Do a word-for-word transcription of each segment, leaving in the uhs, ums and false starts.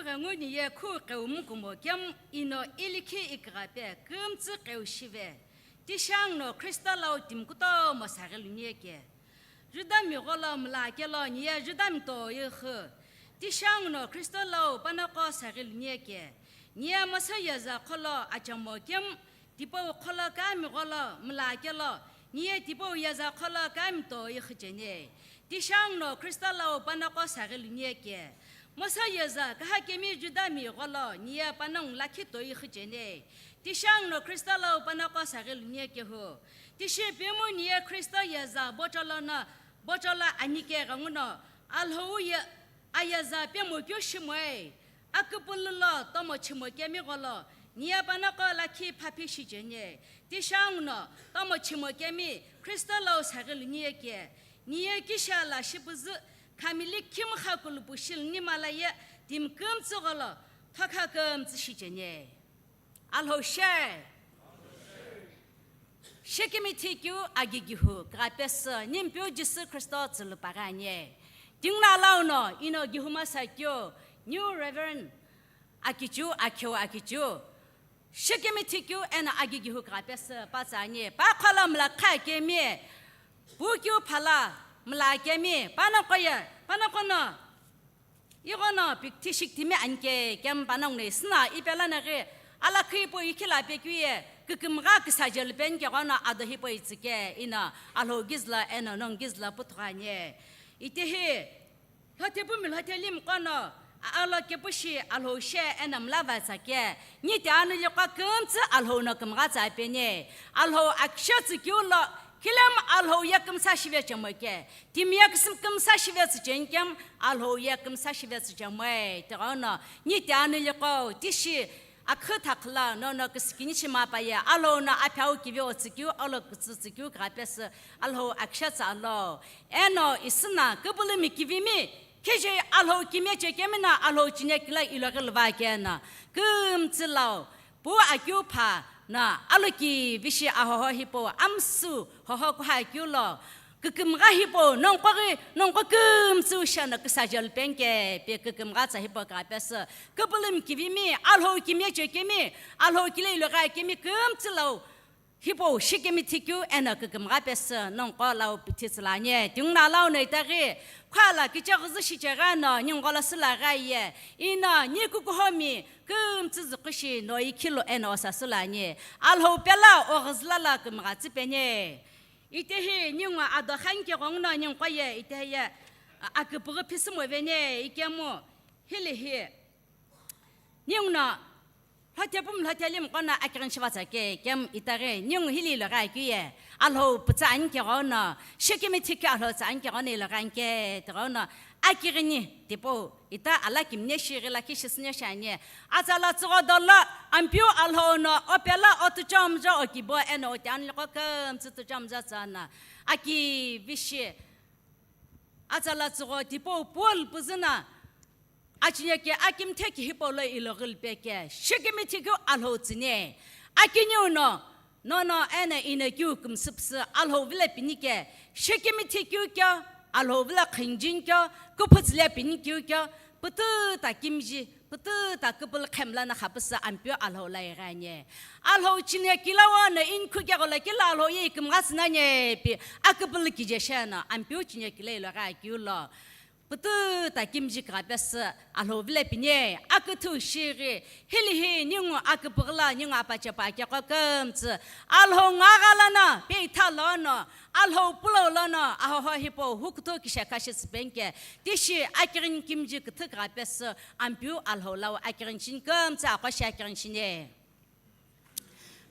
Ghengu niye khu qeu mukumo kemu ino ilikhi ikighape kümtsü qeu shive. Tishang no Khrista lau timi kutomo saghi luniye ke. Judami gholo mla kelo niye Judami toye khu. Tishang no Khrista lau panaqo saghi luniye ke. Niye Mosa yeza kholo achamo kemu tipau kholo kami gholo mla kelo, niye tipau yeza kholo kami toye khu cheni. Tishang no Khrista lau panaqo saghi luniye ke. Mosa yeza kaha kemi Judami gholo niye panongu lakhi toye khu cheni. Tishang no Khrista lau panaqo saghi luniye ke hu. Tishi pemu niye Khrista yeza bocholo no, bocholo anike ghenguno, Alhou ye ayeza pemu kyo shimoe. Aküpülü lo tomo chimo kemi gholo, niye panaqo lakhi phaphi shicheni. Tishang no tomo chimo kemi Khrista lau saghi luniye ke. Niye kisha la shipüzü khamili khimkha kulupu shilni malaye timi kümtsü gholo thokha kümtsü shicheni. Alhou she. Shikimithi keu agigihu kighape sü Nimpeu Jisü Khristo tsülupaghi ani. Tinguna lau no ino gihuma sa keu New Reverend Akichu, Akheu Akichu. Shikimithi keu eno agigihu kighape sü pa tsü ani. Pa kholo mla kha kemi, pu keu phala mla kemi, panaqo ye, panaqo no Ighono pikthi shikthimi anike kemu panongu no isüna ipe lana ghi alakhi hipau ikhila pekeu ye kükümgha küsaje lupeni ke ghono ado hipau itsüke ino Alhou kizülo eno nongu kizülo puthugho ani. Itehi lhothe pumi lhothe limiqo no alo kepushi Alhou she eno mla va tsake. Nite anu liqo kümtsü Alhou no kümgha tsa peni. Alhou akisha tsükeu lo, khilemu Alhou ye kümsa shive chemo ke. Timi ye kümsa shive tsü cheni kemu, Alhou ye kümsa shive tsü chemoe. Tighono, nite anu liqo, tishi akhü thakhüla, nono küsükini shima paye, Alhou no aphiau kive otsükeu, alo kütsü tsükeu kighape sü, Alhou akisha tsü alo. Eno isüna, küpülümi kivimi, Khije Alhou kimiye chekemi no Alhou chine kilo iloghi luva keno, kümtsü lau, pu akeu pha no aloki vishi ahoho hipau amsü hoho kuha keu lo, kükümgha hipau nonguqo ghi, nonguqo kümtsü shino küsaje lupeni ke, pe kükümgha tsa hipau kighape sü, küpülümi kivimi, Alhou kimiye chekemi, Alhou kilo iloghi kemi kümtsü lau, hipau shikimithi keu eno kükümgha pesü nonguqo lau pithi tsüla ani. Tinguna lau no itaghi, khuala kicheghi zü shicheghi no ninguqo lo sülaghi aye. Ino ni kukuhomi kümtsü züqhushi no ikhilu eno osa sülani. Alhou pelo oghüzüla lo kümgha tsü peni. Itehi ningu ado khanike ghenguno ninguqo ye itehi ye aküpüghü phisümo veni ikemu hili hi. Ninguno lhothe pumi lhothe limiqo no akighini shiva tsake kemu itaghi ningu hili iloghi akeu ye Alhou pütsa anike ghono, shikimithi keu Alhou tsa anike ghono iloghi anike tighono akighini tipau ita alakimne shighi lakhi shisüne shiani. Atsala tsügho dolo Ampeu Alhou no opelo otuchomjo okibo eno oti anu liqo kümtsü tuchomjo tsüno aki vishi atsala tsügho tipau Paul püzü no Achineke akimthe ki hipau lo iloghi lupeke, shikimithi keu Alhou tsüni. Akiniu no, nono eno ino keu kümsüpsü Alhou vilo pini ke, shikimithi keu keu, Alhou vilo khunjini keu, küpütsü lo pini keu keu, pütüta kimiji, pütüta küpülü khemla no khapüsü Ampeu Alhou lo ighi ani. Alhou chineke lo no inikhu kegho lo kilo Alhou ye ikümgha tsü nani pi, aküpülü kije sheno, Ampeu chineke lo iloghi akeu lo. Pütüta kimiji kighape sü Alhou vilo pini, aküthü shighi, hili hi ningu aküpüghü lo ningu apache pa keqo kümtsü, Alhou ngagha lono, peitha lono, Alhou pulou lono, ahoho hipau hukuthu kishekha shitsü penike, tishi akighini kimiji küthü kighape sü Ampeu Alhou lau akighini shini kümtsü aqo shi akighini shini.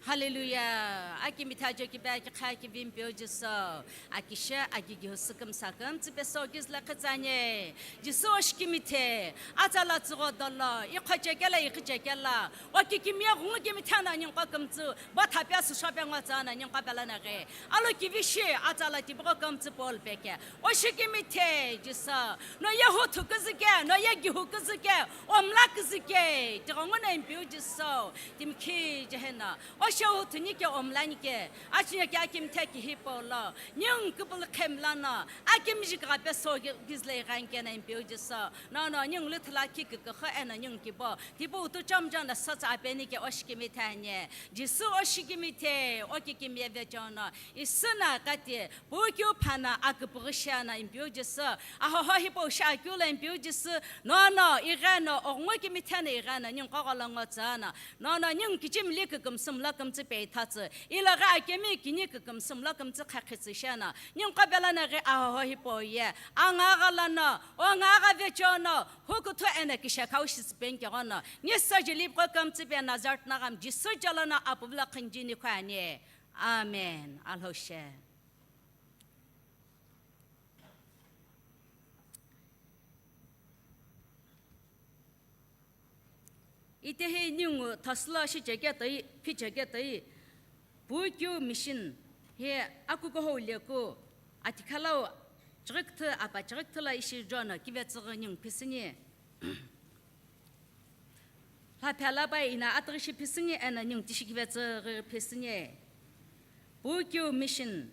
Hallelujah. Akimithe ajo kibe akikha kivimi peu Jisü. Akishe akigihu sükümsa kümtsü peso kizülo khitsüani. Jisü o shikimithi. Atsala tsügho dolo. Ikhoche kelo, ikhiche kelo. O kikimiye ghungu kimithe no ninguqo kümtsü. Bo thape süshope ngo tsüno ninguqo pelo no ghi. Alo kivishi atsala tipaqo kümtsü Paul peke. O shikimithi Jisü. No ye huthu küzüke, no ye gihu küzüke, o mla küzüke, tighenguno Ampeu Jisü, timi khije heno, o Cheu thuni ke omlani ke, achine ke akimthe ki hipau lo, ningu kupulu khemlano, akimjik ghape so gi-, gizle ighan kena Ampeu Jisü, nono ningu lüthüla ki kükükhu eno ningu kibo, tipau tu chomjana sotsa apeni ke oshikimithanie, Jisü oshikimithie, okikimiye vechono, isüna kati, Pukeu phana aküpüghü shiana Ampeu Jisü, ahoho hipau shiakeu lo Ampeu Jisü, nono, igheno, oghungu kimitheno igheno, ningu qogholo ngotsüno, nono, ningu kichimli kükümsü mlo kümtsü peithatsü, iloghi akemi kini kükümsü mlo kümtsü khakhitsü shiana, ningu qobelano ghi ahoho hipau ye, angagha lono, ongagha vechono, hukuthu eno kishekhau shitsü penkeqono, niso jilipqo kümtsü pe Nazareth nagham Jisü jolono apuvilo khunjini khuani. Amen. Alhou she. Itehi ningu thasülo shicheketoi, phicheketoi, Pukeu mission hi akukuhou leku, atikhalau chighi küthü, apa chighi küthü lo ishi John kivetsüghü ningu phisüni. Lhaphela pai ina atüghüshi phisüni eno ningu tishi kivetsüghü phisüni. Pukeu mission.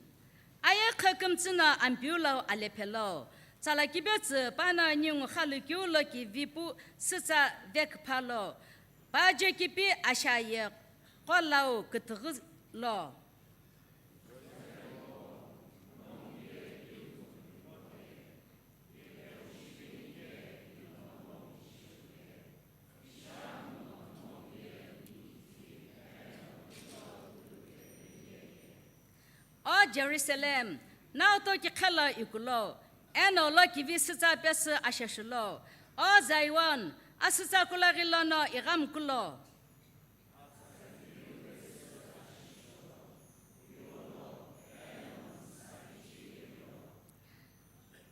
Aye khakümtsü no Ampeu lau alephelo. Tsala kibetsü pano ningu khalukeu lo kivipu sütsa veküphalo. Paje kipi ashaye qolau kütüghü lo. O Jerusalem, nau to kikhelo ikulo, eno lo kivi sütsa pesü asheshulo. O Zion, asütsa kulaghi lono ighamkulo.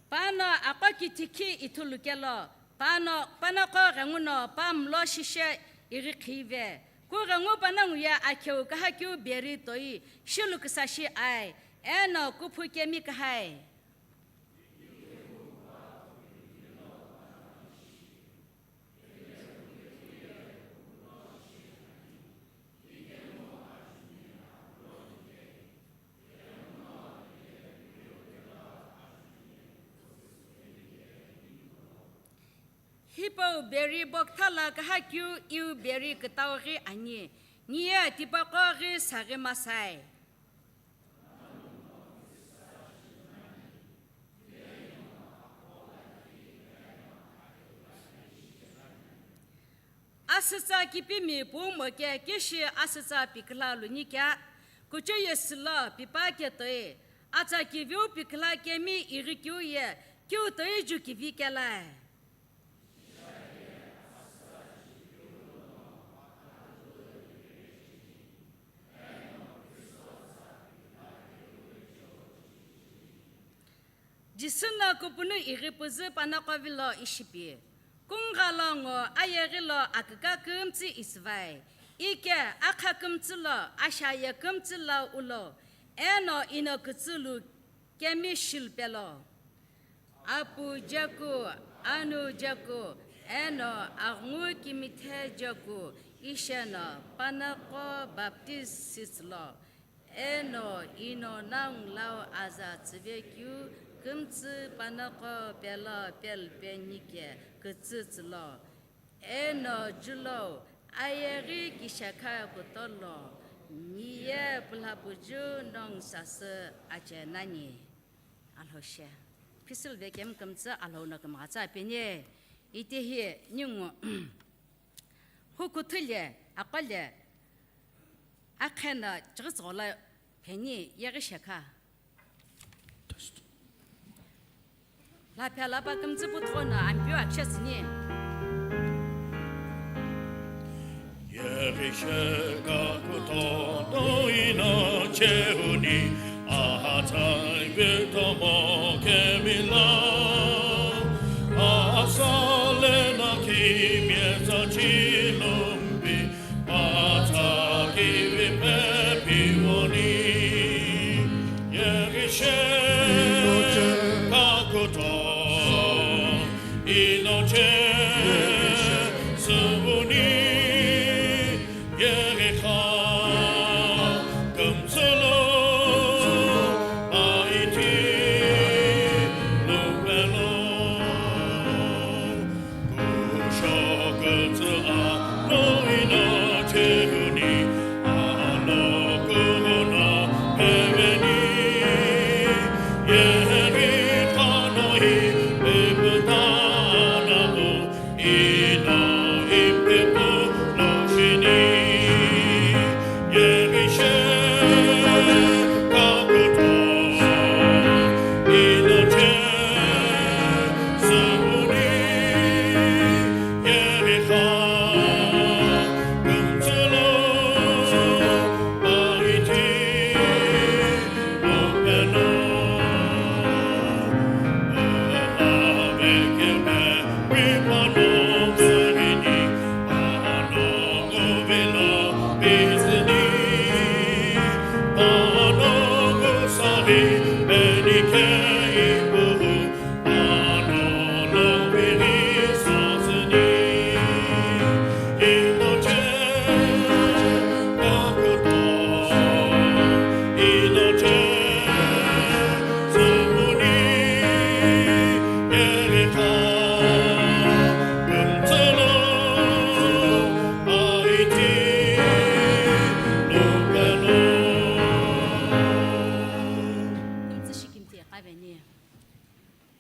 Pano aqo kithikhi ithulu kelo, pano, pano qo ghenguno pamlo shishe ighi khive. Ku ghengu panongu ye akheu kahakeu beri toi, shilu küsa shi ai, eno kuphu kemi kahai. Hipau beri boktha lo kahakeu iu beri kütau ghi ani, niye tipaqo ghi saghi masai. Asütsa kipimi pumo ke kishi asütsa piküla luni kea, kuchou ye sülo pipa ketoi, atsa kiviu piküla kemi ighi keu ye kiu toi ju kivi kelae. Jisü no kupunu ighi püzü panoqo vilo ishipi. Kungha lo ngo ayeghi lo aküka kümtsü isüvai. Ike akha kümtsü lo ashaye kümtsü lo ulo. Eno ino kütsülu kemi shilpelo. Apu jeku, anu jeku, eno aghungu kimithe jeku, isheno panoqo baptiz sitsülo. Eno ino nang lau aza tsüvekeu kümtsü panoqo pelo pelpenike kütsütsülo. Eno julo ayeghi kishekha kutolo, niye pulhapuju nong sasü ache nani. Alhou she. Phisülu vekemi kümtsü Alhou no kümghatsü apeni. Itehi ningu hukuthu le, aqo le, akhe no chighi tsügholo pheni yeghi shekha. Lhaphela pa kümtsü puthugho no Ampeu akishe tsüni. Yeghi shekha kutho no ino cheuni, ahatsai vitomo kemi lo, asale no kimyetsa chilumbi, Patsa kivi pepi voni, yeghi shekha kutho, ino che suvuni, yeghi kha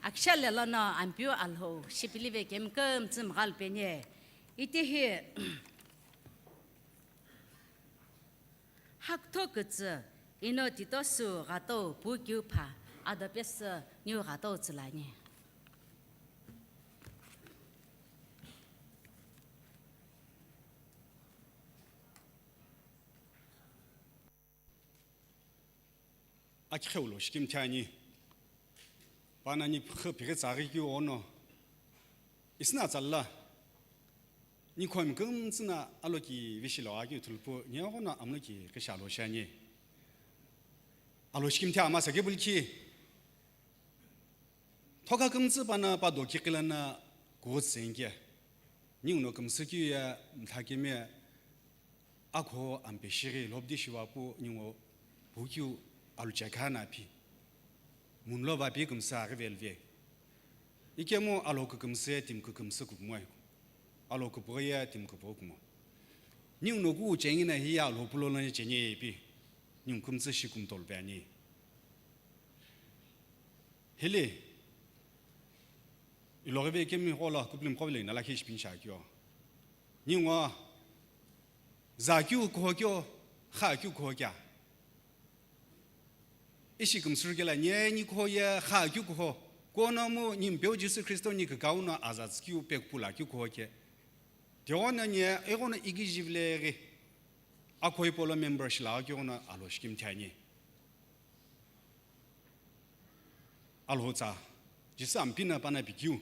Akishale lono Ampeu Alhou shipilive kemi kümtsü mghalu peni. Itihi hakutho kütsü ino Titosu ghatou pu kiu pha ado pesü niu ghatou tsülani. Akikheu lo shikimthi ani. Panani phikhi phikhi tsaghi keu ono. Isina tsalla. Nikhomi kümtsü na aloki vishilo akeu thulupu, niaghono amloki kisha lo shani. Alo shikimthi ama sake bulki. Thoka kümtsü pana pa doki qilana kutsenge. Ninguno kümsü keu ye mthakeme akho ampeshighi lhobdi shivapu ningu pukeu aluchekha na pi. Munlo va pi kümsü aghi velve. Ikemu alo kükümsü ye timi kükümsü kukumo. Alo küpüghü ye timi küpüghü kumo. Ninguno ku uchengi na hiye alo pulo lono cheni ye pi. Ningu kümtsü shi kumtolu pe ani. Hili, iloghi ve kemi ghola kuplim qovile ina lakhi ishi pinisha keu. Ningu za keu kuho keu, kha keu kuho keu. Ishi kümsü kela, niye ni kuho ye kha keu kuho. Kuono mu ni Ampeu Jisü Khristo ni kükau no aza tsü keu pekupula keu kuho keu. Tighono niye, ighono ighi jivile ghi. Akho hipau lo member shilaghi keu ghono alo shikimthi ani. Alhou tsa, Jisü ampina pana pikeu.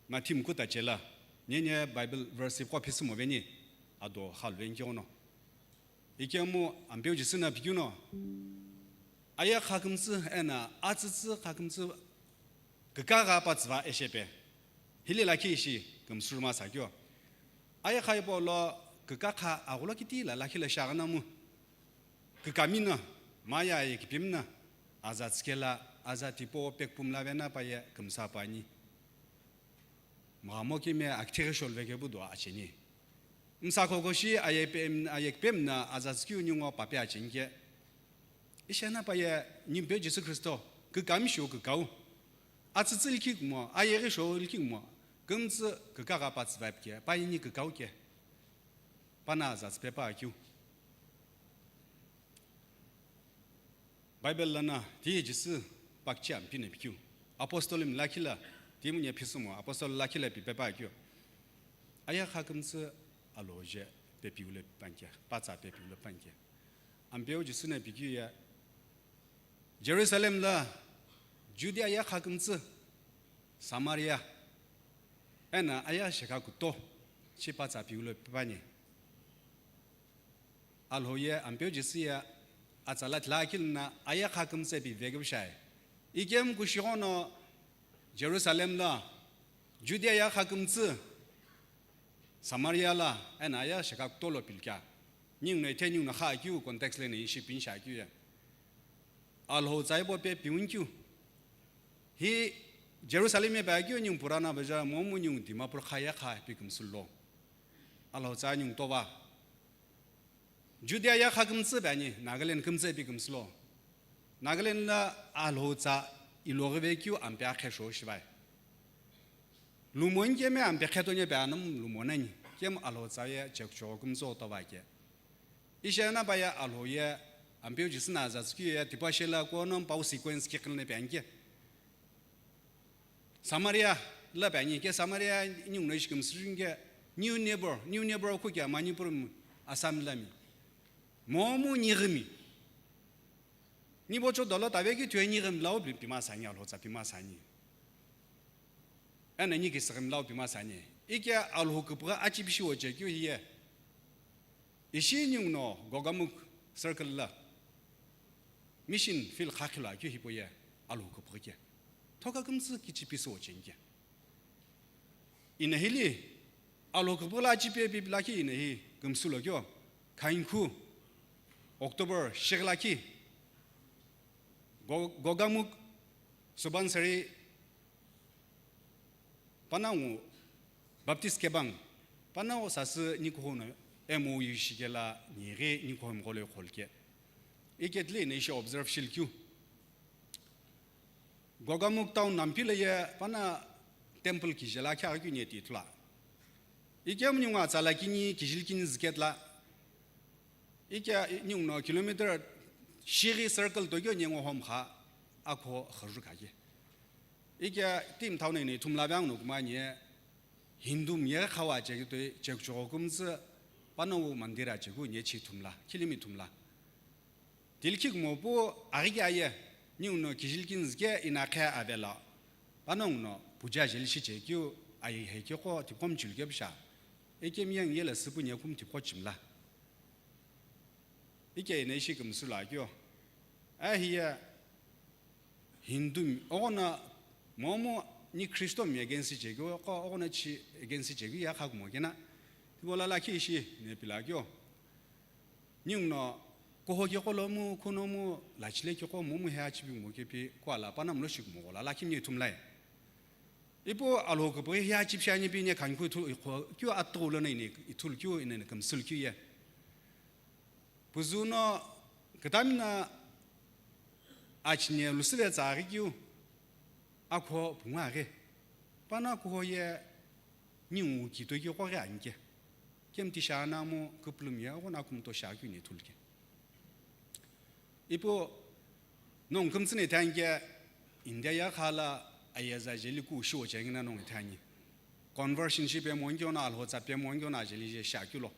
Mathi mkuta chela, niye niye Bible verse qo phisü moveni, ado khalu veni keu ghono. Ikemu Ampeu Jisü na pikeu no. Aye kha kümtsü ena atsütsü kha kümtsü kükagha pa tsüva eshepe. Hili lakhi ishi kümsüruma sakeu. Aye kha hipau lo kükakha aghulo kiti la lakhi la shaghi na mu. Kükami na, maya aye kipimi na, aza tsükela, aza tipau pekupumla vena pa ye kümsa pani. Mghamo kime akithighi sholu vekepu do acheni. Msa khokhoshi aye pem-, aye kipemi na aza tsü keu ningu pape acheni ke. Ishena pa ye ni Ampeu Jisü Khristo, kükami sho kükau. Atsütsü likhi kumo, ayeghi sho likhi kumo, kümtsü kükagha pa tsüva ipike, pa ini kükau ke. Pana aza tsüpe pa akeu. Bible lono, ti Jisü pakchi ampina pikeu. Apostle mi lakhi la, ti mu niye phisü mo, apostle lakhi la pipe pa akeu. Aye kha kümtsü alo je pepiu lo pipanke, patsa pepiu lo pipanke. Ampeu Jisü na pikeu ye, Jerusalem la, Judea ye kha kümtsü, Samaria, ena aye shekha kuto, shi patsa piu lo pipani. Alhou ye Ampeu Jisü ye atsa la thila akilina aye kha kümtsü pi vekeu shai. Ikemu kushi ghono Jerusalem la, Judea ye kha kümtsü, Samaria la, ena aye shekha kuto lo pilkea. Ninguno ithe ninguno kha keu context leni ishi pinisha keu ye. Alhou tsa hipau pe piuni keu. Hi Jerusalem ye pa keu ningu Purana Bazaar momu ningu Dimapur kha ye kha pi kümsü lo. Alhou tsa ningu tova. Judea ye kha kümtsü pe ani, Nagaland kümtsü pi kümsü lo. Nagaland la Alhou tsa iloghi vekeu ampe akhe shou shivae. Lumoni kemi ampe khe tonye pe anam lumonani, kemu Alhou tsa ye chekuchogho kümtsü oto vake. Ishi ana pa ye Alhou ye ampeu Jisü na aza tsükeu ye tipau shela kuno pau sequence kiqilne pe anke. Samaria la pe ani ke Samaria ninguno ishi kümsüjunge new neighbor, new neighbor kuke Manipur mi Assam lami. Momu nighimi. Nibo cho dolo tabe ki tue nighimi lau pi, pima sani Alhou tsa pima sani. Ena ni ki sığim lau pima sani. Ike Alhou küpügha achipishi oche keu hiye. Ishi ninguno Gogamuk circle la mission field khakhilo akeu hipo ye Alhou küpügha ke. Thoka kümtsü kichipisi oche nge. Ina hili Alhou küpügha la achipi epi pilakhi ina hi kümsülo keu. Khankhu October shighilakhi Go-, Gogamuk Subansari Panangu Baptist Kebang, Panangu sasü nikuhono M O U shikela nighi nikuhomi golo kholke. Iketli ne ishi observe shilkeu. Gogamuk town nampi le ye pana temple kijela kya kyu ne ti thula. Ikem nyunga tsala kini kijil kini ziketla. Ikya ninguno kilometer shighi circle tokyo nyengo hom kha akho khaju kha ye. Ikya team thaune ne thumla bang no kuma nye Hindu mye khawa che to che cho kumtsü pano mandira che ku nye chi thumla, kilimi thumla. Tilkhik mo pu aghi kya ye ninguno kijil kin zke ina kha avela. Pano nguno puja jel shi che kyu ayi he kyo ko tipom chul kyo bsha. Ekem yang yela sipu nye kum tipo chimla. Ike ina ishi kümsülo akeu. Ahiya Hindu mi, oghona momu ni Kristo mi against chekeu, ko oghona chi against chekeu ya khakumo kena. Tibo la lakhi ishi ne pila akeu. Ninguno kuho ke kolo mu, kuno mu, lachile ke ko momu he achibi mo ke pi, ko ala pana mlo shikumo la lakhi mi thumlai. Ipu Alhou küpüghi hi achipi shani pi ne khan ku ithu, ikho, kyu atto lo na ine, ithul kyu ine ne kümsül kyu ye. Puzuno kitamina achine lusüve tsaghi kyu akho pungu aghi. Pana kuho ye ningu kito kyu koghi anke. Kemti shana mu küplüm ye, oghona kumto sha kyu ne thulke. Ipu nong kümtsüne thanke India ya khala ayeza jeli ku shiwo chengina nong thani. Conversion shi pe mongi ona Alhou tsa pe mongi ona jeli je sha kyu lo.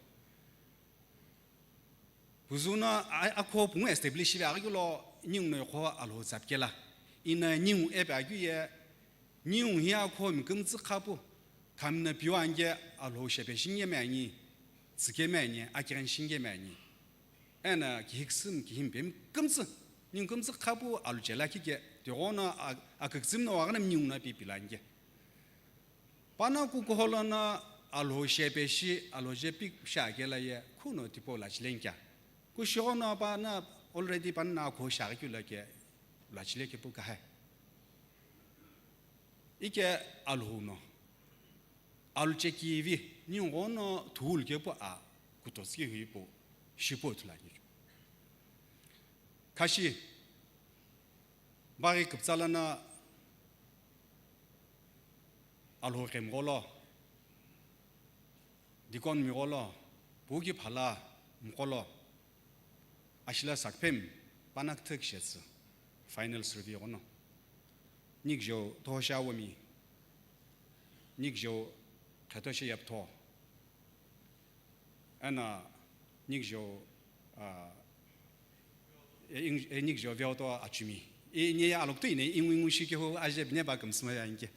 Puzuno a-, akho pungu establish shive aghi lo ninguno ikho Alhou tsapkela. Ina ningu epe akeu ye, ningu hi akho mi kümtsü khapu, khamna piu ange Alhou shepe shinge me ani, tsike me ani, akiren shinge me ani. Ena kihiksüm kihimpe mi kümtsü, ningu kümtsü khapu alu chela kike, tighono a-, aküktsüm no aghana mi ninguno pi pilange. Pana kukuholono Alhou shepe shi, Alhou je pik sha kela ye, kuno tipo lachilenkya. Kushighono pana already pana na akho sha kyu la ke, lachile ke pu kahai. Ike Alhou no. Alu chekivi, ningono thul ke pu a, kutoski hui pu, shipo thulani. Khashi, baghi küptsa lana Alhou khe mgholo, deacon mgholo, puki phala mgholo, ashila sakpem, panakthik shetsu, final survey gono. Nikjo thosha wami, nikjo khetoshe yaptho. Ena nikjo, ah, e ing-, e nikjo veo to achumi. E ni alok to ine ingu ingu shi ke ho aje bine ba kümsüma ya inke.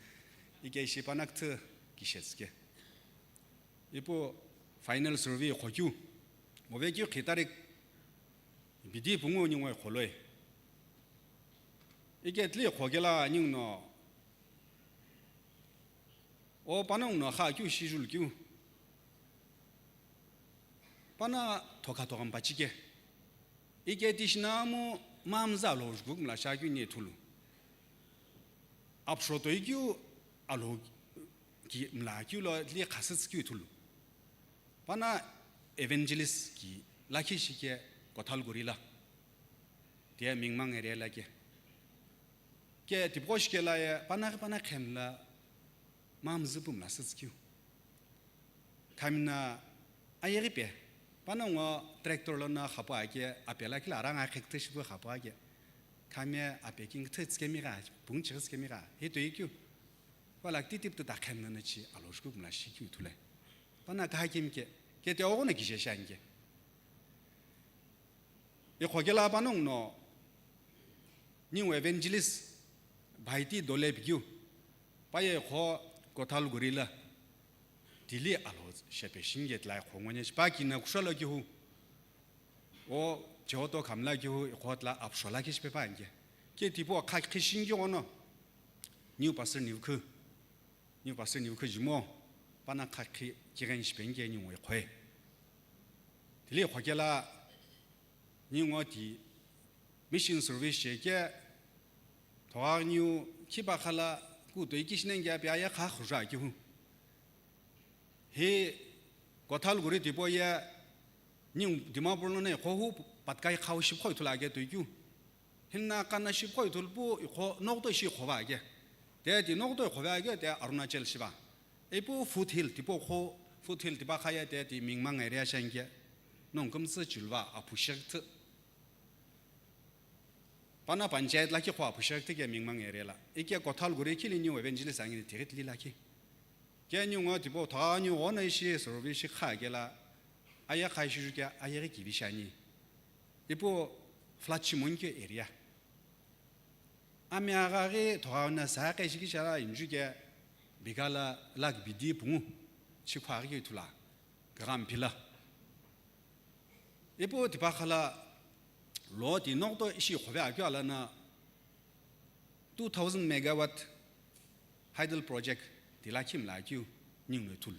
Ike shi panakthik kishetske. Ipu final survey khokyu. Move kyu khitarik bidi pungu ni ngoi kholoi. Ike tli khokela ningno. O panongu no kha kyu shijul kyu. Pana thokha thokha mpachike. Ike tishina mu mamza lo jukuk mla sha kyu ne thulu. Apsho to ikyu alo ki mla kyu lo li khasits kyu thulu. Pana evangelist ki lakhi shike kothal gorila. Tiye Mingmang area la ke. Ke tipaqo shikela ye panaghi panaghi khemla mamzü pumla sütskeu. Khamina ayeghi pe. Panongo tractor lono khapu ake, ape lakhi la aranga khekte shipu khapu ake. Khami ape king thitskemi gha, pungchi tskemi gha. Hi toi keu. Wala titip tu ta khemna na chi alo shku kumla shikeu thule. Pana kaha kemi ke. Ke te ogo na kije shanke. Iqhokela panonguno, ningu evangelist, Bhaiti Dole pikeu, paye iqho Kothalguri la, tili alo shepe shinge tla iqho ngone shipa kina kushola kihu, o chehoto khamla kihu, iqho tla apshola ke shipe pange. Ke tipo kha khishingi ono, ningu pastor niukhu, ningu pastor niukhu jimo, pana kha khi kigen shipenge ningu iqhoe. Tili iqhokela, ningu ti mission service sheke, thoga ningu khipa khala ku toi kishinenge api aya kha khuja kihu. Hi Kothalguri tipo ye ningu Dimapur lono iqho hu patkai khau shipkhoi thula ke toi keu. Hinna kana shipkhoi thulpu iqho nokto ishi iqho va ke. Te ti nokto iqho va ke te Arunachal shiva. Ipu foothill, tipo kho foothill tipa khaya te ti Mingmang area shanke. Nong kumtsu chulva aphu shektu. Pana panchayat la ki kho aphu shektu ke Mingmang area la. Ike Kothalguri kili ningu evangelist angini tigit li la ki. Ke ningu ngo tipo tha ningu ngo na ishi service shi kha ke la. Aya kha ishi ju ke aya ki bishani. Ipu flood shi monke area. Ami agha ghi thogha na sa khe shiki shara inju ke bigala lak bidi pungu chikwa ghi thula gam pila. Ipu tipa khala lo ti nokto ishi khove akyo alana two thousand megawatt hydel project tila kim la kyu ningu thul.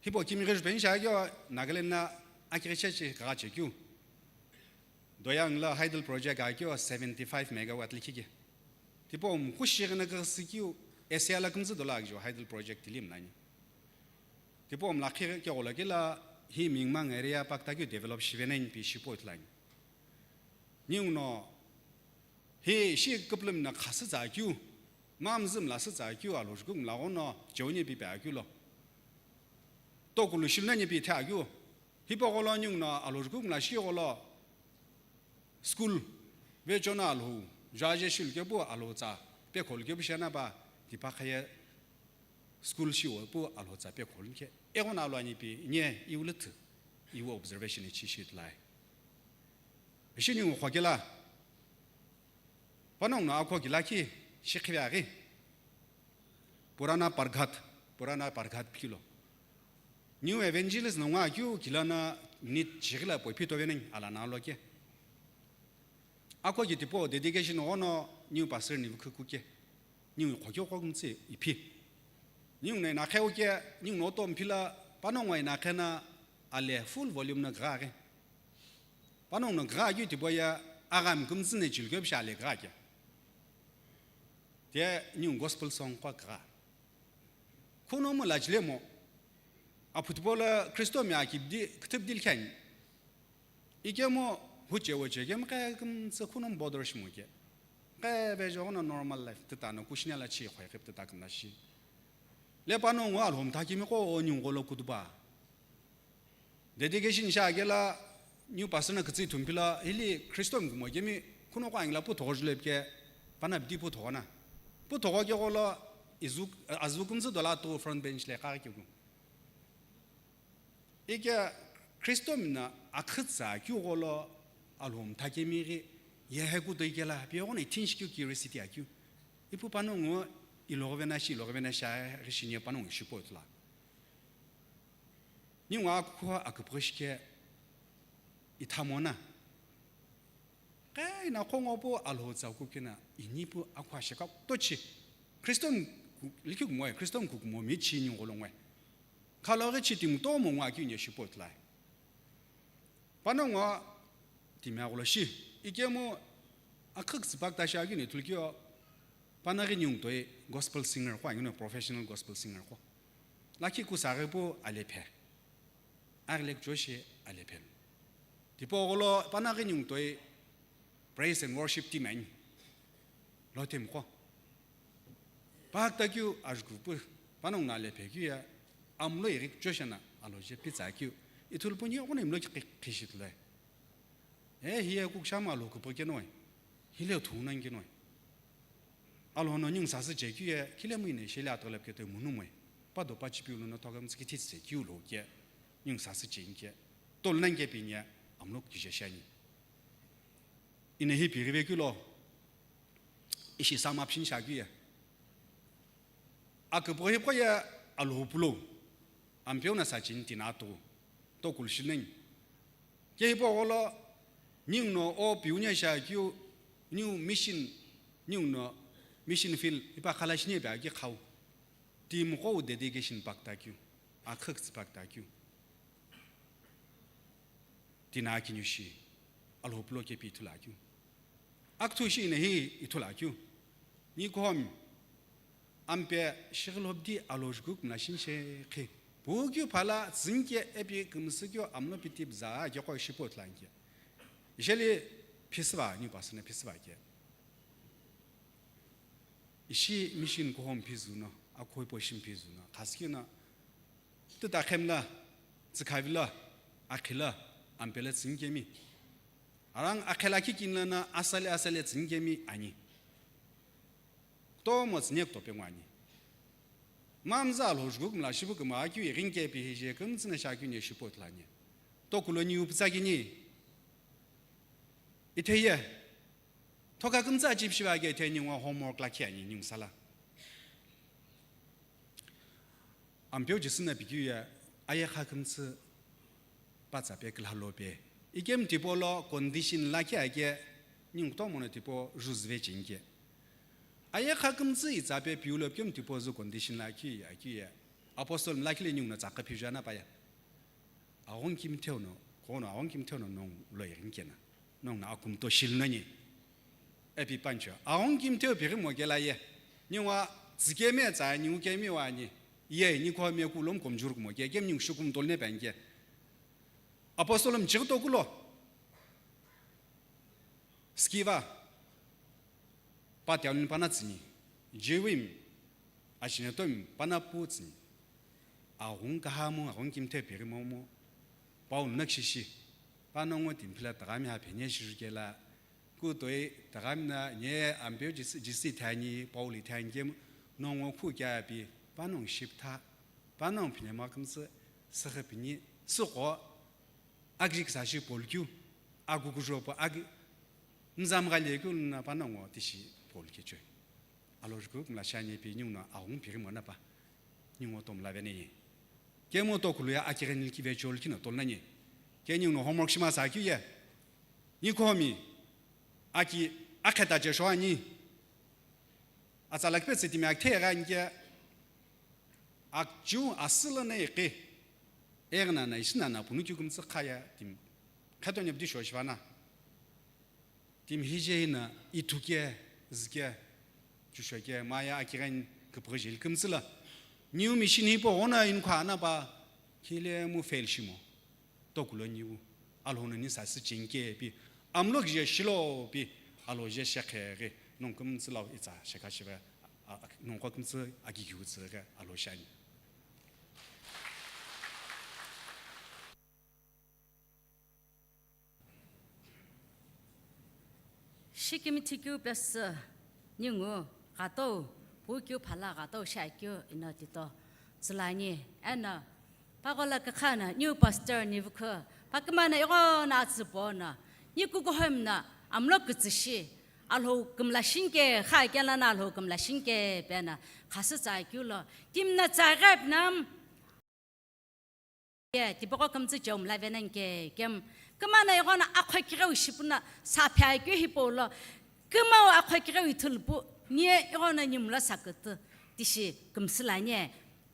Hipo kimi ghi jupen sha kyo Nagaland na akiri cheche kaga che kyu. Doyang la hydel project a kyo seventy five megawatt likhi ke. Tipo mkushi gina kasi kyu Asia la kumzu dola kyo hydel project tilim nani. Tipo mlakhi ke gola kila hi Mingmang area pakta kyu develop shivenen pi shipo itlani. Ningu no Hi shi kuplum na khasü tsa kyu, mamzüm la sü tsa kyu, alo jukuk mla gono, cheuni pi pe akyu lo. Tokulu shilna ni pi the akyu. Hipo golo ningu no alo jukuk mla shi golo. School, ve chona alo, jaje shil kepu alo tsa, pe khol kepu shana ba, tipa khaya school shi wo pu alo tsa pe khol ke. Ego na alo ani pi, nye, iu lütü, iu observation ichi shi tlai. Ishi ningu khokela. Panong no akho gila ki shikhivi aghi. Purana Parghat, Purana Parghat philo. New evangelist no nga kyu gila na nit chigila poi phito veneng ala na lo ke. Akho gi tipo dedication ono new pastor ni vukhu ke. New khokyo khok mtse iphi. New ne na kheu ke, new no to mphila panong wai na khena ale full volume na gra ke. Panong no gra kyu tipo ya agam kumtsine chilkyo bsha le gra kya. Te ningu gospel song kwa gra. Khuno mo lajile mo. Aphutbo la Kristo mi akibdi, ktibdil khan. Ike mo huche wache ke mkhe kumtse khuno bother shimo ke. Ke ve jo no normal life tita no kushne la chi khoi khip tita kumna shi. Le panong wa alhom thakimi ko o ningu lo kutuba. Dedication sha kela new pastor na kitsi thumpila hili Kristo mkumo kemi khuno kwa ingla pu thogor jule ke pana bidi pu thogona. Pu thogo ke golo izu azu kumzu dola to front bench le ka ke ku. Ike Kristo mina akhitsa kyu golo alhom thakemi ri ye he ku doi kela pi gona itinshi kyu curiosity akyu. Ipu panongo ilogo vena shi ilogo vena sha ri shinya panongo shipo tla. Ningu akukho akupghi shike ithamona. Qe ina khongo pu alhotsa kukina inipu akwa shika tochi. Kriston likhi kumwe, Kriston kukumo mi chi ningu longwe. Khaloghi chi timu tomo ngwa kyu nye shipo tlai. Panongo timi aghulo shi, ikemu akhak sipak tashi akyu ne tulkio, panaghi ningu toi gospel singer ko, angino professional gospel singer ko. Lakhi kusaghi pu alephe. Aghilek joshi alephe. Tipo gholo panaghi ningu toi Praise and worship team ani. Lo team qo. Paktakeu ajughu pu, panongu no lephe keu ye, amulo ighi kuchou shena aloje pitsakeu. Ithulu puni ye, ghona imlo ki-, kishi tulai. E, hiye kukushama alo kupu kenoi. Hile thunang kenoi. Alo no ningu sasü che keu ye, kile mu ine shele atolep ke toi munu moi. Pa do pa chipiu lo no thoga mtsiki titse keu lo ke. Ningu sasü che inke. Tol nang ke pinya, amulo kije shani. Ine hi pirive keu lo. Ishi sama pshin sha keu ye. Aküpüghü hipau ye Alhou pulo, Ampeu no sacheni tina atu, tokulu shineni. Ke hipau gholo, ningu no o piu ni ashiakeu, ningu mission, ningu no mission field, ipa khala shini ipi aki khau. Team qo dedication paktakeu, akhüktsi paktakeu. Tina akiniu shi, Alhou pulo kepi ithulu akeu. Akuthu shi ine hi ithulu akeu. Ni kuhom, ampe shighilo bdi alo jukuk mla shin shekhi. Pukeu phala tsingke epi kümsükeu amlo piti bza ake qo shipo ithulu anke. Isheli phisüva, ni pasü na phisüva ke. Ishi mission kuhom phizu no, akhu ipo shim phizu no. Khasikeu no, tuta khemla, tsikhavila, akhila, ampela tsingkemi. Arang akhela kikinla na asale asale tsingkemi ani. Kutomo tsine kutope ngwani. Mamza Alhou jukuk mla shipu kümüakeu ighinke pi hije kümtsü na shakeu ni shipo ithulu ani. Tokulo ni uputsa kini. Itheye. Thoka kümtsü achipu shiva ke itheni ngwa homework lakhi ani ningu sala. Ampeu Jisü no pikeu ye, ayekha kümtsü patsa pe külhalo pe. Ikemu tipau lo condition lakhi ake, ningu kutomo no tipau juzüve chinke. Ayekha kümtsü itsa pe piu lo ikemu tipau zu condition lakhi akeu ye. Apostle mlakhi le ningu no tsakha phiju ana pa ye. Aghungu kimtheu no, kono aghungu kimtheu no nongu lo ighinkena. Nongu no akumto shilnani. Epi pancho. Aghungu kimtheu pighi mo kela ye. Niwa tsikeme tsa ni ukemi wani. Ye, ni ko me kulom komjur kumo ke, kem ni shukum tolne panke. Apostolum chigto kulo. Skiva. Patialun pana tsini. Jewim. Ashinetomi pana pu tsini. Aghungu kahamu, aghungu kimthe pighi momu. Paul nakshishi. Panongo timpila tagami ha phene shijukela. Kutoi tagamna nye Ampeu Jisü, Jisü ithani, Paul ithani kemu, nongo khu kyapi, panongu shiptha, panongu pneumakümsü, sükhe pini, süqo, agri ksashi Paul kyu, agu kujopo, ag-, mzamghali kyu na panongo tishi Paul kichoi. Alojiku mla shani pi ningu no aghungu pighi mona pa. Ningu tomla vene ye. Kemu tokulu ya akighenil ki vechol kino tolnani. Ke ningu no homework shima sa kyu ye. Ni komi. Aki akheta je shwani. Atsa lakpe tsitimi akthe ga nge. Akju asila na iqi. Egna na isina na punu kyu kumtsi khaya tim. Khato nyabdi shwa shvana. Tim hije ina ithuke, zike, chushoke, maya akiren kipgijil kimtsila. New mission hipo ona inkha ana ba, kile mu fail shimo. Tokulo niu, alhono ni sa si chinke pi, amlo gije shilo pi, alo je shekhe ge, nong kimtsilau itsa sheka shive, a, a, nong kwa kimtsi agi giu tsire, alo shani. Shikimithikeu pesü ningu ghatou, pukeu phala ghatou shakeu ino tito tsülani, eno pagola kakhana new pastor nivukhu pakimana ighono atsüpono, ni kukuhemno amlo kütsüshi, alhou kümla shinke, kha kela na alhou kümla shinke pena khasü tsakeu lo, timna tsaghe pnam. Ye, tipaqo kümtsü cheu mla venenke, kem, kümana ighono akhokireu shipuna sa phakeu hipau lo, kümau akhokireu ithulupu, nie ighono nimla sakütü, tishi kümsülanie.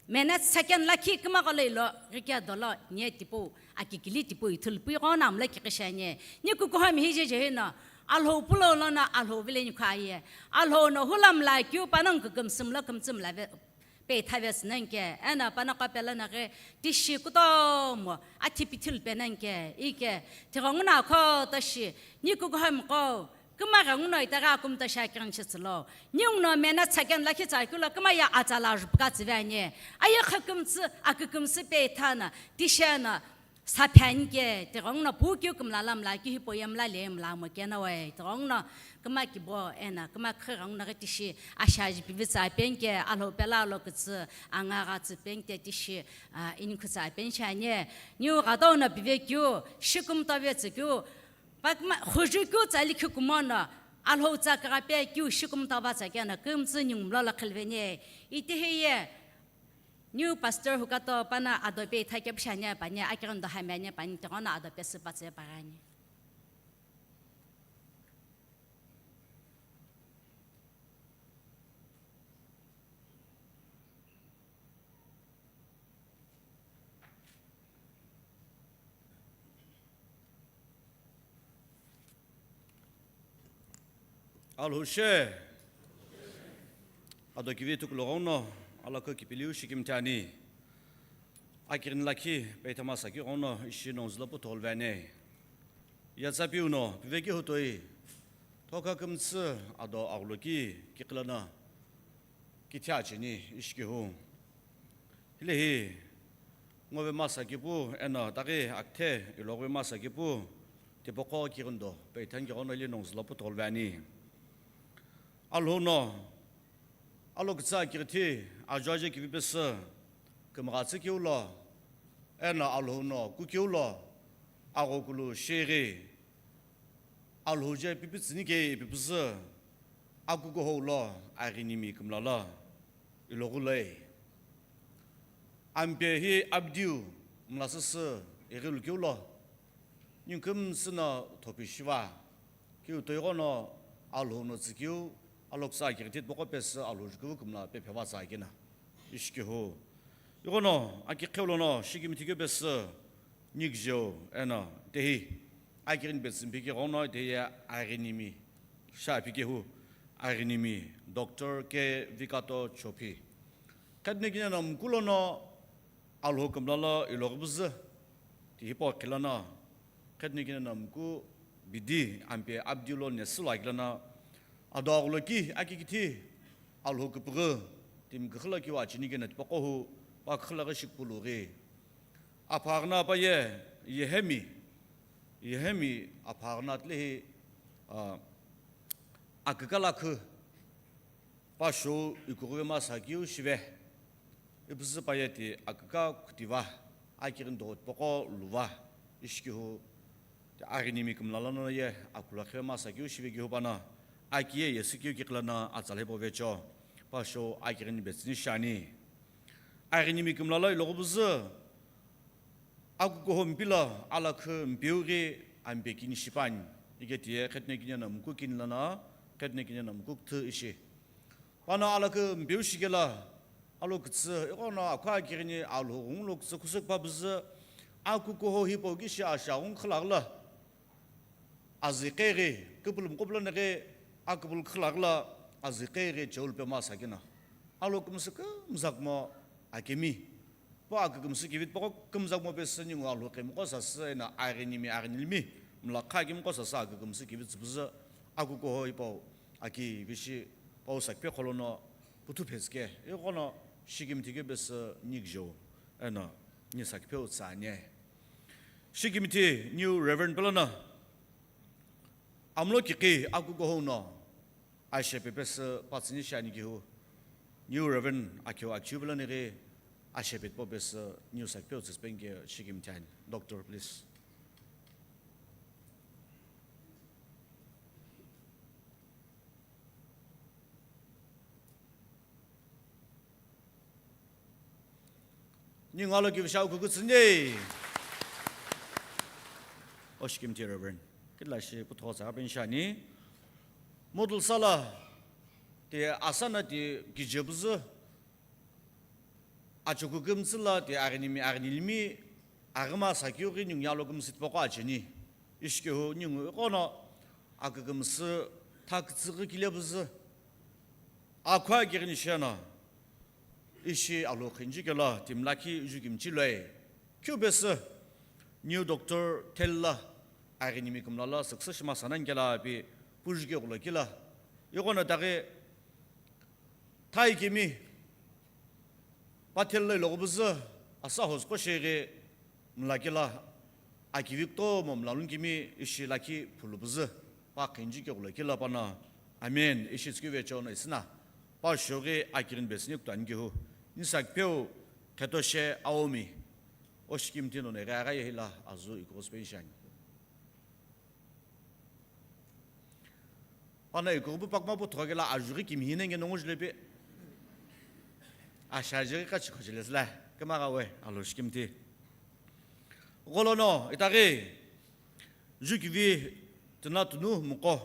Minute second lakhi kümaqo lo ilo, ghikia dolo, nie tipau, akikili tipau ithulupu ighono amla kiqishanie. Ni kukuhami hije jehino, alhou pulo lono alhou vile ni khaye. Alhou no hulamla keu panongu kümsümlo kümtsümla ve. Pe thavesnenke, eno panaqo pelonaghi tishi kutomo, athi pithulu penenke, ike, tighenguno akhoto shi, ni kukuhemqo, Kümaghi ghenguno itaghi akumta shi akighi nishi tsülo. Ninguno mena tsakeni lakhi tsakilo, küma ye atsala jupuka tsüve ani. Aye khakümtsü, akükümsü pe ithana, tishena, sapheni ke, tighenguno pu keu kümla lamla ki hipau ye mla le mla mo kena we, tighenguno küma kibo ena, küma khighenguno ghi tishi, ashaji pivi tsa penke, alhou pela lo kütsü, anga gha tsü penke tishi, a, inikhu tsa penshi ani. Niu ghadau no pive keu, shikümta ve tsü keu, Pakma khuju keu tsali khi kumono, alhou tsa kaghape keu shikümta va tsa keno, kümtsü ningu mlo lo khilveni. Itihi ye, new pastor hukato pana ado pe itha kepu shani pani, akighi ndo hami ani pani, tighono ado pe süpa tse pagani. Alhou she. Ado kivi tukulo ghenguno, alakhu kipiliu shikimthi ani. Akirini lakhi, peitha masa keu ghenguno, ishi nongu zülo putholu veni. Yatsa piu no, piveki hutoi, thokha kümtsü ado aghulokeu, kiqi lono, kithi acheni, ishi kehu. Hilehi, ngove masa kipu, eno taghi akthe, ilogove masa kipu, tipaqo kighindo, peitha ghenguno ili nongu zülo putholu veni. Alhou no, alokütsü akighithi, ajo aje kivi pesü, kümgha tsü keu lo, eno Alhou no, ku keu lo, aghokulu shighi, Alhou je pipitsüni ke ipipüzü, akukuhou lo, aghinimi kümla lo, iloghuloi. Ampe hi Abdiu, mlasüsü, ighilu keu lo, ningu kümtsü no thopi shiva, keu toi ghono Alhou no tsükeu, alokütsü akighithi tipaqo pesü Alhou jukuvu kümla pe pheva tsa kena. Ishi kehu. Ighono, aki qheulono, shikimthi keu pesü, Nikjeu, eno, tehi, akirini petsü mpiki ghono, tehi aghinimi, sha piki hu, aghinimi, Doctor K Vikato Chopi. Qhethne kine no mkulono, Alhou kümla lo iloghi püzü, ti hipau qhilono, qhethne kine no mku bidi, ampe Abdiu lo nesü lo akilono, ado aghulokeu, aki kithi, Alhou küpüghü, timi küxü lo kiu acheni keno tipaqo hu, pa küxü lo ghi shikupulu ghi. Aphaghi no pa ye, yehemi, yehemi aphaghi no tilehi, a, aküka lakhu, pa shou ikughuve masa keu shive. Ipüzü pa ye ti aküka khutiva, akirini do tipaqo luva, ishi kehu, ti aghinimi kümla lono ye, akulu akhive masa keu shive kehu pano, aki ye yesü keu kiqi lono atsa lo hipau vecho, pa shou akirini petsüni shani. Aghinimi kümla lo iloghi püzü, akukuhou mpi lo, alakhu mpiu ghi ampe kini shipani, ike tiye qhethne kine no mku kini lono, qhethne kine no mku küthü ishi. Pano alakhu mpiu shikelo, alokütsü, ighono akhu akirini Alhou ghungu lokütsü khusü küpha püzü, akukuhou hipau kishi asha ghungu khilaghi lo. Azü iqeghi, küpülü mqo pülo neghi, aküpülü khilaghi lo, azü iqeghi cheulu pe masa keno. Alhou kümsü kümza kumo akemi. Pa akükümsü kivi tipaqo kümza kumo pesü ningu Alhou kemiqo sasü eno aghinimi aghinilimi, mlakha kemiqo sasü akükümsü kivi tsüpüzü, akukuhou hipau aki vishi pau sakiphe kholono puthu phetsüke. Ighono shikimthi keu pesü Nikjeu, eno, ni sakipheu tsü ani. Shikimthi new Reverend pelono, amlo kiqi akukuhou no, ashepe pesü patsüni shani kehu, new Reverend Akheu Achiu pelo neghi ashepe tipau pesü new sakipheu tsüsü penke shikimthi ani, Doctor, please. Ningu alo kivi shau kukutsüni. Oshikimthi Reverend. Kila shi putho tsa ben shani. Model sala ti asana ti kije püzü. Achuku kümtsü lo ti aghinimi aghinilimi aghima sakeu ghi ningu yalo kümsü tipaqo acheni. Ishi kehu ningu ighono akükümsü thakütsü ghi kile püzü. Akhu akirini sheno, ishi Alhou khinji kelo timi lakhi jukimchi loi. Keu pesü, new doctor thelu lo, aghinimi kümla lo, success shima sanani kelo pi, Pujuke ghulokila. Ighono itaghi thaikemi pathel lo iloghubuzü asa hozüqo sheghi mlakila akivi kutomo mlalungikemi ishi lakhi phulubuzü pa khinjike ghulokila pano. Amen. Ishi tsüküve chono isina. Pa shoghi akirini besini kutani kihu. Nisa kipeu khetoshe aomi. O shikimthi nono ighi aghaye hila azu ikughusüpe nishani. Pano ikughupü pakuma pu thokela ajughi kimihi nenge nongu julepe. Ashajighi kachi khochile sila. Kemagha we, alo shikimthi. Gholono, itaghi, jukivi, tuna tunu muko.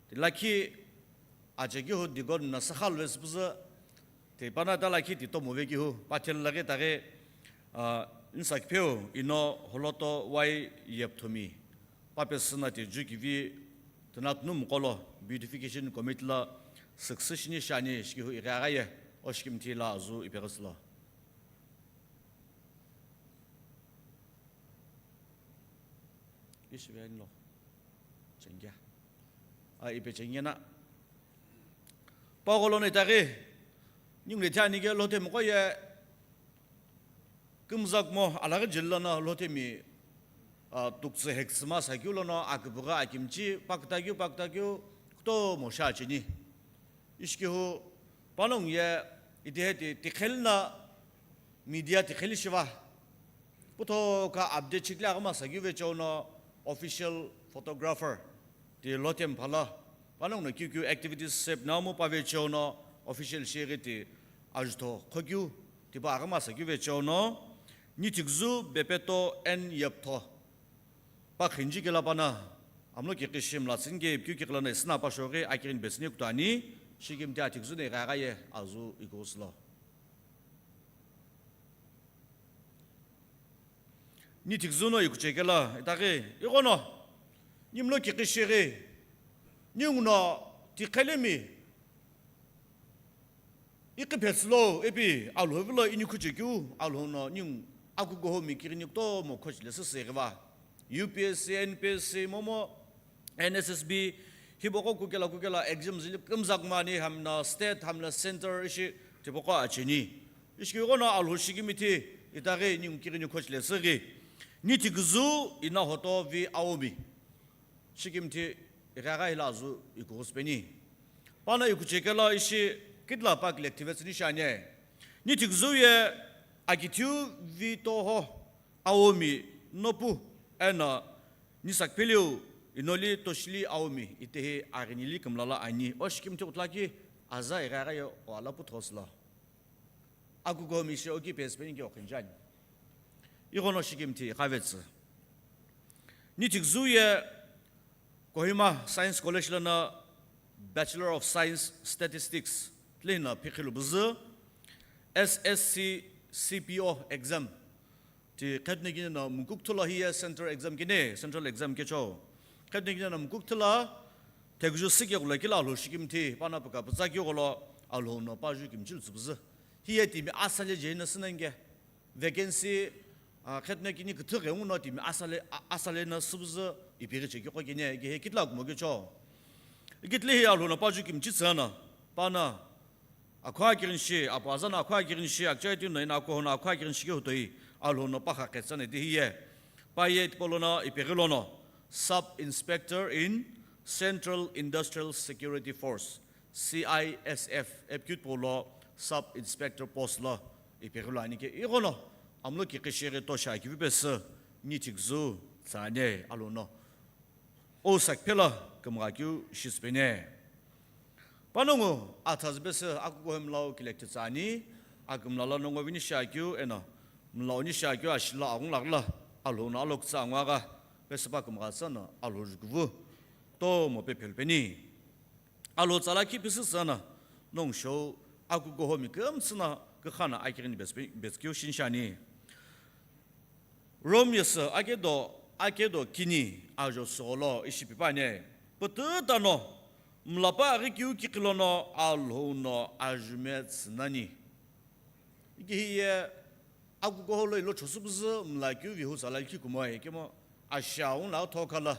Tilakhi, achekihu digon na sakhal vesüpüzü. Ti pano talakhi ti tomo vekihu, pathel laghi taghi, ah, nisa kipeu ino holoto wai yepthomi. Papesü na ti jukivi tuna tunu muko lo beautification committee la success ni shani shikihu ighi aghaye o shikimthi la azu ipeghesülo. Ishi ve ani lo. Chengya. A ipe chengya na. Pagholono itaghi. Ningu le thiani ke lothe muko ye. Kümzak mo alaghi jillono lothemi, ah, tuktsü hektsü ma sakeu lono aküpügha akimchi pakütakeu pakütakeu kutomo shi acheni. Ishikehu panongu ye itihe ti tiqheli na media tiqheli shiva. Puthokha update chikli aghima sakeu vecheono official photographer ti lothemi phala. Panongu no kiu kiu activities sep namu pa vecheono official shighi ti ajutho khokeu. Tipau aghima sakeu vecheono, Nithiküzü Bepeto N Yeptho. Pa khinji kela pano, amlo kiqi shi mlatsüni ke ipikeu kiqi lono isina pa shoghi akirini besini kutani, shikimthi athiküzü no ighi aghaye azu ikughusülo. Nithiküzü no ikuchekela, itaghi, ighono, nimlo kiqi shighi, ninguno tiqhelemi, iqhiphetsülo ipi Alhou vilo inikhuchekeu, Alhou no ningu akukuhomi kighini kutomo khochile süsü ighiva. U P S C, N P S C, momo, N S S B, hipaqo kukela kukela exam zili kümzak mani hami no state, hami no center ishi tipaqo acheni. Ishiki ighono Alhou shikimithi itaghi ningu kighini khochile süghi. Nithiküzü ina hoto vi aomi. Shikimthi ighi aghaye hila azu ikughusüpeni. Pano ikuchekela ishi kitila pa collective tsüni shiani. Nithiküzü ye akithiu vitoho aomi nopu eno Nisakpheliu inoli toshili aomi itehi aghinili kümlala ani. O shikimthi kutulaki aza ighi aghaye o ala puthosülo. Akukuhomi shi oki pesüpeni ke okhinjani. Ighono shikimthi iqavetsü. Nithiküzü ye Kohima Science College lono Bachelor of Science Statistics tilehino phikhilu buzü S S C C P O exam. Ti qhethne kini no mukuk thula hiye central exam kini, central exam kecho. Qhethne kini no mukuk thula theküju sike ghulokila Alhou shikimthi, pano pika pütsa keu gholo Alhou no paju kimchi lütsüpüzü. Hiye timi asale jena sünenge. Vacancy, ah, qhethne kini küthü ghenguno timi asale, a-, asale no süpüzü ipighi chekiqo kini, ikihe kitila kumo kecho. Ikitile hi Alhou no paju kimchi tsüna, pano Akhu akirini shi, apu azano akhu akirini shi, akchai tino ina akuhono akhu akirini shi keu toi, Alhou no pakha qhetsani tihiye. Paye tipolono ipeghilono, Sub Inspector in Central Industrial Security Force, C I S F, epikeu tipolo Sub Inspector post lo ipeghilo ani ke ighono, amlo kiqi shighi tosha kivi pesü, Nithiküzü tsüani Alhou no. O sakphela kümgha keu shisüpeni. Panongu athazübesü akukuho mlau kilekthi tsüani, akümla la nongo vini shiakeu eno mlauni shiakeu ashila aghungu laghila Alhou no alokütsü angwagha pesü pa kümgha tsüno Alhou jukuvu tomo pephelupeni. Alhou tsala kipisü tsüno nongu shou akukuho mi kümtsü no kükha no akighini betsü-, betsükeu shinshani. Rome yesü akedo, akedo kini ajo sügholo ishi pipani. Pütüta no, mlapa aghi kiu kiqi lono Alhou no ajume tsü nani. Ikihiye akukuho lo ilo chosüpüzü mla kiu vihu tsala likhi kumoi, kemo ashiawu na thokhala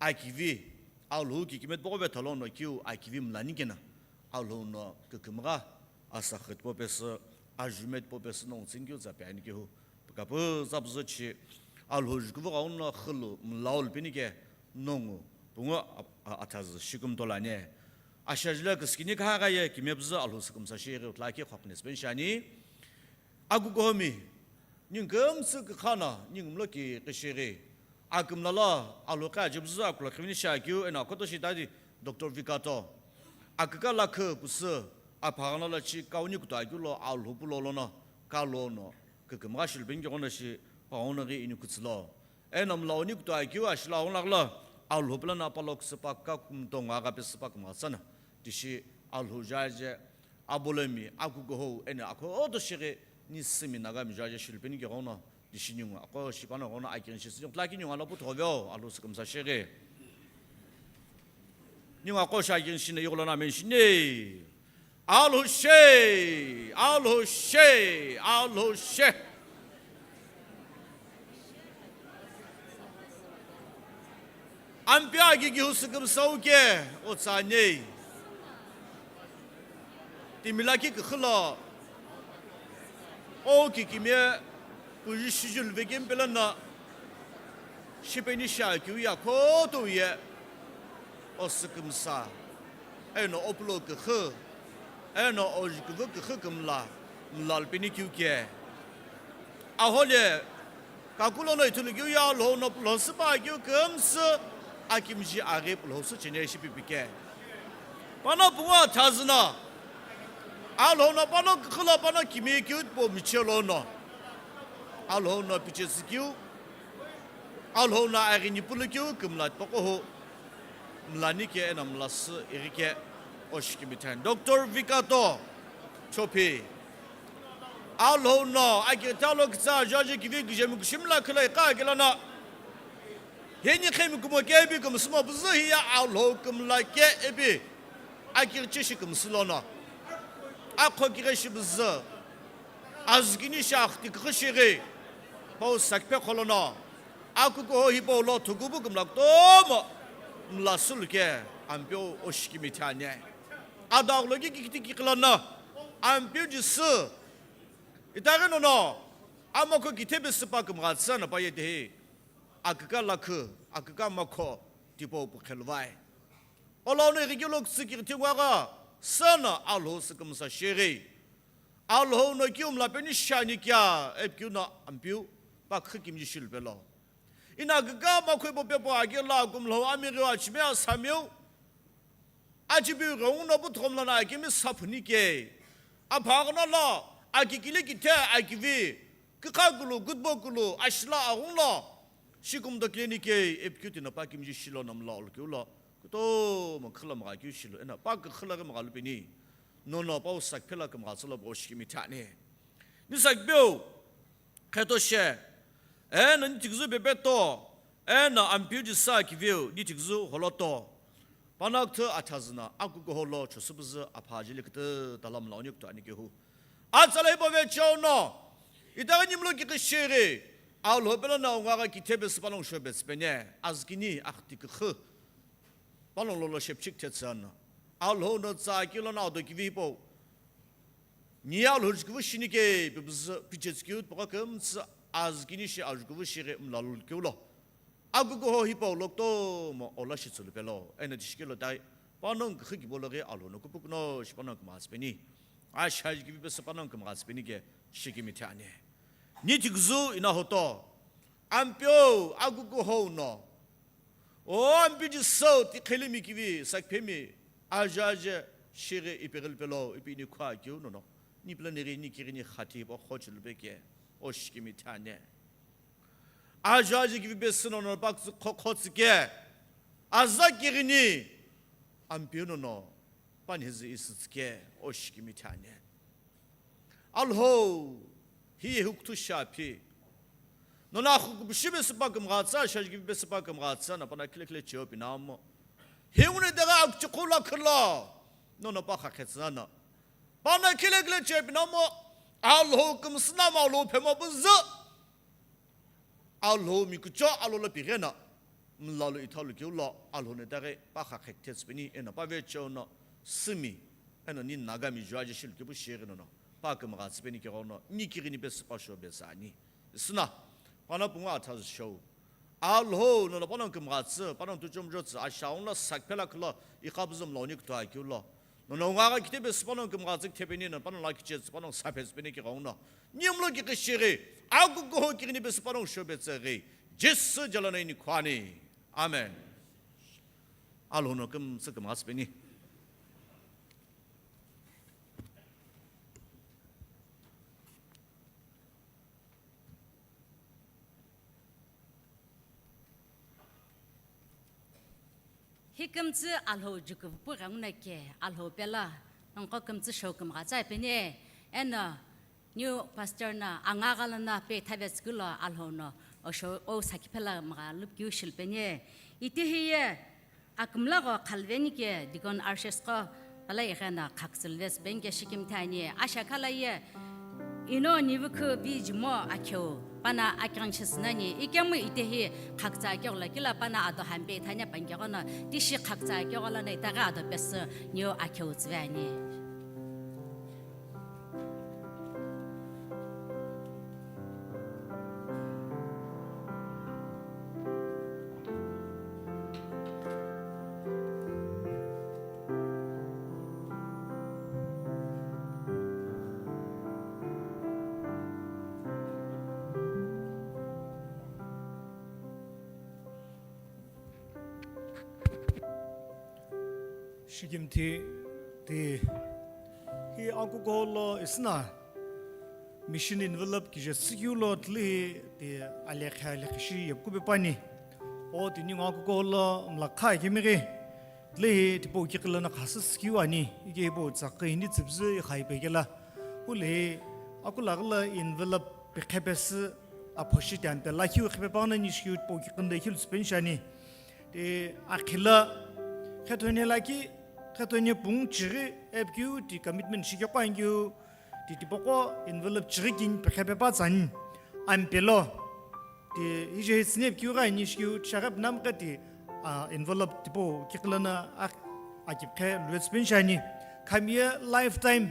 akivi, Alhou kikime tipaqo vetha lono keu akivi mlani kena, Alhou no kükümgha, asakhi tipau pesü, ajume tipau pesü nongu tsünikeu tsa pi ani kehu, pükapu tsapuzü chi, Alhou jukuvu ghenguno xülu mlau lupeni ke nongu, pungu a-, a-, athazü shikümtolani. Ashaji lo küsükini kha gha ye kime püzü Alhou sükümsa shighi utla ke khoknes pen shani. Akukuhomi, ningu kümtsü kükha no, ningu mlo ki kishighi. Akümla lo, Alhou kha ajibzü akulo khivini shakeu, eno akoto shi tadi Doctor Vikato. Aküka lakhi pusu, aphagana lo chi kauni kutu akeu lo, Alhou pulo lono, kalono, kükümgha shilupeni ke ghono shi, paghono ghi ini kutsülo. Eno mlauni kutu akeu ashila ghunaghi lo, Alhou pelo no palo kusüpa kakumtongu agha pesüpa kümgha tsana. Tishi Alhou jaje, abolomi, akukuhou, eno akoto shighi, ni sümi Nagami jaje shilupeni ke ghono, tishi ningu, ako shipano ghono akirin shi sini, tlaki ningu alo putho veo, Alhou sükümsa shighi. Ningu ako shi akirin shini, yugulo na men shini. Alhou she, Alhou she, Alhou she. Ampeu akikihu sükümsau ke, otsani. Timila ki küxü lo, o kikime, puji shijul vekempelo no, shipeni shakeu ye akoto ye, o sükümsa, eno o pulo küxü, eno o jukuvu küxü kümla, mla lupeni keu ke. Ahole, kakulo no ithulu keu ye Alhou no pulo süpa keu kümsü, akimji aghi pulo sü chine shipipi ke. Pano pungu athazü no, Alhou no pano küxü lo pano kime keu tipau michelo no. Alhou no pichetsü keu, Alhou no aghini pulu keu kümla tipaqo hu, mlani ke eno mlasü ighi ke oshikimi thani. Doctor Vikato Chopi. Alhou no, akitalo kitsa ajaje kivi kije mi kushimla khila iqa kela no. Hini khemi kumo ke ipi kümsümo püzü hiya Alhou kümla ke ipi. Akirchi shi kümsü lono. Akho kighe shi püzü. Azükini shi akhti küxü shighi. Pau sakiphe kholono. Akukuho hipau lo thukubu kümla kutomo. Mlasü lu ke Ampeu oshikimi thani. Adaghulo ki kikiti kiqi lono. Ampeu Jisü. Itaghi nono. Amakho kithe pesüpa kümgha tsü no pa ye dehi. Aküka lakhi, aküka makho, tipau pu khelu vai. Olo no ighikelo kütsü kighi tingwa gha, sü no Alhou sükümsa shighi. Alhou no kiu mla peni shani kea, ipi keu no Ampeu, pa küxü kimji shilu pelo. Eno aküka makho ipo pepo aghi lo akumlou amighi achimi asamiu. Achipiu ghenguno puthomla no akimi saphuni ke. Aphagana lo, akikili kithe akivi. Kükha kulu, kutbo kulu, ashila aghungu lo. Shikumdo kile ni ke, ipi keu tino pa kimji shilo no mla olo keu lo. Kutomo khüla mgha keu shilo, eno pa küxü lo ghi mgha lupeni. Nono pau sakiphe lo kümgha tsülo bo shikimi thani. Ni sakipeu, kheto she. Eno ni thiküzü pepe to. Eno Ampeu Jisü kiviu, ni thiküzü holo to. Pano küthü athazü no, akukuho lo, chosüpüzü, apha jeli kütü, tala mla oni kutu ani kehu. Atsala hipau vecheo no, itaghi ni mlo kikhi shighi, Alhou pelo no ungu agha kithe pesü panongu sho pesü peni, azükini akhti küxü, panongu lolo shepchik thetsü no. Alhou no tsa kilo no ado kivi hipau. Ni Alhou jukuvu shini ke, pi püzü, pichetsü keu, poko kümtsü, azükini shi ajukuvu shighi mla lukeu lo. Akukuho hipau lo kutomo ola shitsülu pelo, eno tishikelo dai, panongu küxü kibo lo ghi Alhou no kupukuno shi panongu kümgha tsü peni. Ashaji kivi pesü panongu kümgha tsü peni ke shikimi thani. Ni thiküzü ina hoto. Ampeu, akukuho no. O Ampeu Jisü, tiqhelimi kivi, sakiphemi, ajaje, shighi ipi ghili pelo, ipi ini khua keu nono. Ni pelo ni ghi, ni kighi ni khati, bo khochulu peke, oshikimi thani. Ajo ajo kivi pesü nono pa kütsü kho-, khotsü ke. Aza kighini. Ampeu nono. Pani hizi isütsü ke. Oshikimi thani. Alhou. Hi hukuthu shaphi. Nono akhukubushi pesü pa kümgha tsü, ashaji kivi pesü pa kümgha tsü, na pana khile khile cheo pinamo. Hi nguni dega akchi kula khilo. Nono pa khakhetsü na. Pana khile khile cheo pinamo. Alhou kümsü na ma Alhou phemo püzü. Alhou mikucho Alhou lo pighena. Mlalu ithalu keu lo Alhou no itaghi pa khakhe kithetsü peni eno pa vecheo no sümi eno ni Nagami juaje shilu kepu shighi nono pa kümgha tsü peni keghono ni kighini pesü pa shou betsü ani. Isüna, pano pungu atha shou. Alhou nono panongu kümgha tsü, panongu tuchomjo tsü, ashaung lo sakphela khilo, iqapüzü mlauni kuthu akeu lo. Nono ungaga kite pesü panongu kümgha tsü kithepeni no, panongu la kiche tsü, panongu saphe tsü peni keghono. Niumlo ki kishighi, akukuho kighini pesü panongu shou betsü ghi, Jisü jalo no ini khwani. Amen. Alhou no kümtsü kümgha tsü peni. Hi kümtsü Alhou jukupu ghenguno ke, Alhou pelo nongu kümtsü shou kümgha tsü peni, eno new pastor no angagha lono pe thavetsü kilo Alhou no osho o sakhi phela mgha lupkiu shilu peni. Ite hiye akümla gho khalveni ke Deacon Arches qo pala ighena khaktsülvetsü peni ke shikimthi ani. Ashakhala ye ino nivukhu vijimo akheu pana akighinishisü nani. Ikemu ite hi khaktsü akegho lo kila pana ado hampe ithania pankeghono tishi khaktsü akegho lono itaghi ado pesü niu akheu tsüve ani. Shikimthi ti hi akukuho lo isüna mission envelope kije sükeu lo tili hi ti alekhe alekhe shi yepkube pani. O tini ngo akukuho lo mlakha kemighi tili hi tipau kiqi lono khasü sükeu ani. Ike hipau tsaqi hini tsüpüzü ikhai pekela. Huli hi akulaghüla envelope pikhe pesü aphoshi tianpe lakhiu qhipe paghi nani shikeu tipau kiqi nde khilu tsüpeni shani. Ti akhila khetoni laki, khetoni pungu chighi epkiu ti commitment shikeqo ankeu ti tipaqo envelope chighi kini pikhe pepa tsani. Ampelo ti hije hi tsüni epkiu ghi ani shikeu shaghi pinamghi ti, ah, envelope tipau kiqi lono akipkhe luvetsü peni shani. Khamiye lifetime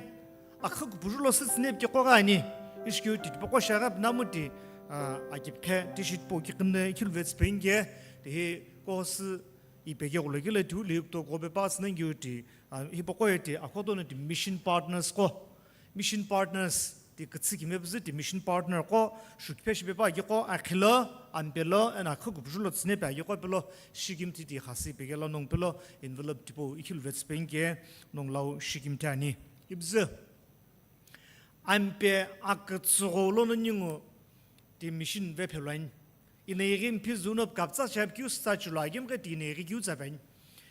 akha kupuju lo sü tsüni epkiqo ghi ani. Ishikeu ti tipaqo shaghi pinamu ti, ah, akipkhe tishi tipau kiqi nde khilu vetsü peni ke ti hi kohosü ipeghi ghulo kile tiu liu kutokupe pa tsüna ngiu ti, ah, hipaqo ye ti akhoto no ti mission partners qo. Mission partners ti kütsü kime püzü ti mission partner qo, shukiphe shipe pa kiqo, akhilo, ampelo, eno akha kupuju lo tsüni pe akiqo pelo, shikimthi ti khasü ipeghi lo nongu pelo, envelope tipau ikhilu vetsü peni ke, nongu lau shikimthi ani. Ipüzü. Ampe akütsüghou lono ningu ti mission vephelani. Ineghi mphi zuno kaptsa chapkiu sta chulo agimghe ti ineghi kiu tsapani.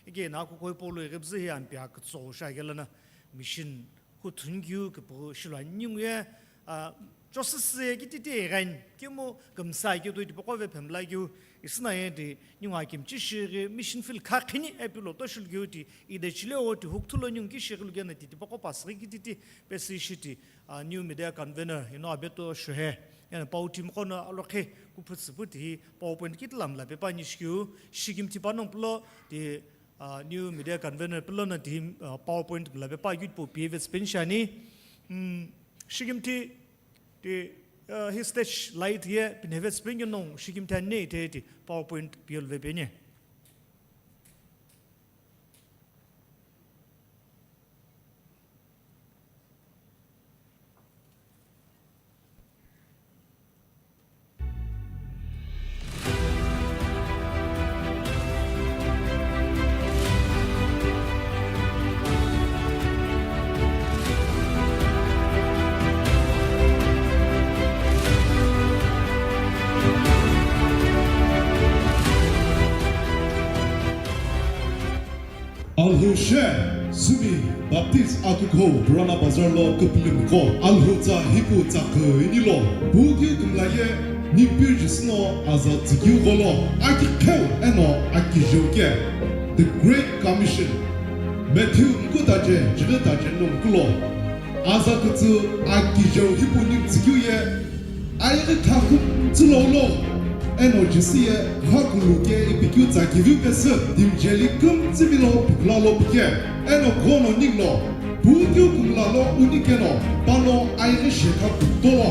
Ike na kukoi polo ighi püzü hi ampe akütsüghou shaghi lono mission hu thunkiu kipu shiluani ningu ye, ah, chosüsü ye kititi ighani. Kemu kümsa keu toi tipaqo vephemla keu isüna ye ti ningu akimchi shighi mission field kha khini epi lo to shilu keu ti ide chile o ti hukuthu lo ningu ki shighi lukena ti tipaqo pasüghi kititi pesü ishi ti, ah, new media convener ino abeto shuhe. Eno pau team qo no alokhe kuphu tsüpu ti hi PowerPoint kitila mla pepa ni shikeu shikimthi panongu pelo ti, ah, new media convener pelo no ti hi, ah, PowerPoint mla pepa keu tipau pivetsü peni shani. Hmm, shikimthi ti, ah, hi stage light ye pinhevetsü peni ke nongu shikimthi ani ite ti PowerPoint piyeluve peni. Alhou she, Sümi Baptist akukuho Purana Bazar lo küpülümiqo, Alhou tsa hipau tsaqü inilo, pukeu kümla ye, Nipi Jisü no aza tsükeu gholo, akiqheu eno akijeu ke, The Great Commission, Matthew nkudaje, jighidaje no nkulo, aza kütsü akijeu hipau ni tsükeu ye, ayeghi khakhu tsülo ulo. Eno Jesi ye ghakulu ke ipikeu tsa kiviu pesü, timi jeli kümtsümi lo pikula lo pike. Eno kuno ningu no, pukeu kümla lo unikeno, pano aighi shekha kutolo,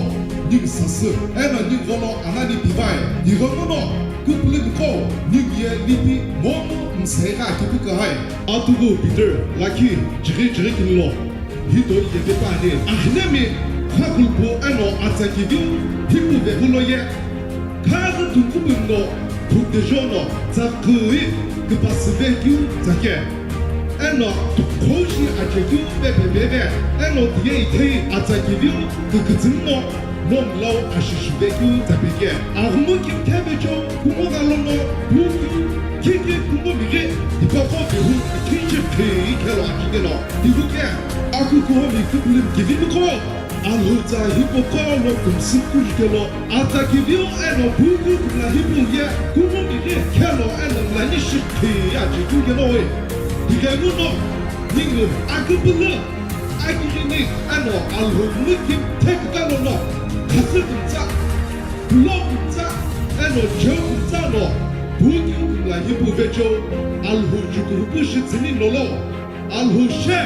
ningu sasü. Eno ningu no anani pivai, ighono no, kupulumi ko, ningu ye lipi momu msegha kipu kahai. Atugu Peter, lakhi, jighi jighi kümlo. Hito yepe püani, ahinemi, khakulpu eno atsa kiviu, hipu vehulo ye. Khaghi tukupu no, thutejono, tsa kui, küpasüve kiu tsake. Eno, khoushi achekeu pepe veve, eno tiye ithei atsa kiviu, kükütsüno, Nomlau ashishive keu tsapeke. Aghumu kimthe vecho, kumo ghalono, pu keu, khikhe kumo mighe, tipaqo vehu, khikhe khei khelo akikeno. Tihuke, akukuho mi kupulumi kivimuko, alhutsa hipuko lo kumsü kujikelo, atsa kiviu eno pu keu kumla hipu ye, kumo mighe khelo eno mlanishi khei achikukeno we. Tigemuno, ningu, akupulu, Akijini eno Alhou miki thekikalono, khasü kümtsa, lo kümtsa, eno cheu kümtsa no, buki ukula hipu vecheu, Alhou chukuhupu shitsüni nolo, Alhou she.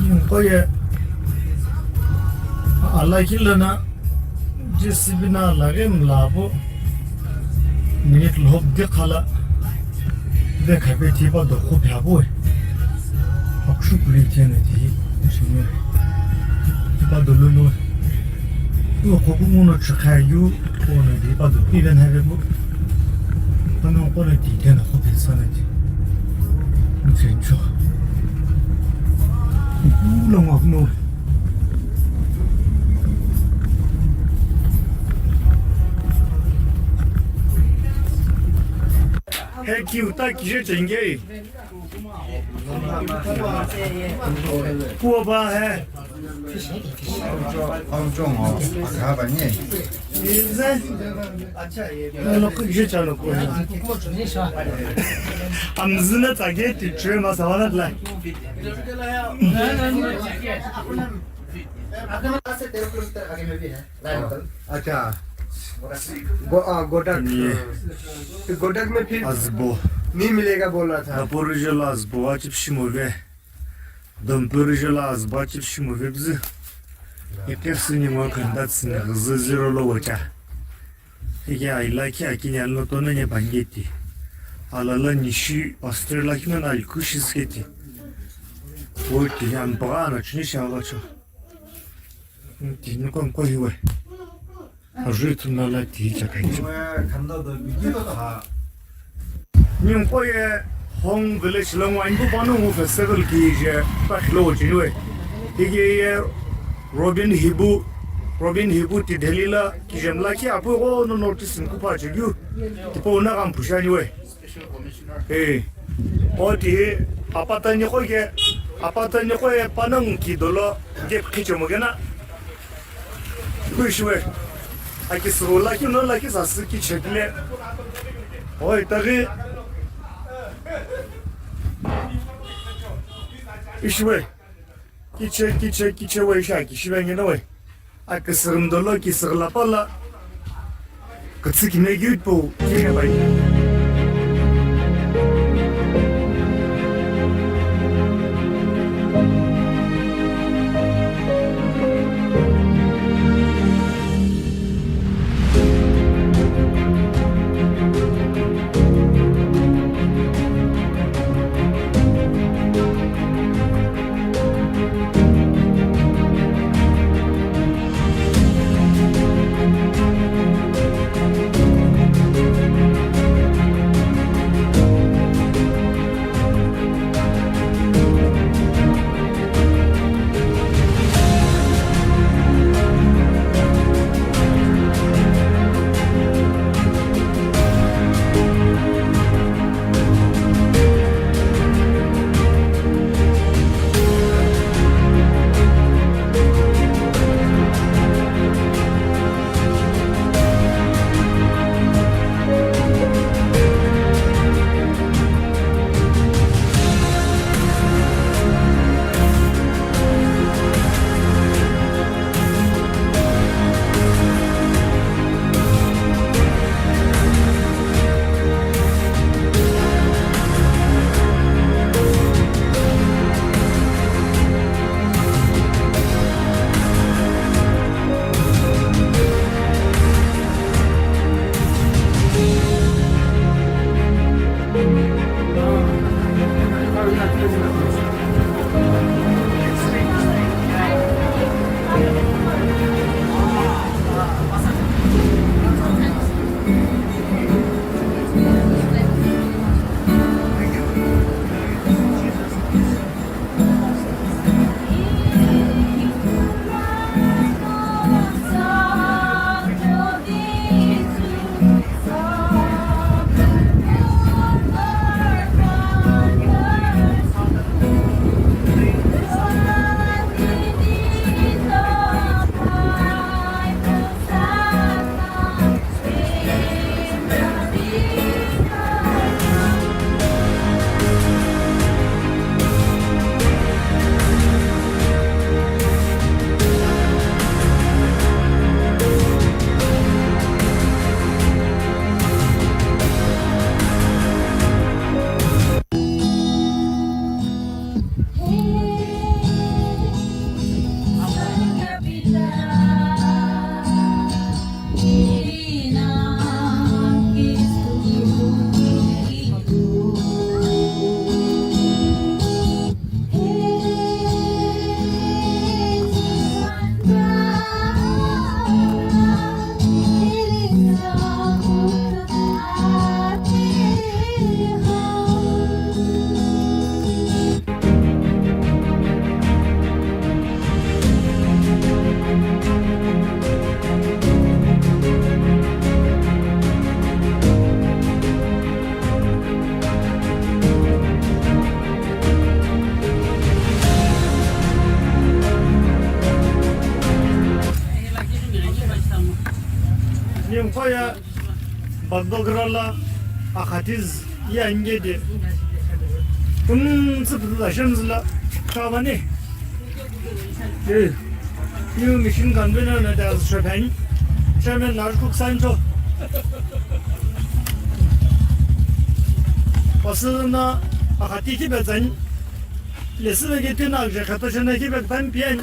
Inqo ye alakhi lono J C B na laghi mla pu minute lhop de khala de khape thipa do khu phe apu we. Akushu kuli thena thi shini. Thipa do lulu. Yo khopu muno chikhayu. Kono di pa do pi ben hare bu. Kono kono di den ho pe sana di. Nchen cho. Ulo ngok no. He ki uta ki je chenge. Kuo ba he. Amzina tsage ti chwe ma sawana tla. अच्छा। गो-, आ, गोडक। ये। गोडक में फिर azbo। नहीं मिलेगा बोल रहा था। Zaporizhzhia lo azbo achip shimove. Domporizhzhia lo azbo achip shimove bzü. Ikesü ni ngo khandatsü ni ghüzü zero lo wacha. Ike aila ki akini alo tono nye pangeti. Alala nishi pastor lakhi no na alkushi sketi. Oti ampaga no chini shavacho. Ti nuko nko hiwe. Ajui tunala ti chakaicho. Ninqo ye Hong village lo ngo angu pano ngu festival kije pa khilo chiniwe. Ike ye Robin Hibu, Robin Hibu ti Delhi la kije mla ki apu go no notice ngu pa chigyu. Tipo na kam pushani we. Eh. Oti apatani ko ke, apatani ko ye panang ki dolo ke khicho mo gena. Kuishiwe. Aki suru lakhi no lakhi sasü ki chekle. Oi, taghi. Ishiwe. Kiche, kiche, kiche we isha ki shiwe ngena we. Aki suru mdolo ki suru lapala. Kütsü kime gyut po kime bai. Ya Bambagrala Akhatiz ya ngede. Kumtsu pula shemzla kavani. Eh, new mission convener na das Japan. Chairman Narkuk Sancho. Pasuna Akhati ki bezan. Lesi bege tina je khato shana ki be ban pian.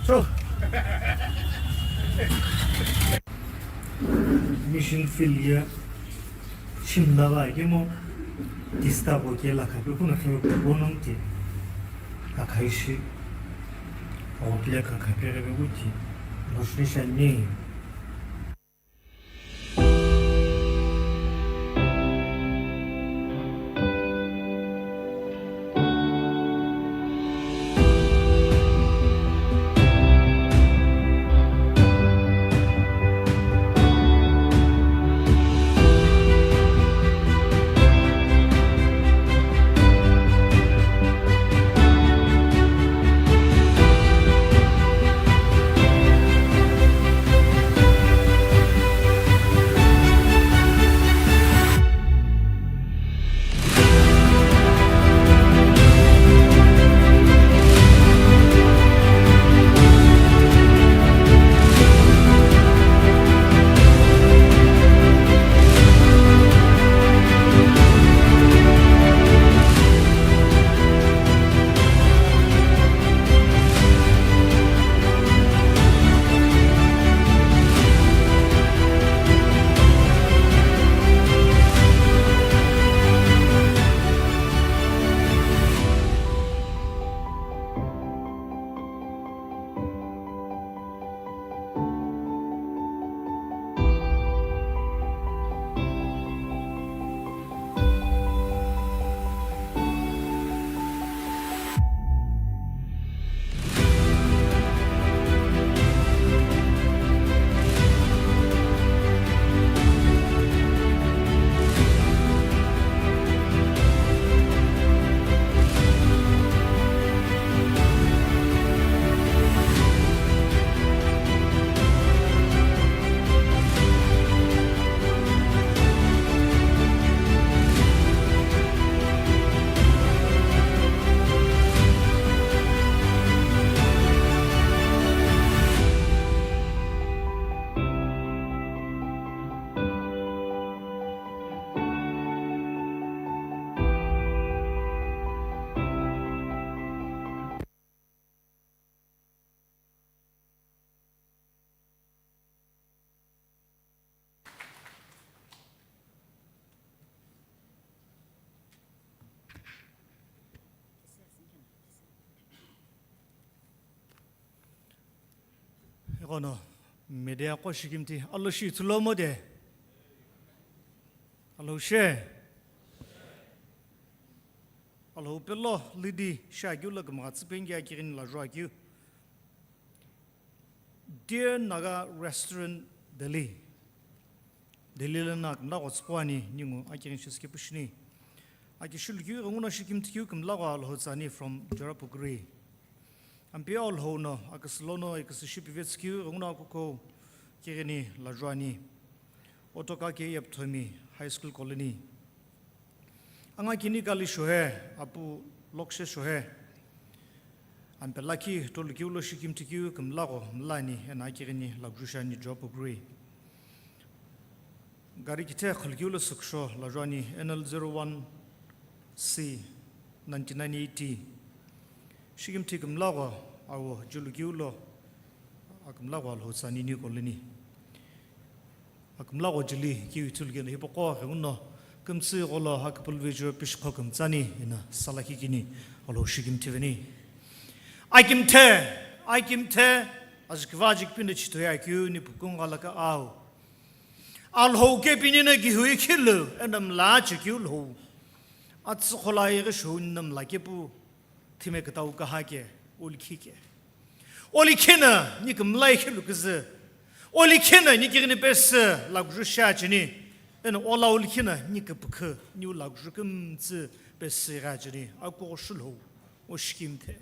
So. Mission field ye shimla va kemo tista bo ke la khape kuna khe bonong ke kakhai shi. Awo pile kakhape rebe kuti. Rosh Hashanah ni. Ighono media qo shikimthi alo shi ithulu mo de. Alo she. Alhou pelo lidi shi akeu lo kümgha tsüpeni ke akighini lajo akeu. Dear Naga Restaurant Delhi. Delhi lono kümla gho tsüqo ani ningu akighini shi sikepu shini. Aki shi lukeu ghenguno shikimthi keu kümla gho Alhou tsüani from Jorapuguri. Ampeu Alhou no aküsü lono aküsü shi pivetsü keu ghenguno akuko kighini lajo ani. Otoka ke Yepthomi High School Colony. Anga kini kali shohe, apu lokshe shohe. Ampe lakhi tolukeu lo shikimthi keu kümla gho mlani ena akighini lakuju shi ani Jorapuguri. Gari kithe khulukeu lo süksho lajo ani N L zero one C ninety-nine eighty. Shikimthi kümla gho awo julukeu lo akümla gho Alhou tsüani ni kolini. Akümla gho jili keu ithulu keno hipaqo ghenguno kümtsü gholo aküpülüve ju pishikho kümtsü ani ena sala kikini Alhou shikimthi veni. Akimthe, akimthe, ajikva ajikpino chithoye akeu ni pukungha laka au. Alhou ke pini no kihui khilu eno mla chikeu lhou. Atsü khola yeghi shou ni no mla kepu. Thime kütau kaha ke, ulikhi ke. Ulikhi no ni kümlai khilu küzü. Ulikhi no ni kighini pesü lakuju shi achini. Eno ola ulikhi no ni küpükhu, ni lakuju kümtsü pesü ghi achini. Akugho shulhou, o shikimthe.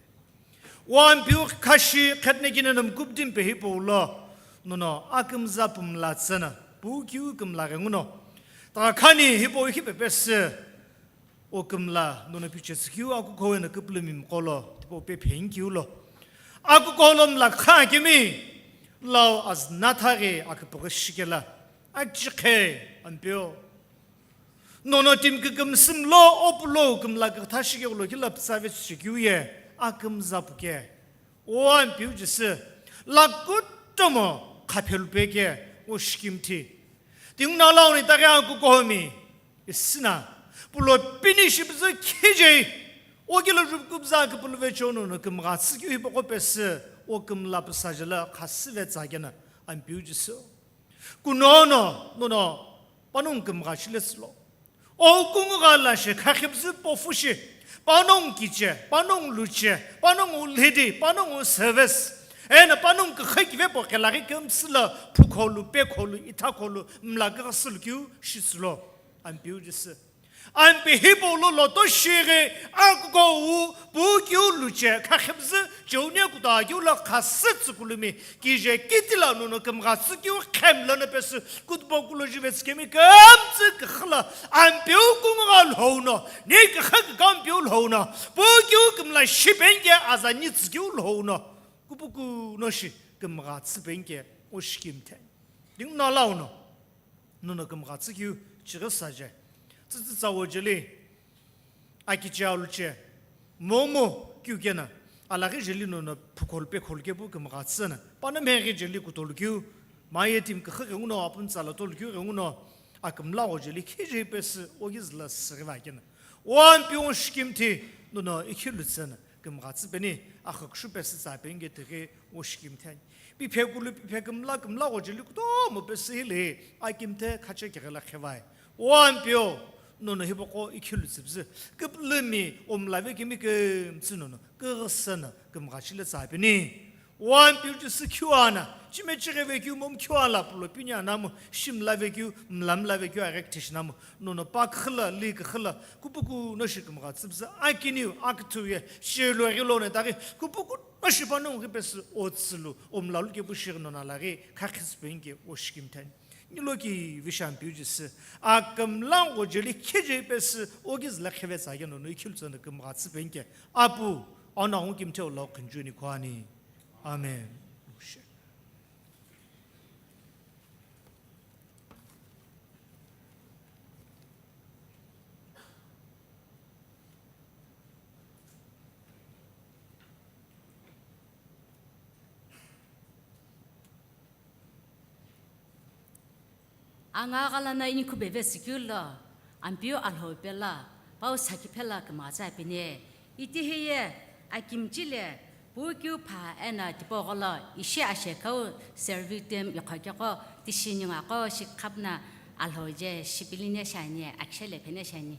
O Ampeu khashi khetne kini no mkupdim pe hipau lo. nono akümza pumla tsüna, pukeu kümla ghenguno. Takhani hipau ihi pepesü, o kümla nono pichetsükeu akuko eno küpülümi mqolo, tipau pe phenikeu lo. Akuko lo mla khakemi, lau aznatha ghi aküpüghü shikela, akichikhe Ampeu. Nono timi kükümsü mlo, opulo kümla kütha shikeulo kila pütsave shikeu ye, akümza puke. O Ampeu Jisü, la kutomo khaphelupe ke o shikimthi. Tinguna launi taghi akukomi, isina, pulo pini shipüzü khijei, o kilo jupkubza küpülüve chono no kümgha tsükeu hipaqo pesü, o kümla püsajela khasüve tsakena, Ampeu Jisü. Kunono, nono, panongu kümgha shile tsülo. O kungu ghala shi, khakhipüzü pofu shi, panongu kiche, panongu luche, panongu lhidi, panongu service. Eno panongu kükha kive po khelaghi kümsüla, phukholu, pekholu, ithakholu, mla kükha sülukeu shi tsülo, Ampeu Jisü. Ampe hipau lo loto shighi, akuko wu, pukeu luche, khakhipüzü, cheune kuta keu lo khasü tsükulumi, kije kitila nono kümgha tsükeu khemlono pesü, kutbo kulo jive tsükemi kümtsü kükhüla, Ampeu kungu gha lhouno, ni kükha kükha Ampeu lhouno, pukeu kümla shipenke azani tsükeu lhouno, kupukuno shi kümgha tsüpenke o shikimthe. Tinguna launo. Nono kümgha tsükeu chighi saje. Tsütsü tsawo jeli, akiche aluche, momu keu kena, alaghi jeli nono phukholu pekholu kepu kümgha tsüna. Pano mheghi jeli kutolu keu, maye timi kükha ghenguno, apun tsala tolu keu ghenguno, akümla gho jeli khijei pesü, o kizüla sürüva kena. O Ampeu o shikimthi, nono ikhilu tsüna. Kümgha tsüpeni, axükushu pesü tsa penike tighi o shikimthi ani. Piphe kulu, piphe kümla, kümla gho jeli kutomo pesü hile, akimthe khache keghela khevai. O Ampeu, nono hipaqo ikhilu tsüpüzü, küpülümi omlave kemi kümtsü nono, küghüsü no, kümgha shile tsa peni. O Ampeu Jisü khiu ana, chime chighi vekeu momu khiu ala pulo pini anamu, shimla vekeu, mlamla vekeu, aghi kthishinamu, nono pa kükhüla, li kükhüla, kupukuno shi kümgha tsüpüzü, akiniu, aküthu ye, shilo ghilo ne taghi, kupukuno shi panongu ghi pesü, o tsülu, omlalu kepu shighi nono alaghi, khakhitsü penike, o shikimthani. Niloki vishi Ampeu Jisü, akümla gho jeli khijei pesü, o kizüla kheve tsakena nono ikhilu tsüna kümgha tsüpenike, Apu, ana ngu kimthe ola khunjuni kwani. Amen. Anga ghalana inikhu bevesükeu lo, Ampeu Alhou pelo, pau sakhi phela kümgha tsü peni. Itihiye, akimchile, pukeu pha eno tipau gholo, ishi ashekau servitem iqhokeqo, tishi ningu aqo shi khapuna Alhou je shipilini shiani, akishele pheni shiani.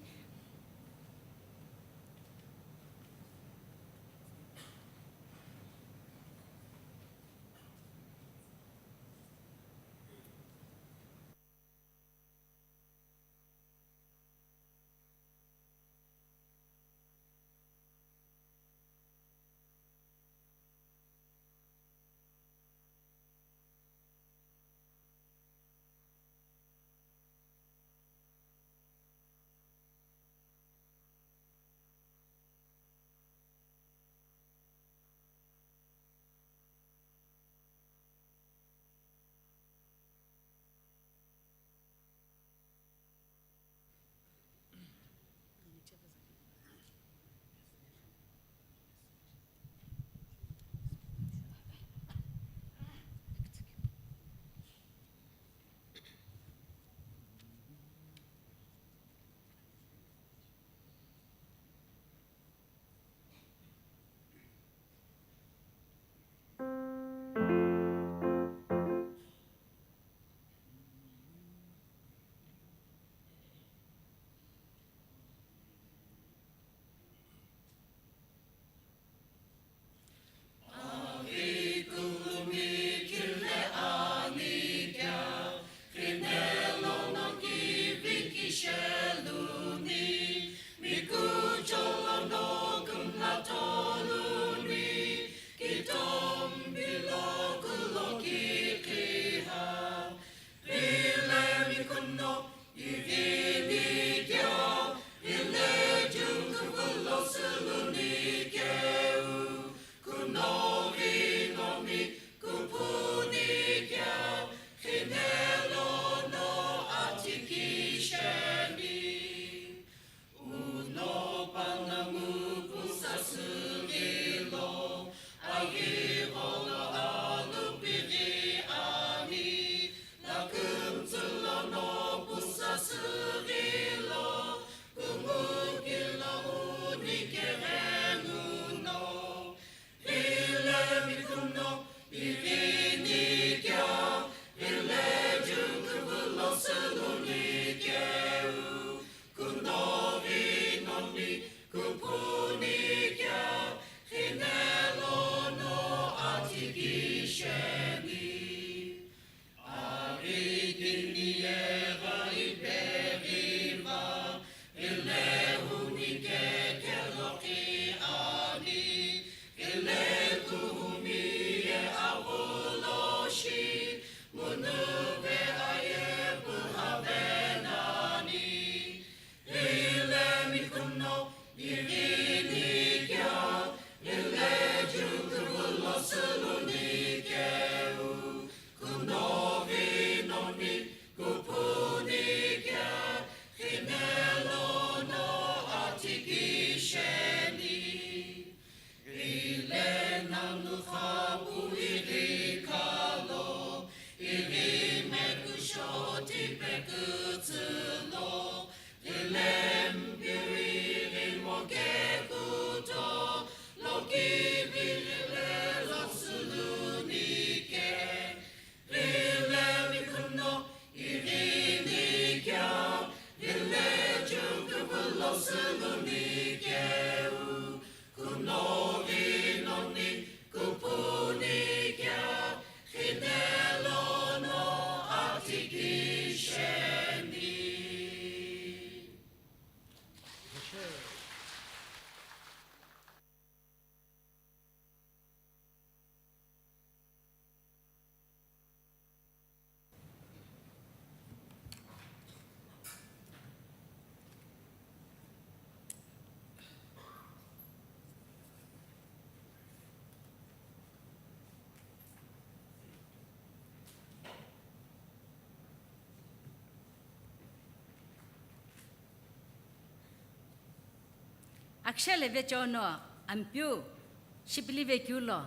Akishe leve chono Ampeu shipilive keu lo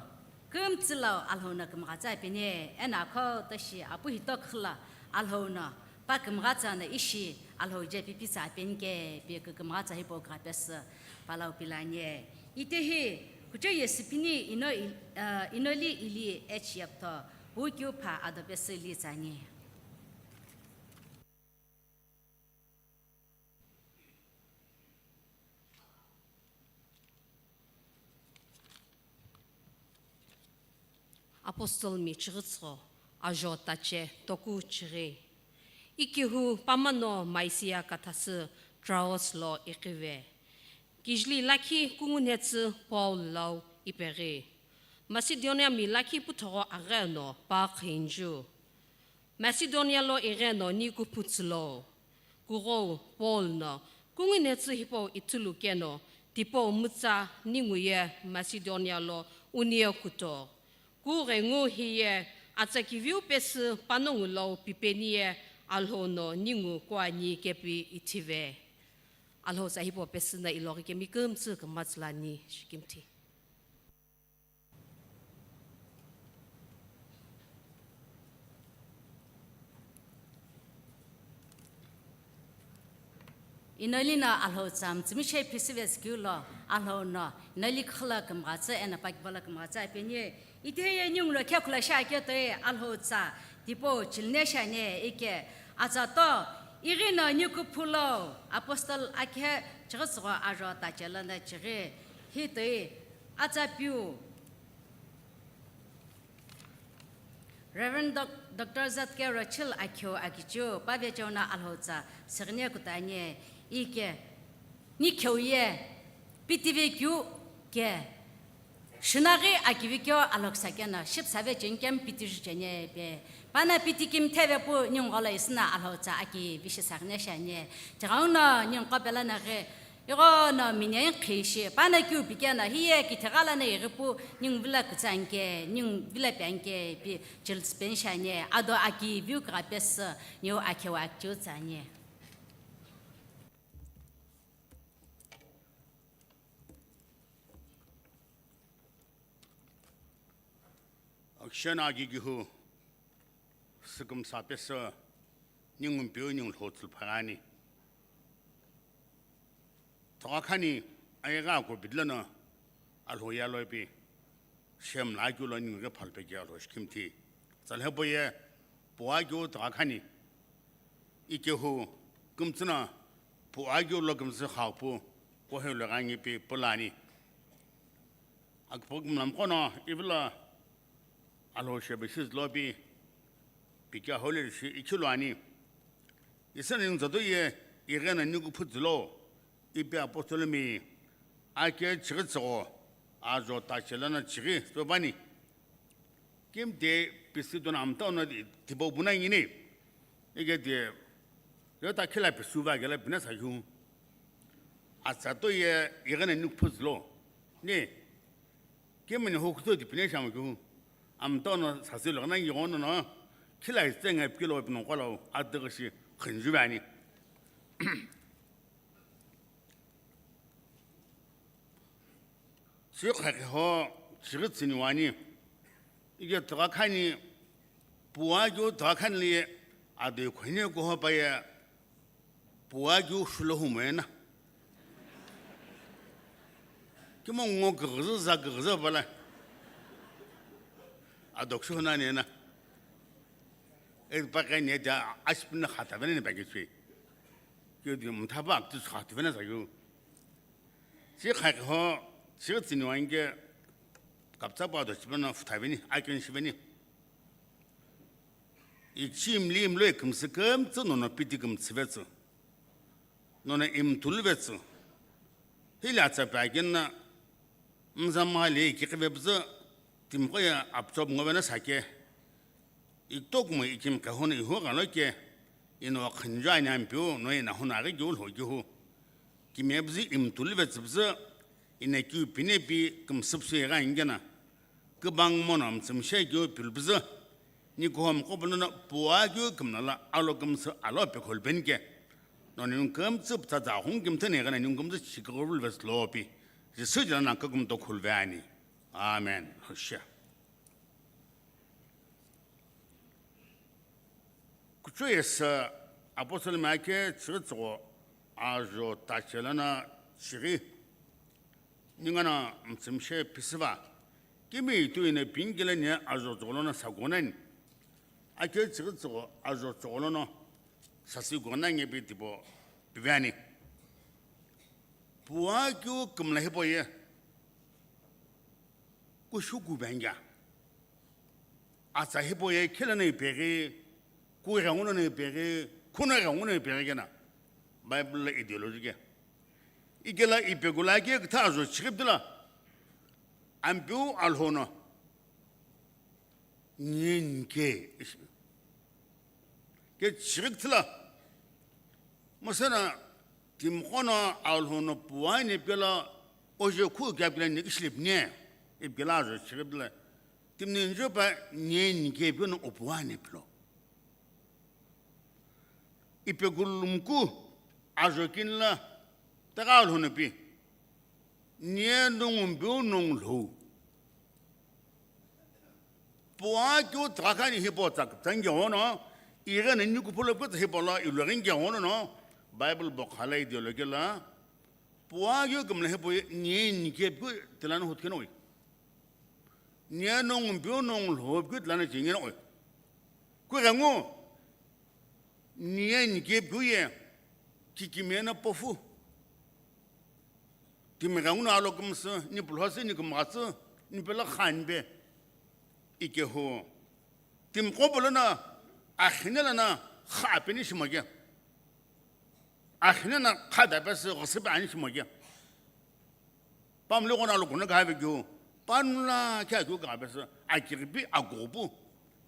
kümtsü lo Alhou no kümghatsa peni, eno akho toshi apu hito khüla Alhou no pa kümghatsa no ishi Alhou je pipi tsa peni ke pi kümghatsa hipau kha pesü palau pilani. Itehi kucho yesü pini ino il-, eh, inoli ili H Yeptho pu keu pha ado pesü li tsani. Apostle mi chighi tsügho, ajo tache toku chighi. Ikehu pamano Maisia kathasü Troas lo iqive. Kijili lakhi kungunhetsü Paul lau ipeghi. Macedonia mi lakhi puthogho aghi no pa kheinju. Macedonia lo ighi no ni kuphu tsülo. Kughou Paul no, kungunhetsü hipau ithulu keno, tipau mütsa ningu ye Macedonia lo unie kuto. Kughengu hiye atsa kiviu pesü panongu lo pipeni ye Alhou no ningu kuani kepi ithive. Alhou tsa hipau pesü no iloghi kemi kümtsü kümtsü lani shikimthi. Inoli no Alhou tsa mütsümishei phisüvetsü keu lo, Alhou no inoli khüla kümghatsü eno pakibo lo kümghatsü apeni. Itehi ye ningu lo khekhula shi aketoi Alhou tsa tipau chilne shani ike atsa to ighi no ni kuphu lo Apostle akhe chighi tsügho ajo tache lono chighi hitoi atsa piu. Reverend Doc-, Doctor Z K Rochil akheu akichiu, pavecheu no Alhou tsa sighine kutani, ike, ni kheu ye, pitivi keu ke, shunaghi akivi keu alhoksa keno, shipsa vecheni kemi piti jucheni pe, pana piti kimi theve pu ningu gholo isüna Alhou tsa akivi shisaghine shani, tighenguno ningu qo pelana ghi, Ighono mineyi qhishi, pano kiu pikeno, hiye kithigha lono ighipu, ningu vilo kutsanke, ningu vilo pianke, pi chilsü penshani, ado aki viu kugha pesü, niu akhewa akichiu tsani. Akishena akigihu, sükümsa pesü, ningu mpeu ningu lhotsü phagani. Togha khani ayegha ko bidlono Alhou ye aloipi, shem la keu lo ningu ghi phalpe ke Alhou shikimthi. Tsalhepo ye puwa keu togha khani. Ikehu kümtsüno puwa keu lo kümtsü khaupu, kohelo ghangipi pulani. Akpok mlam kono ivilo Alhou shebe shi zülopi, pikea holi shi ichilu ani. Isü ningu zato ye ighena niku phutsulo, ipi apostol mi ake chighi tsügho, ajo tache lono chighi sopani. Kimte pisi dona amta ono di-, tipau buna ngini. Ike di, yo ta khila pisuva gela pina sa yu. Atsa to ye, ighena niku phutsulo. Ni, kimini hokuto di pina shama yu. Amta ono sasi lo na ngi ono no. Khila itse ngai pilo pino kola, adaghi shi khinju bani. Shi khakhe ho, chighi tsüni wani. Ike togha khani, puwa keu togha khani le, ado khone ko ho pa ye, puwa keu shulo hu mo ena. Kimo ngo kughuzu za kughuzu pala. Ado kshu na ne na. E pa ka ne da ashpin khata bene ne pa ke chui. Mthapa akti sükha tivena sayu. Si khaiho, si tsini wange kaptsa pa do chibana futaveni, akyon shiveni. Ichim lim lo ekimsi kümtsü nono piti kümtsüvetsü. Nono imtulvetsü. Hili atsa pa kinna mzamali kikive bzü timqoya apchop ngovena sake. Iktok mo ikim kahuna ihu galo ke, ino khanjo ani ampiu, no ina huna agi giu lho giu hu. Kime bzü imtulvetsü bzü, ina kiu pine pi kümsüpsü ega ingena. Kibang mono mtsümshe giu pilbzü. Nikuhom kopuluna puwa giu kümnala alo kümsü alo pe kholben ke. No ninung kümtsü ptsa za hung kimthene gana ninung kümtsü chikagurul ves lopi. Jisu jana kakum to khulve ani. Amen. Hoshia. Kuchuyesa Apostle Mike chighi tsogo ajo tachelana chighi. Ningana mtsümshe pisiva. Kimi itu ina pingila ni ajo tsogolona sagonan. Ake chighi tsogo ajo tsogolono sasi gona nge bi tipo pivani. Puwa kiu kümla hipo ye. Kushu kubengya. Atsa hipo ye khela nei peghi, ku ghenguno nei peghi, kuno ghenguno nei peghi kena. Bible la ideology ke. Ikela ipegula ke ktha ajo chighi dila. Ampiu alhono. Nyenke ishi. Ke chighi thila. Masana timqono alhono puani pela oje khu gap kila ni islip ne. Ipela ajo chighi thila. Timni njo pa nyenke peno opuani pelo. Ipegulumku ajo kinla taga alhono pi. Nie nungu mbiu nungu lhou. Puwa kiu trakani hipo tsak tsangi hono, ire na niku pulo kutsa hipo la iloringi hono no, Bible bokhala ideology la, puwa kiu kümla hipo nie nike pu tilana hutkenoi. Nie nungu mbiu nungu lhou pu tilana chingena oi. Ku gangu, nie nike pu ye, kikimena pofu. Timi ghenguno alo kümsü, ni pulhosi, ni kümghatsü, ni pela khanbe. Ikehu. Timi qopolona, akhine lana, kha apeni shimoge. Akhine na kha dapesi, ghasibe ani shimoge. Pamli gona alo gona gave gyu. Panula kya gyu gapesi, akiripi agobu.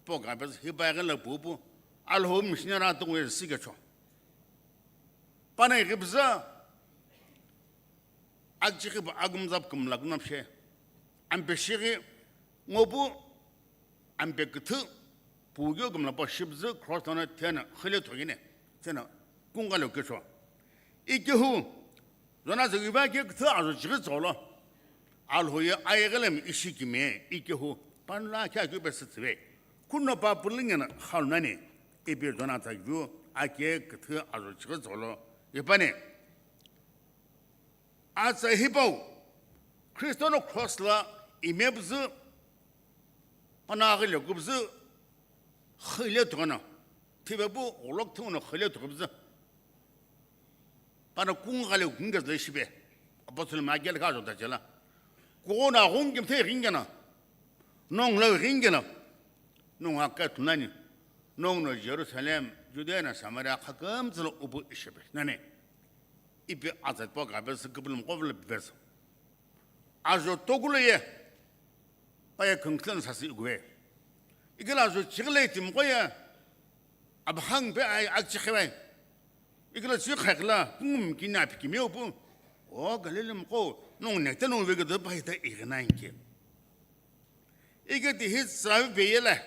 Po gapesi, hibai gela bubu. Alho missionary atungu sikecho. Pana igibza, Akchighi pa agumzap kümla kunamshe. Ampe shighi ngopu ampe küthü pugyo kümla pa shibzü cross lana thena khile thogine. Thena kungalo kecho. Ikehu zona zügiba ke küthü azo chighi tsolo. Alhoye ayegelem ishi kime ikehu panla kya kyu pe sütsüve. Kunno pa pulingena khalunani ipi zona zügibu ake küthü azo chighi tsolo. Ipane. Atsa hipau, Khristo no cross la imebzü, panaghi lekubzü, khile tugana, thibepu gholok thunguna khile tugubzü. Pana kung ghale kung gazle shibe, Apostle Michael ka jota jela. Kugona ghung kimthe ghingena, nong la ghingena, nong aka tunani, nong no Jerusalem, Judea na Samaria khakamzla upu ishibe. Nani. Ipi azat po gabe sü kübülüm kovle bibes. Ajo tokule ye. Paye künkhlen sasi igwe. Ikela ajo chigile itim koye. Abhang pe ai akchikhe bai. Ikela chi khakla kungum kina pikimeu pu. O Galilem ko nong nekte nong vege de pai ta igna inke. Ike ti hi tsavi peyela.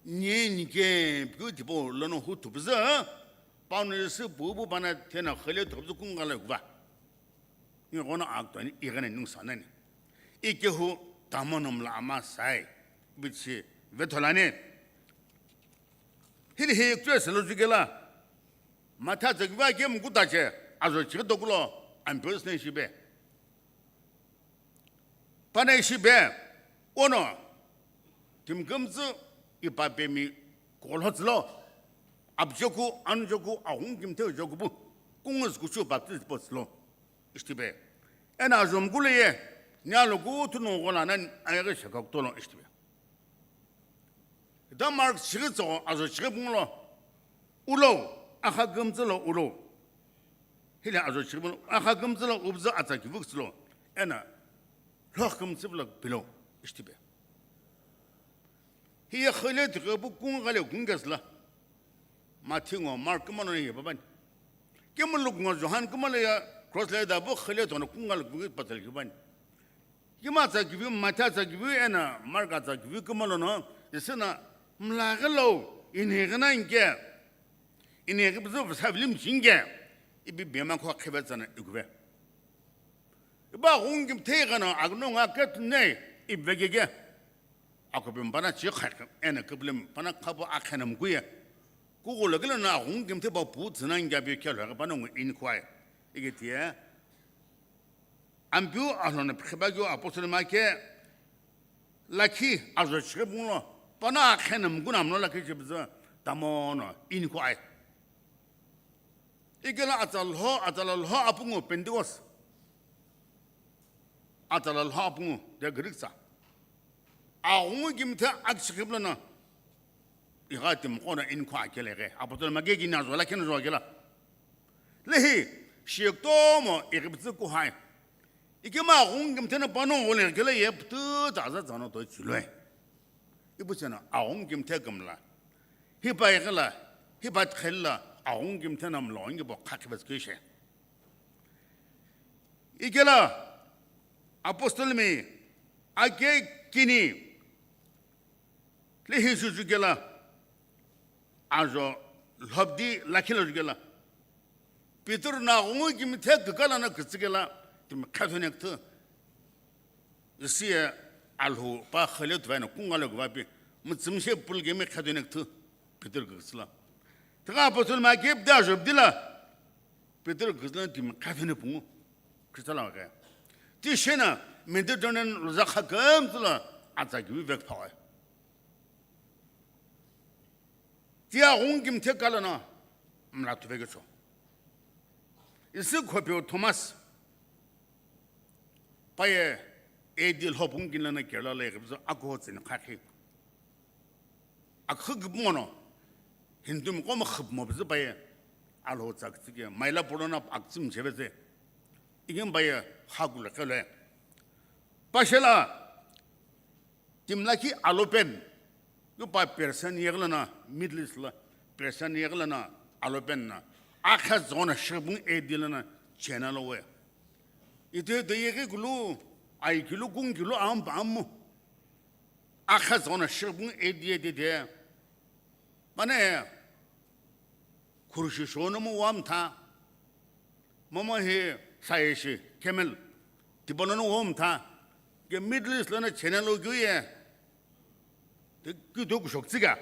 Nye nike pyu tipo lono hu tupza. Paunu sü pupu pana thena khale tupza kungala kuva. Ni gona aktani igana nung sanani. Ike hu tamonom la ama sai. Bichi vetholani. Hili hi kutwe selo jugela. Matha zagiva ke mukutache. Azo chiri dokulo. Ambulance ne shibe. Pana ishibe, ono, timkümtsü ipapemi kolhotsülo, abjoku, anjoku, ahung kimthe jokupu. Kungu zükuchu baptize po tsülo, ishi tipe. Eno azomkulu ye, nialo kuthu nongu ghola nani ayeghi shekha kutolo, ishi tipe. Ita Mark chighi tsogho, azo chighi pungu lo, ulo, akha kümtsü lo ulo. Hile azo chighi pungu lo, akha kümtsü lo ubzü atsa kivu kütsü lo, eno lhokümtsü lo pilo, ishi tipe. Hiye khile tighi pu kungu ghale kungu kesü la. Matthew ngo Mark kumalo ye papani. Kemu Luke ngo Johan kumalo ya cross le da pu khile tono kungu ghale kungu patal kipani. Kima atsa kivi, Matthew atsa kivi, eno Mark atsa kivi kumalo no, isina mlaghi lo, inighi na inke, inighi puzu visa vilim chinge, ipi bema kho khivetsana ikuve. Iba ghungu kimthe ghana agno nga ketune, ibegege. Akupim pana chi khakhe, eno kuplim pana khapu akhena mkuye. Kughulo kilo na ghungu kimthe ba pu tsina ngiya bi kelo ghi pana ngu inkhwai. Igitiye. Ampiu alona phibakeu apostle make lakhi azo chighi pungu lo, pana akhena mkuna mlo lakhi chibzü tamono inkhwai. Ikela atsa lho, atsa la lho apungu Pentecost. Atsa la lho apungu, de Greek tsa. Aghungu kimthe akchikhipulo no. Igha timi qo no inkhwa akele ghe. Apostle make kini azo la kena zo akela. Lehi, shiyektomo ighipitsu kuhai. Ikema aghungu kimthe no pano ghole kele ye ptu ta za zano to chiloi. Ipuchena aghungu kimthe kümla. Hipa ighila, hipa tkhella, aghungu kimthe no mlo ngi bo khakhi bas kishe. Ikela apostle mi ake kini lehi juju kela ajo lhobdi lakhi lo kela. Peter na ghungu kimthe kükala na kütsükela timi khathone kthu. Isiye alhu pa khale tuvaino kungale kuvapi, mutsumshe pulgemi khathone kthu Peter kütsüla. Thaga apostle ma kep da jobdila. Peter kütsüla timi khathone pungu. Khristala ke. Ti shena Mediterranean luza kha kümtsüla atsa kivi vek phawa. Ti aghungu kimthe kala na mla tuve kecho. Isi khopeu Thomas. Paye A D lhopung kinla na kerla le ghibzu akuho tsini khakhi. Akhu gibmono. Hindu mi koma khibmo bizu paye. Alho tsak tsike. Maila purona aktsum chebeze. Igin paye hakule kele. Pashela. Timlaki alopen, yupa Persian yeghila na, Middle East la, Persian yeghila na, alopen na, akha zona shibung A D la na, China lo we. Ite de yeghi kulu, ai kulu, kung kulu, am, am. Akha zona shibung A D de de. Mane, khurushi shono mo wam tha. Momo hi sayeshi, camel. Tipono no wam tha. Ke Middle East lana China lo gyu ye. Te gyu do kushok tsiga.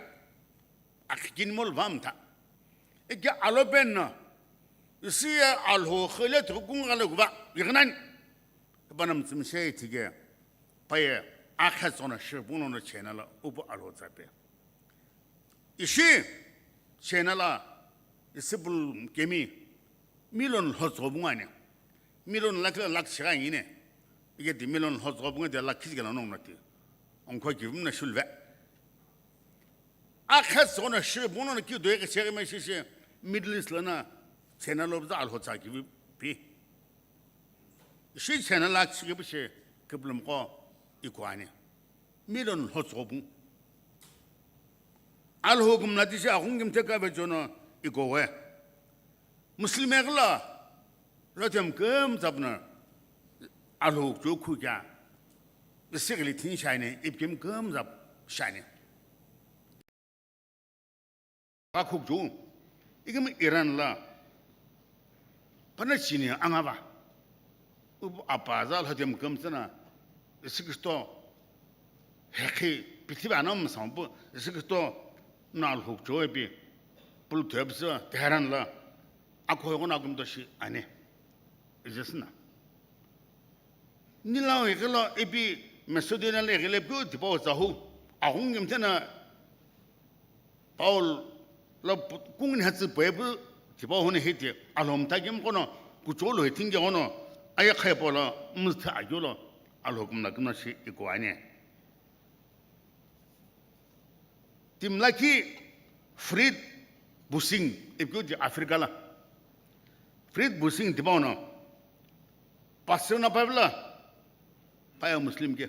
Akhin mol wam tha. Eke alopen no. Isi ye alho khile to kung gale kuba. Yignan. Banam tsimshe tige. Paye akha zona shibung no China la upo alho tsape. Ishi, China la, isi pul kemi, million lho tsogho bungu ani. Million lakh la lakh shiga yine. Ike di million lho tsogho bungu de lakh kizike la nong nati. Ongkho kivim na shulve. Akha tsogho na shi bungu na ki do ike shiga me shi shi Middle East la na China lo bza alho tsa kivi pi. Ishi China la chike bishi kiplum ko iko ani. Million lho tsogho bungu. Alhou kümla tishi aghungu kimthe kave chono ikowe. Muslim eghila, lothem kümtsapna alhou chu khukya. Isigili thin shani, ipkim kümtsap shani. Akhuk chu, ikim Iran la, pana chini angava. Upu apa za lhadem kümtsüna, Isikristo, hekhi, pithiba anam sampu, Isikristo, na lhuk cho epi, pul thepsa, Tehran la, akhoyona kumto shi ani. Ijisna. Nilau ighilo ipi Macedonia le ighile pu tipau zahu. Aghungu kimthena Paul lo pu-, kunguni hatsi pue pu Tipau huni hiti Alhou mtha kimiqo no kuchou lo ithingighono ayekha hipau lo mzüthü akeu lo Alhou kumna kumna shi ikuani. Timi lakhi Fred Busing ipikeu ti Africa la. Fred Busing tipau no pastor na pavila, paya Muslim ke.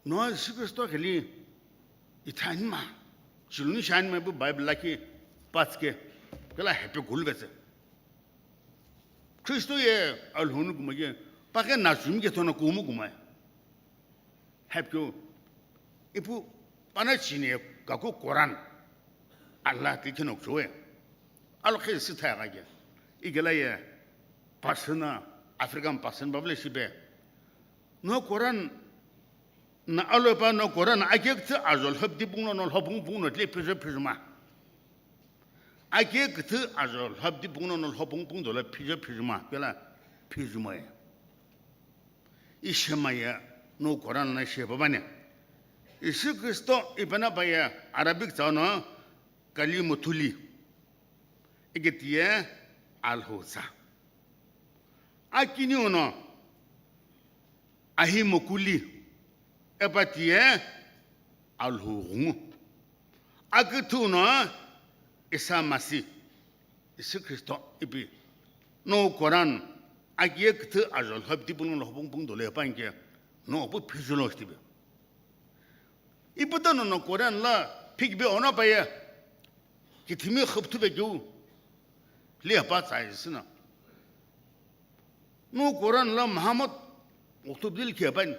No Jisü Kristo ghili ithani ma, chiluni shani ma ipu Bible lakhi patsuke, kela hepe gulvetse. Kristo ye Alhou nu kumake, pake na chumi ke thona kumu kumai. Hepkeu, ipu pana chini kaku Quran, Allah ti kheno kuchou. Alokhe sithai ghake. Ikela ye pastor na, African pastor na pavila shipe. No Quran na alopa no Quran akeküthü ajo lhopdi pungno no lhopung pungno tle phizho phizhuma. Akeküthü ajo lhopdi pungno no lhopung pung dolo phizho phizhuma, pela phizhuma ye. Ishemaye no Quran na shepabane. Jisü Kristo ipena paye Arabic tsau no Kalimotuli. Iketiye Alhou tsa. Akiniu no Ahimokuli, epatiye Alhou ghungu. Aküthü no Isa Masih, Jisü Kristo ipi. No Quran akeküthü ajo lhopdi pungno lhopung pung dolo panke no pu phizho lo shitibe. Ipu tano no Quran la phikbe ono paye kithimi khupthube keu le pa tsai sina. No Quran la Muhammad uktub dil ke pan,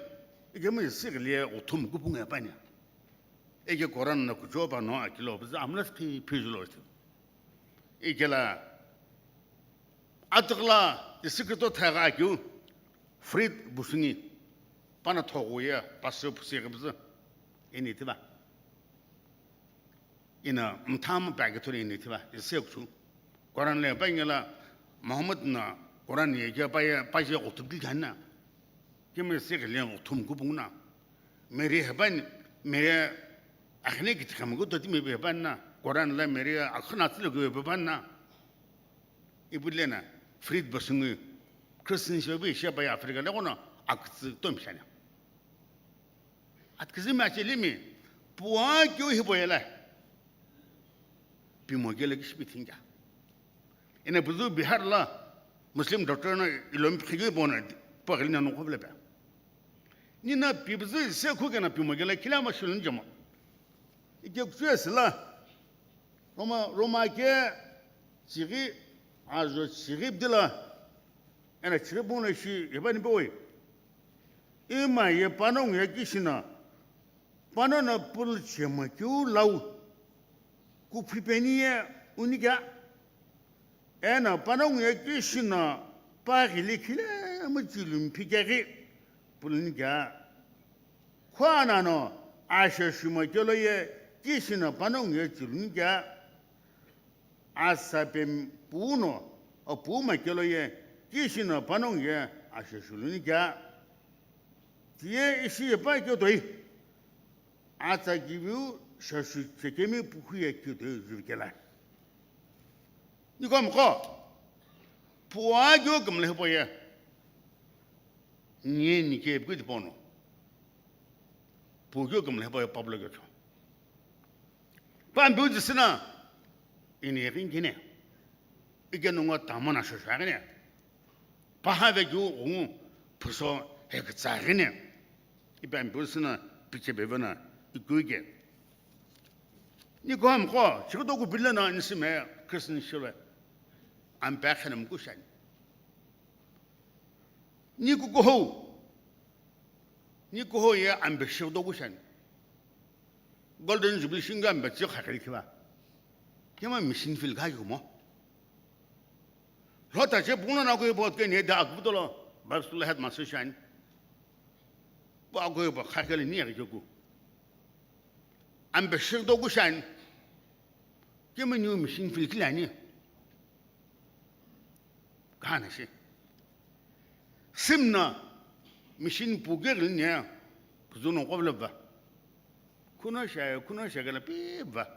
ikemi sikh le ukthum kupung ya pan. Eke Quran na kuchoba no akilo biza amlas phi phizho lo. Ikela atukla Jisü Kristo thagha keu Fred Busing-i pana thoghuye pastor pusi ghibzü ini tiba. Ina mthama pake thori ini tiba, ise kuchu. Quran le pa ingela Muhammad na Quran ye ke pa ye pa je uktub di kana. Kemi sikh le ukthu mkupunguna. Mary hepan, Mary akhine kithi khamkuto timi hepan na, Quran la Mary akhana tsilo ke hepan na. Ipu le na, Fred Busing-i, Christian shobi shepa ya Africa le kono akutsu tomshana. Atkizimi achelimi, puwa keu hipo yela. Pimo kele kishpi thinga. Ina puzu Bihar la Muslim doctor no ilomi phikhi bono paghili na nokho bile pe. Nina pipuzu se khu kena pimo kele kila ma shulun jama. Ike kuchuyesi la Roma, Roma ke chighi, ajo chighi bdila. Ena chighi bono shi yeba ni boy. Ima ye panongu ye kishina. Panongu pulu chema keu lau. Kuphipeni ye unikya. Ena panongu ye kishina paghili khile muchilu mphikeghi pulu nikya. Khwana no asha shima kelo ye kishina panongu ye chilu nikya. Asa pem puno, o puma kelo ye, kishina panongu ye, asha shulu nikya. Tiye ishi ye pa kyo toi. Atsa kiviu shashu chekemi pukhu ye kyo toi zurikela. Niko mko, puwa kyo kumle po ye. Nye nike pukhu di pono. Pukyo kumle po ye Pablo kyo cho. Pambiu jisina, ini ghingine. Ike nungo tamona shosha ghine. Paha ve kyu ungu puso hekitsa ghine. Ipambiu sina piche bevena ikuike. Niko hamko, chikoto kupile na nisime Christian shire. Ampe khenam kushani. Ni kukuhou. Ni kuhou ye ambe shigdo kushani. Golden Jubilee shinga ambe tsi khakiri kiba. Kema mission field ka yumo. Lhota che pungno na ko ibo ke ne da akbutolo. Bible school headmaster shani. Bo ko ibo khakele ni ya ku. Ambe shigdo kushani. Kema new mission field kilani. Kana shi. Simna mission puke gilne kuzuno kovle ba. Kuno sha, kuno sha gala pi ba.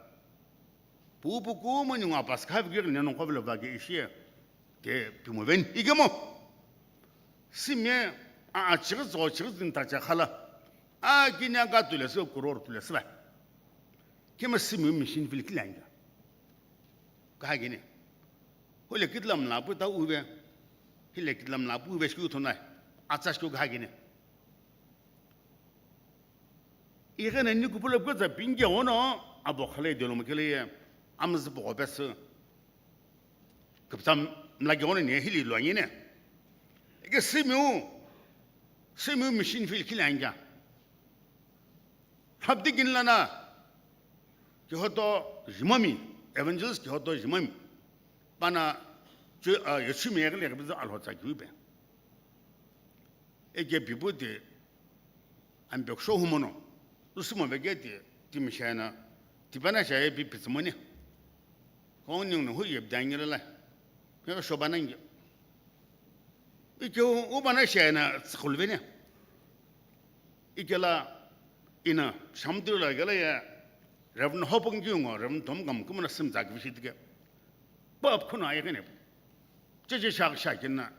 Pupu kumo ningu apasü khavi kighi neno qovilo vage ishi ye. Te pimo veni. Ikemo. Simi a, a, chighi zo, chighi zin tacha khala. A, kini aka tule se, kuror tule se va. Kema simi mission field kile anja. Kaha gene. Hule kitlam la puta uve. Hile kitlam la pu uve shku thonai. Atsa shku kaha gene. Ighe na ni kupula pkotsa pinge ono, abo khale delo mokele ye, amzi poko pesu. Kapsam mlage ono ne hili lo anyine. Ike simiu, simiu mission field kile anja. Hapti kin lana, kihoto jimami, evangelist kihoto jimami. Pana, chu, ah, yechumi egele bizo alhotsa kiupe. Eke pipu ti, ampe kusho humono, usimo veke ti, timi shaina, tipana shaye pi pitsimoni. Kong nyung no hu yeb dangela la. Yo shobana nge. Ike u, ubana shaina tsikulvene. Ike la ina, shamtu la gela ya, Reverend Hopung Jung, Reverend Tom Gam, kumana sim zak vishit ke. Pap khuna ayegene. Cheche shak shakina.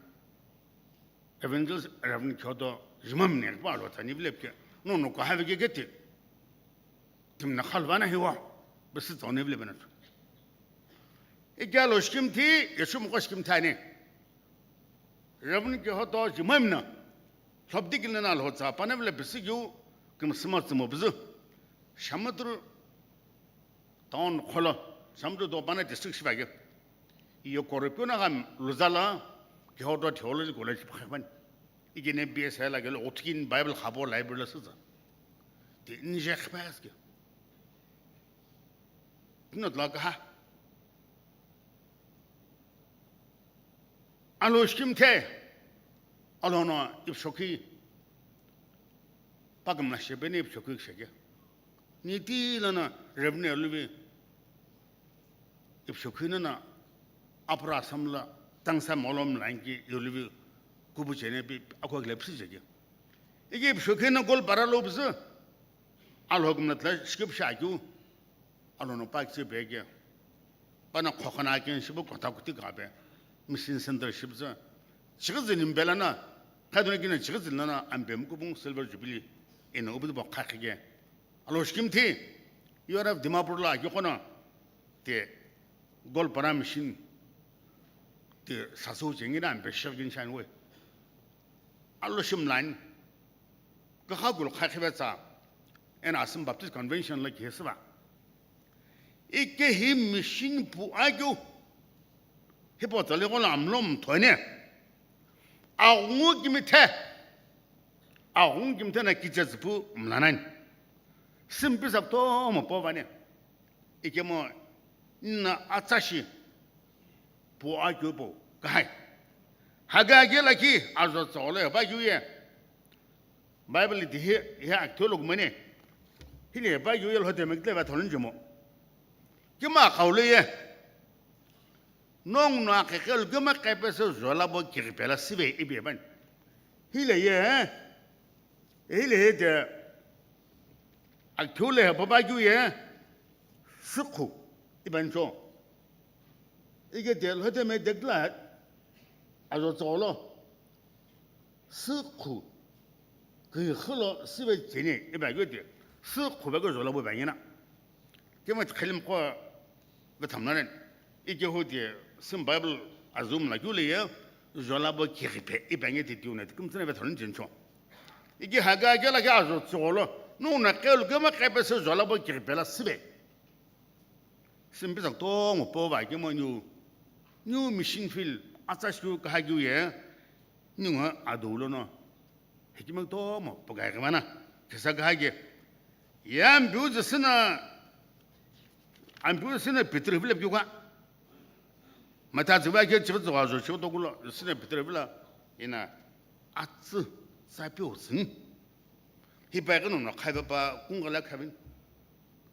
Evangelist Reverend Kyoto jimam ne pa lo tani vile ke. No, no, ko have ke kete. Tim na khalvana hiwa. Besi tsone vile bena. Ikya lo shkim thi, yeshum ko shkim thani. Reverend Kyoto jimam na. Lhobdi kin na lo tsa pana vile besi yu kim sima tsimo bizu. Shamatur town kholo, Samdru do pana district shiva ke. Iyo korepyo na gam luzala, Kyoto Theology College pa khaban. Igene B S la ke lo utkin Bible khabo library la suza. Te nje khpas ke. Tino la ka ha. Alo shkim the. Alo no ipshoki. Pakam na shebene ipshoki sheke. Niti lana revenue luvi. Ipshoki na na apra samla tangsa molom lanki yoluvi kubu chene pi akwa glepsi sheke. Igi ipshoki na gol para lo bzu. Alhogum na tla shkip shakyu. Alono pakche bege. Pana khokhana ken shibu kotha kuti gabe. Mission center shibza. Chigizin imbelana. Kaduna kina chigizin nana ambe mukubung silver jubilee. Ina ubudu bo khakhige. Alo shkim thi. Yoraf Dimapur la ki kona. Te gol para mission. Te sasu jengi na ambe shirgin shan we. Alo shim line. Kakha gul khakhibe tsa, ena Assam Baptist Convention la kihesiba. Ike hi mission pu akeu, hipau tsale ghola amlo mthone. Aghungu kimithe, aghungu kimithe na kiche züpu mlanani. Simpi sakto mo povane. Ikemo nna atsa shi pu akeu pu kahai. Haga age lakhi azo tsole pa keu ye. Bible di he, he aktholo kumane. Hile pa keu ye lhote mekle va tholin jemo. Kima kaule ye. Nong no akhe khel kima khepe se zola bo kiri pela sibe ibe ban. Hile ye. Hile ye de. Akthole he pa keu ye. Sukhu iban cho. Ike de lhote me dekla. Azo tsolo. Sükhu, kikhilo sibe cheni, iba gyo ti, sükhu ba gyo zola bu banyina. Kima khilim ko ba thamnaren, ike hu ti, sim Bible azum la gyo le ye, zola bu kiripe, iba nge ti tiune, ti kumtsina ba thamnan jincho. Ike haga gela ga azo tsolo, no na kelu gema kepe se zola bu kiripe la sibe. Simpi zak tongo po va kemo new, new mission field atsa shiu kaha kiu ye, ningu ado lono. Hekima tomo po ga gimana, kesa kaha ke. Ya ampiu zisina, ampiu zisina Peter vile piu ka. Mata ziva ke chiri ziva zo chiri tokulo, zisina Peter vila, ina atsi sapiu zin. Hipa ighi nono khaipe pa kungala khavin.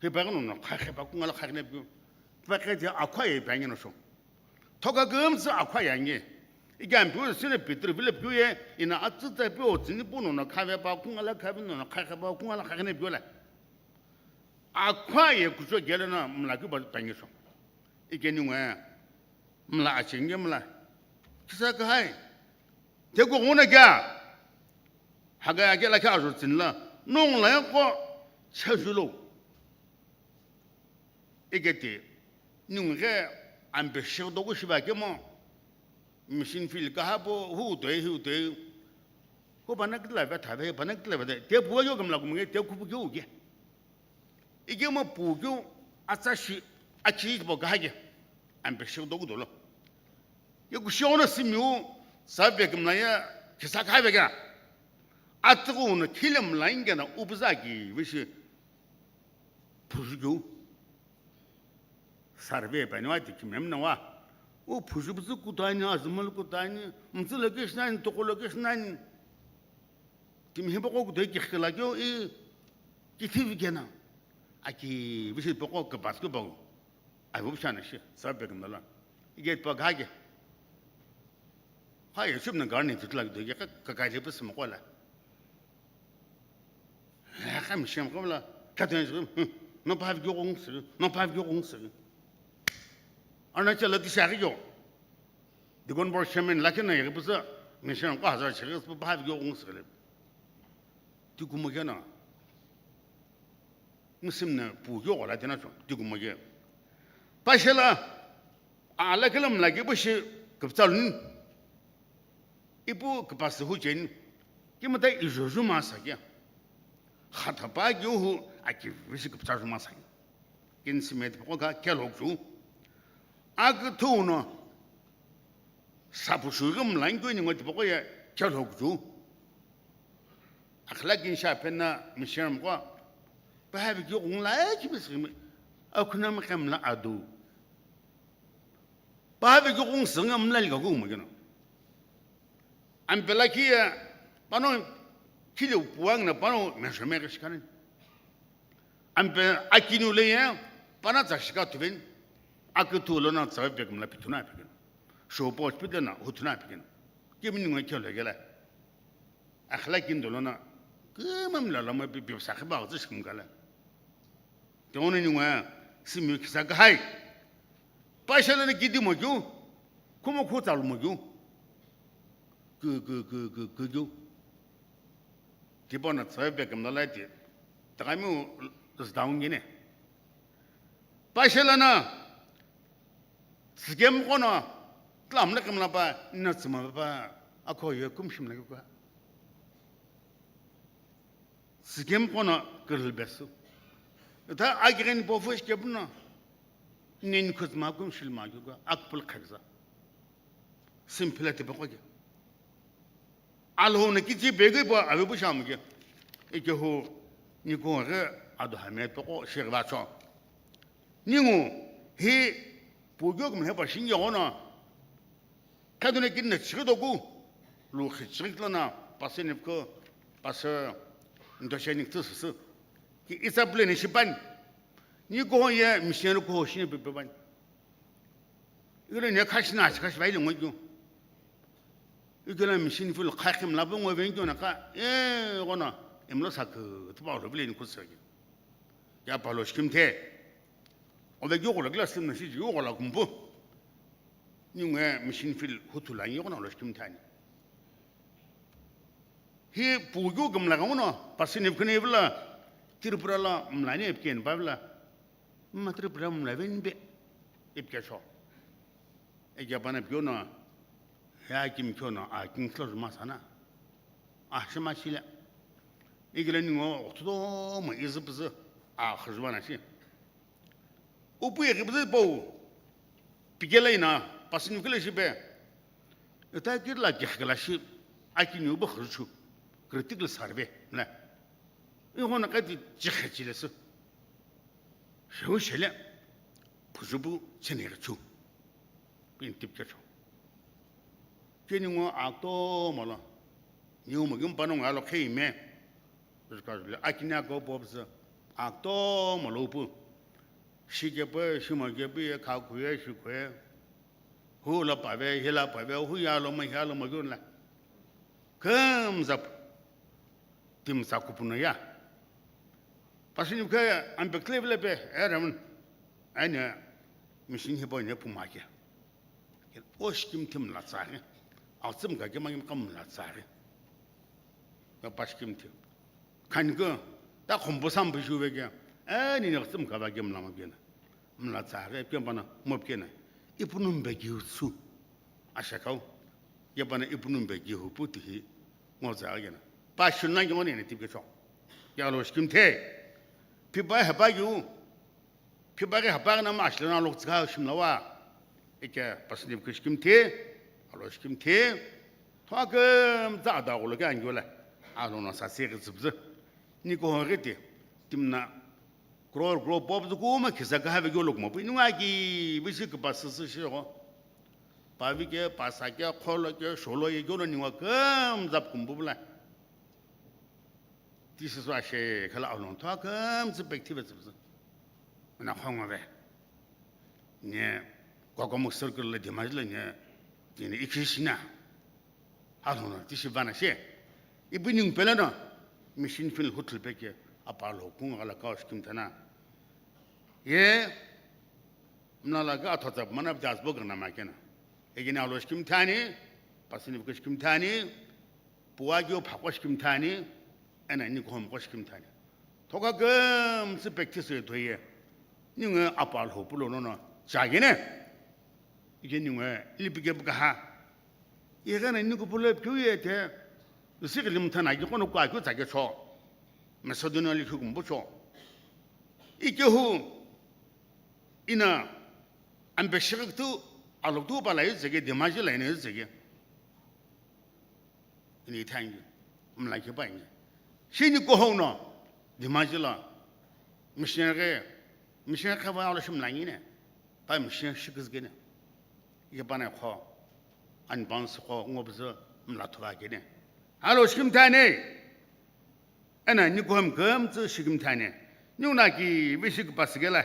Hipa ighi nono khaipe pa kungala khavin pu. Hipa ighi je akhwa ye pa nge no sho. Thoka gumsü akhwa ya nge. Iga ampiu sine Peter vile piu ye, ina atsütsa piu tsini pu nono khaipe pa kungala khavin nono khaipe pa kungala khavin piu la. Akhwa ye kucho gele na mlaki pa pa nge sho. Ikeni ngwe mla achenge mla. Kisa kahai. Teko ngona kya? Haga ake la kya ajo tsinla. Nong la ko chajulo. Iketi ningu ke ampe shirdo ko shiba kemo. Mission field kahapo hu toi hu toi. Ko bana kitla ba thabe bana kitla ba te puwa yo kamla kumge te kupu kyo ke. Ikemo pu kyo atsa shi achi bo kahage. Ampe shirdo ko dolo. Ye kushona simiu sabe kamla ya kisa kahabe ka. Atsuku no khilem la ingena upuza ki vishi. Phuzukeu. Survey pani wa tikimem na wa. U phuzupuzü kutani, azumul kutani, mtsü location nani, toko location nani. Timi hipaqo kutoi kikhila keu i kithivi kena. Aki vishi paqo kapas keu paqo. Ai vupshana shi, survey kemdala. Igate pa gage. Ha ye chupna garni tutla kutoi ka kakai le pus mokola. Kha mission ko la, kha tene, no pa gyo gong se, no pa gyo gong se. Ana chala ti sa gyo. Deacon board chairman la kena ye pusa, mission ko hazar che, pa gyo gong se le. Ti kuma kena. Musim na pu gyo la tena cho, ti kuma ge. Pa shela, ala kelam la ge bu shi, kapsalun. Ipu kipasi hu cheni, kimata ijoju masa kya. Khathapa kyu hu aki visi kipsa ju masa kya. Kin simet poko ka kelok ju. Ak thu no sapu shu gum lan kyu ni ngot poko ya kelok ju. Akhlak in sha penna mishem ko. Pahabi kyu kung la ki bis gim. Akunam kam la adu. Pahabi kyu kung sing am la li ka kung ma kya no. Ampela kiye pano kile puang na pano mesho me kishikani. Ampe akinu le ye pana tsa shika tuven. Akitu lo na tsa vek mla pituna pikin. Shopo hospital na hutuna pikin. Kimi ningo kyo le gela. Akhla kin dolo na. Kimam la lama pi pi sakhi ba tsa shikim kala. Tewona ningu ya simi kisa kahai. Pashalana kidi mo kyu. Kuma khu tsalu mo kyu. Ku ku ku ku ku kyu. Tipona tsabe kam na lai ti. Takami u zdaun gine. Pashalana sikem kono tlam na kam na pa na tsima pa ako ye kum shim na kwa. Sikem kono kiril besu. Ta agigen po fush kepno. Nin khutma kum shilma kyu ka akpul khakza. Simple te poko ke. Alho na kichi bege po ave bu sham ke. Eke ho ni ko ge adu hame poko shirva cho. Ningu hi pugyo kum he pa shin yo no. Kaduna kin na chiri doku. Lu khichiri kla na pase ne ko pase ndo sheni tsu su. Ki isa ple ni shipan. Ni ko ye mission ko shini pe pe ban. Igre ne khash na khash vai le ngo. Igre mission fil khakhim la bo ngo ven kyo na ka. E gona emlo sak tu ba lo bile ni ko se. Ya pa lo shkim the. Ove gyo ko la glass na shi gyo ko la kumbu. Ningu ye mission fil hutu la ngi kono lo shkim thani. Hi pugyu gum la gamuno pasini kune vla Tripura la mlani epken bavla. Ma Tripura mla ven be epke cho. Ege bana pyono ya kim kyono a kim klo masana. A shima shile. Igile ningo otomo izipzi a khujwana shi. Upu ye kibzi po. Pikela ina pasini kile shi pe. Eta kirla kikla shi akini ubu khurchu. Critical survey na. Ihona kati chikhe chile su. Sheu shele. Pujubu chene chu. Pin tip ke cho. Keni ngo akto mala. Niu magim pano ngalo khei me. Akini ako pobsa akto malopu. Shikepe, shimakepe, ye khakuye, shikuye. Hu la pave, hi la pave, hu ya lo ma, hi ya lo ma yun la. Kem zap. Tim sa kupuna ya. Pasini ke ampe klevle pe, e ramun. Anya. Mission hipau ine puma ke. O shikimthi mla tsaghi. Atsümka kema kema mla tsaghi. Yo pa shikimthi. Khaniko, ta khombo sambu shuve ke. E, nini atsümka va ke mla ma kena. Mla tsaghi, kema na mo kena. Ipunumbe giutsu. Ashakau. Kema na ipunumbe giupu tihi. Ngo tsaghi kena. Pa shunna ngone ne tipke cho. Ya lo shikimthi. Pi pa he pa giu. Phipaghi hapaghi na ma ashile na alhoktsüka shimla wa. Ike pasini kishikimthi, alo shikimthi. Thokümtsa ada ghulo ke angiu le. Alo na sasi ghi tsübzü. Niko hon ghi ti. Timna. Crore, crore, pop zu kuma khisa ka have gyo lokma. Pu inunga ki bisi ki pasisi shiro. Pavi ke, pasa ke, kholo ke, sholo ye gyo lo niwa kümzap kumbubla. This is why she khala along thokümtsü pekthi vetsüpsü. Na khongove. Ne, Kokomo circle le Dimajila ne, tini ikhishina. Along no, tishi vana she. Ibu ning pele no, mission field hotel peke, apalo, kunga la kaos kim thana. Ye, mna la ka athotsa, mana bjas bo gana makena. Egini alo shikimthani, pasini shikimthani, Puwa keu phaqo shikimthani, ena nikuhom qo shikimthani. Thoka kümtsü practice ye thoye. Ningu apa lho pulo nono chagene. Ike ningu lipike bukaha. Igena niku pulo keu ye the. Usi kilim thana ki kono kwa keu tsake cho. Macedonia li khukum bucho. Ike hu ina ambe shikik tu alok tu pala yu zege demaji la ina yu zege. Ini thank you. Mla ki pa ini. Shini ko ho no. Dimaji la. Missionary. Missionary ka ba ala shim la ini. Pa missionary shikis gene. Ye pa na kho. An ban su kho ngo bzu mla thuwa gene. Alo shim tane. Ena ni ko ham kam tsu shikim tane. Ni una ki bishik pas gela.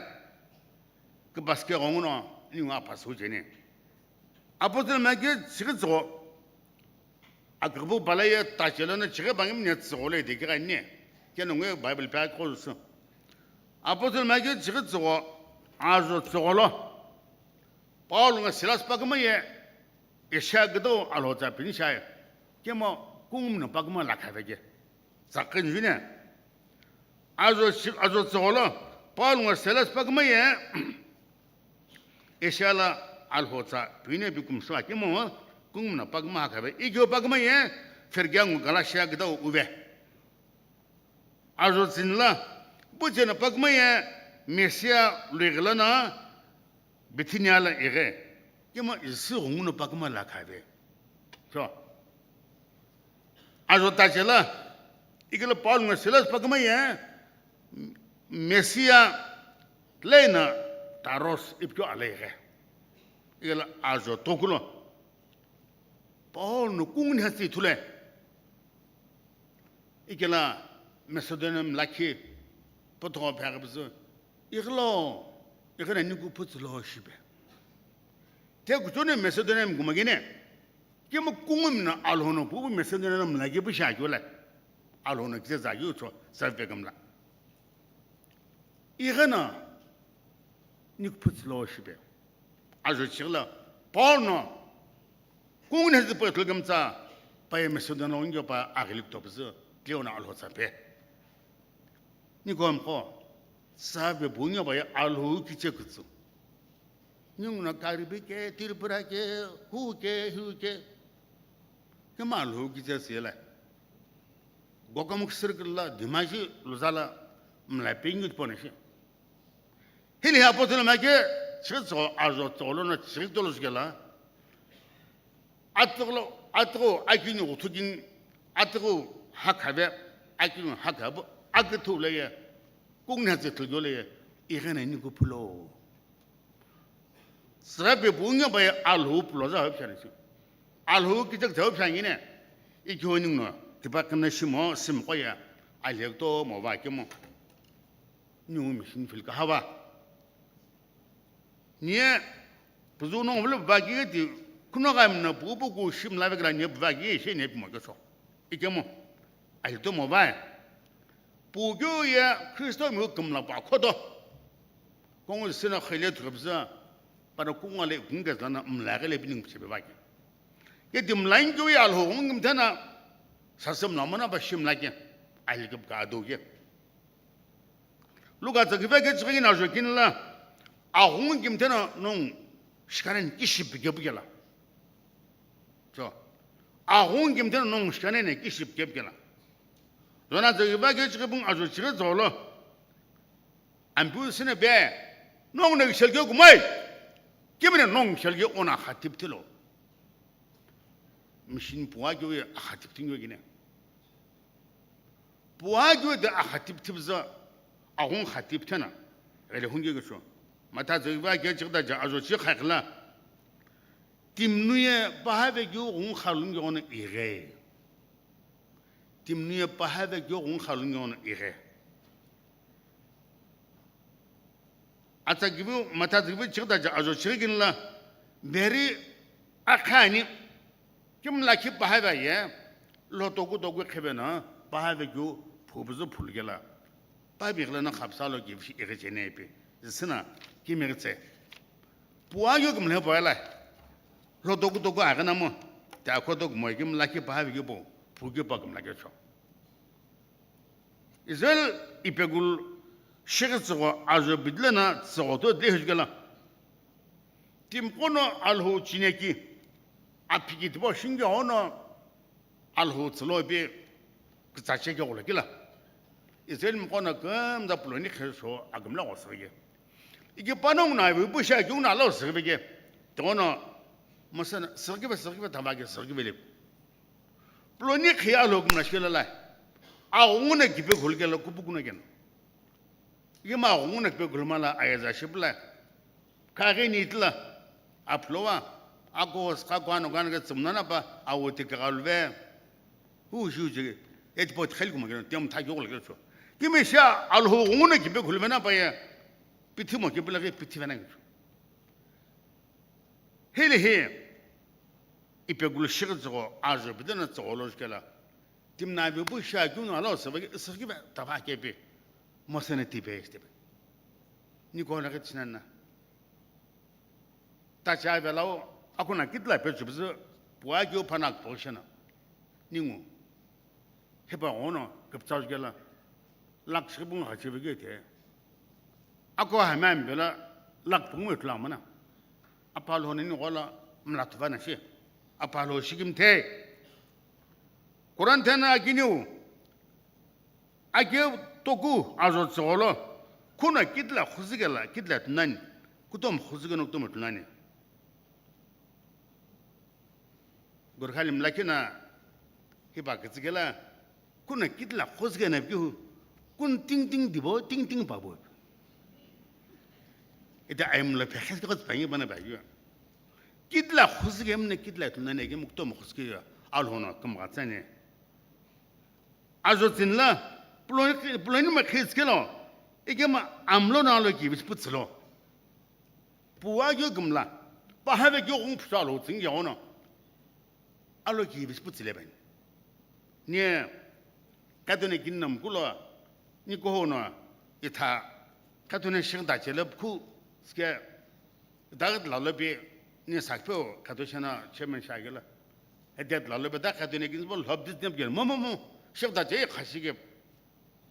Ki pas ke gong no. Ni nga pas hu jene. Apostle ma ke chigit zo. Akagbu bala ye tachelo na chighi bangim ne tsügholo ide kigha ne. Keno ngwe Bible pa kho su. Apostle Michael chighi tsügho, azo tsügholo. Paul nga Silas pakuma ye, Asia gdo alhotsa pini shaye. Kemo kungum no pakuma lakha vege. Sakhin june. Azo shi-, azo tsügholo, Paul nga Silas pakuma ye, Asia la alhotsa pine bikum swa kemo kungum na pakuma hakhabe. Ikyo pakuma ye Phrygia ngu Galatia gda uve. Azo tsin la buche na pakuma ye Mysia lwighi la na Bithynia la ighe. Kemo isi ghungu na pakuma la khabe. So. Azo tache la ikilo Paul nga Silas pakuma ye Mysia lena Taros ipkyo alei ghe. Ikela azo tokulo. Paul no kunguni hatsi thule. Ikela Macedonium lakhi potho phagabzu. Ikelo ikena niku putsulo shibe. Te kuchone Macedonium gumagene. Kemo kungumi na alhono pupu Macedonium lakhi bu shakyo le. Alhono kise zakyo cho savegam la. Igana nikputsi lo shibe. Ajo chigla Paul no kunguni hezi po tlugimtsa pa ye Macedonia ungyo pa agilik topzu tleona alhotsa pe. Nikom ko save bunyo pa ye alhu kiche kutsu. Ninguna karibi ke, tirpura ke, hu ke, hu ke. Kema alhu kiche sila. Gokamuk circle la Dimaji luzala mla pengu pone shi. Hili apostle ma ke chitso azo tsolo na chitolo shikela. Atlo atlo akini uthukin atlo hakhabe akini hakhabe akithu le ye. Kungna tse tlo le ye. Igena ni kupulo. Tsügha pepu nge pa ye alhou pulo za hopsha ni si. Alhou kichek za hopsha ngine. Ikyo ningno tipa kena shimo sim ko ye alhekto mo va kemo. Ni umi sin fil ka hava. Nie puzu no vle va ki ti kuno ga mna pu pu ku shim la vekla nie va ki she ne mo ke so. Ikemo. Alhekto mo va. Pukyu ye Kristo miu kümla pa khoto. Kongu sina khele thupza. Pana kungu le kungu ke zana mla ke le bining piche bevaki. Ke di mla ingi ye Alhou ghungu kimthe na sasem na mana ba shim la ke. Aile ke ka ado ke. Luka tsa kive ke tsiki na jo kin la. Aghungu kimthe na nong shikanen kishi bige bige la. So, aghungu kimthe na nong shikanen kishi bige bige la. Zona tsa kive ke tsiki bung ajo tsiki zolo. Ampiu sine be, nong ne shelge kumai. Kimine nong shelge ona khatip tilo. Machine puwa kiu ye akhatip tingyo gine. Puwa kiu de akhatip tip za, aghungu khatip thena. Ele hungye ke so. Mata zoi va ke chikda ja ajo chi khakla. Timnu ye pahave kiu ghungu khalun ge ona ighe. Timnu ye pahave kiu ghungu khalun ge ona ighe. Atsa kiu, mata kiu chikda ja ajo chirikin la, beri akhani, kim lakhi pahave ye, lo toku toku khebe na, pahave kiu phubuzu phulgela. Pabi gela na khapsa lo kiu shi ire chene pe. Zisina, kim ire tse. Puwa yo kim le puwa la. Lo toku toku agana mo. Ta ko toku mo kim lakhi pahave kiu po. Phu kiu pa kim lakhi cho. Israel ipegul shighi tsügho ajo bidile na tsügho to de hujgela. Timqono Alhou chineki aphiki tibo shinge ono Alhou tsülo bi kitsache ke gula kila. Israel mqono kümza puloni kheso agumla go sirge. Iki panong na bu sha gyung na lo sirge ke. Tono masana sirge be sirge be tamage sirge be le. Puloni khiya lo kumna shikela la. Aghungu na kipe ghulkela kupu kuna kena. Yema aghungu na kipe ghulma la ayaza shipla. Kaghi ni itla. Aplowa. Ako ska kwano kan ke tsumna na pa awuti kagalve. Hu shu je. Et pot khel kuma kena. Tem tha yogol ke so. Kimi sha Alhou ghungu na kipe ghulve na pa ya. Pithi mo kipe la ke pithi vena. Hili hi. Ipegulu shighi tsügho ajo bidena tsügho lo shikela. Timna bi bu sha gyung na lo sirge, sirge be tava kepe. Mosene tipe este be. Ni ko na ke chinana. Ta cha be lao, akuna kitla pe chubuzu, puwa kyo phanak po shana. Ningu. Hepa ono, kapchau gela. Lak shibung ha chibe ge te. Ako hamam bela, lak pungu tlamana. Apalhou ni gola, mlatva na shi. Apalhou shigim te. Quran thena akiniu. Ake toku ajo tsogolo. Kuna kitla khuzigela, kitla tunani. Kutom khuzigeno kutom tunani. Gorkhali mlakina hipa kitsikela. Kuna kitla khuzigena kihu. Kun ting ting dibo, ting ting pabo. Ita ayimla phekhes ko tpangi bana ba yu. Kitla khuzigemne kitla tunani ke mukto mo khuzige ya. Alhono kam gatsane. Ajo tsinla, puloni, puloni ma khitskelo, ikema amlo na lo ki bish putsilo. Puwa gyo gimla, pahave gyo gung psa lo tsing gyo no. Alo ki bish putsile ben. Nye, katone kin nam kulo, ni ko hono, itha, katone shing da chele khu, ske, Dagit lalo pe ni sakpeo khato shena chairman shagela. Edet lalo pe da khato ne kin bo lhobdit ne gel. Mo mo mo. Shek da je khashi ke.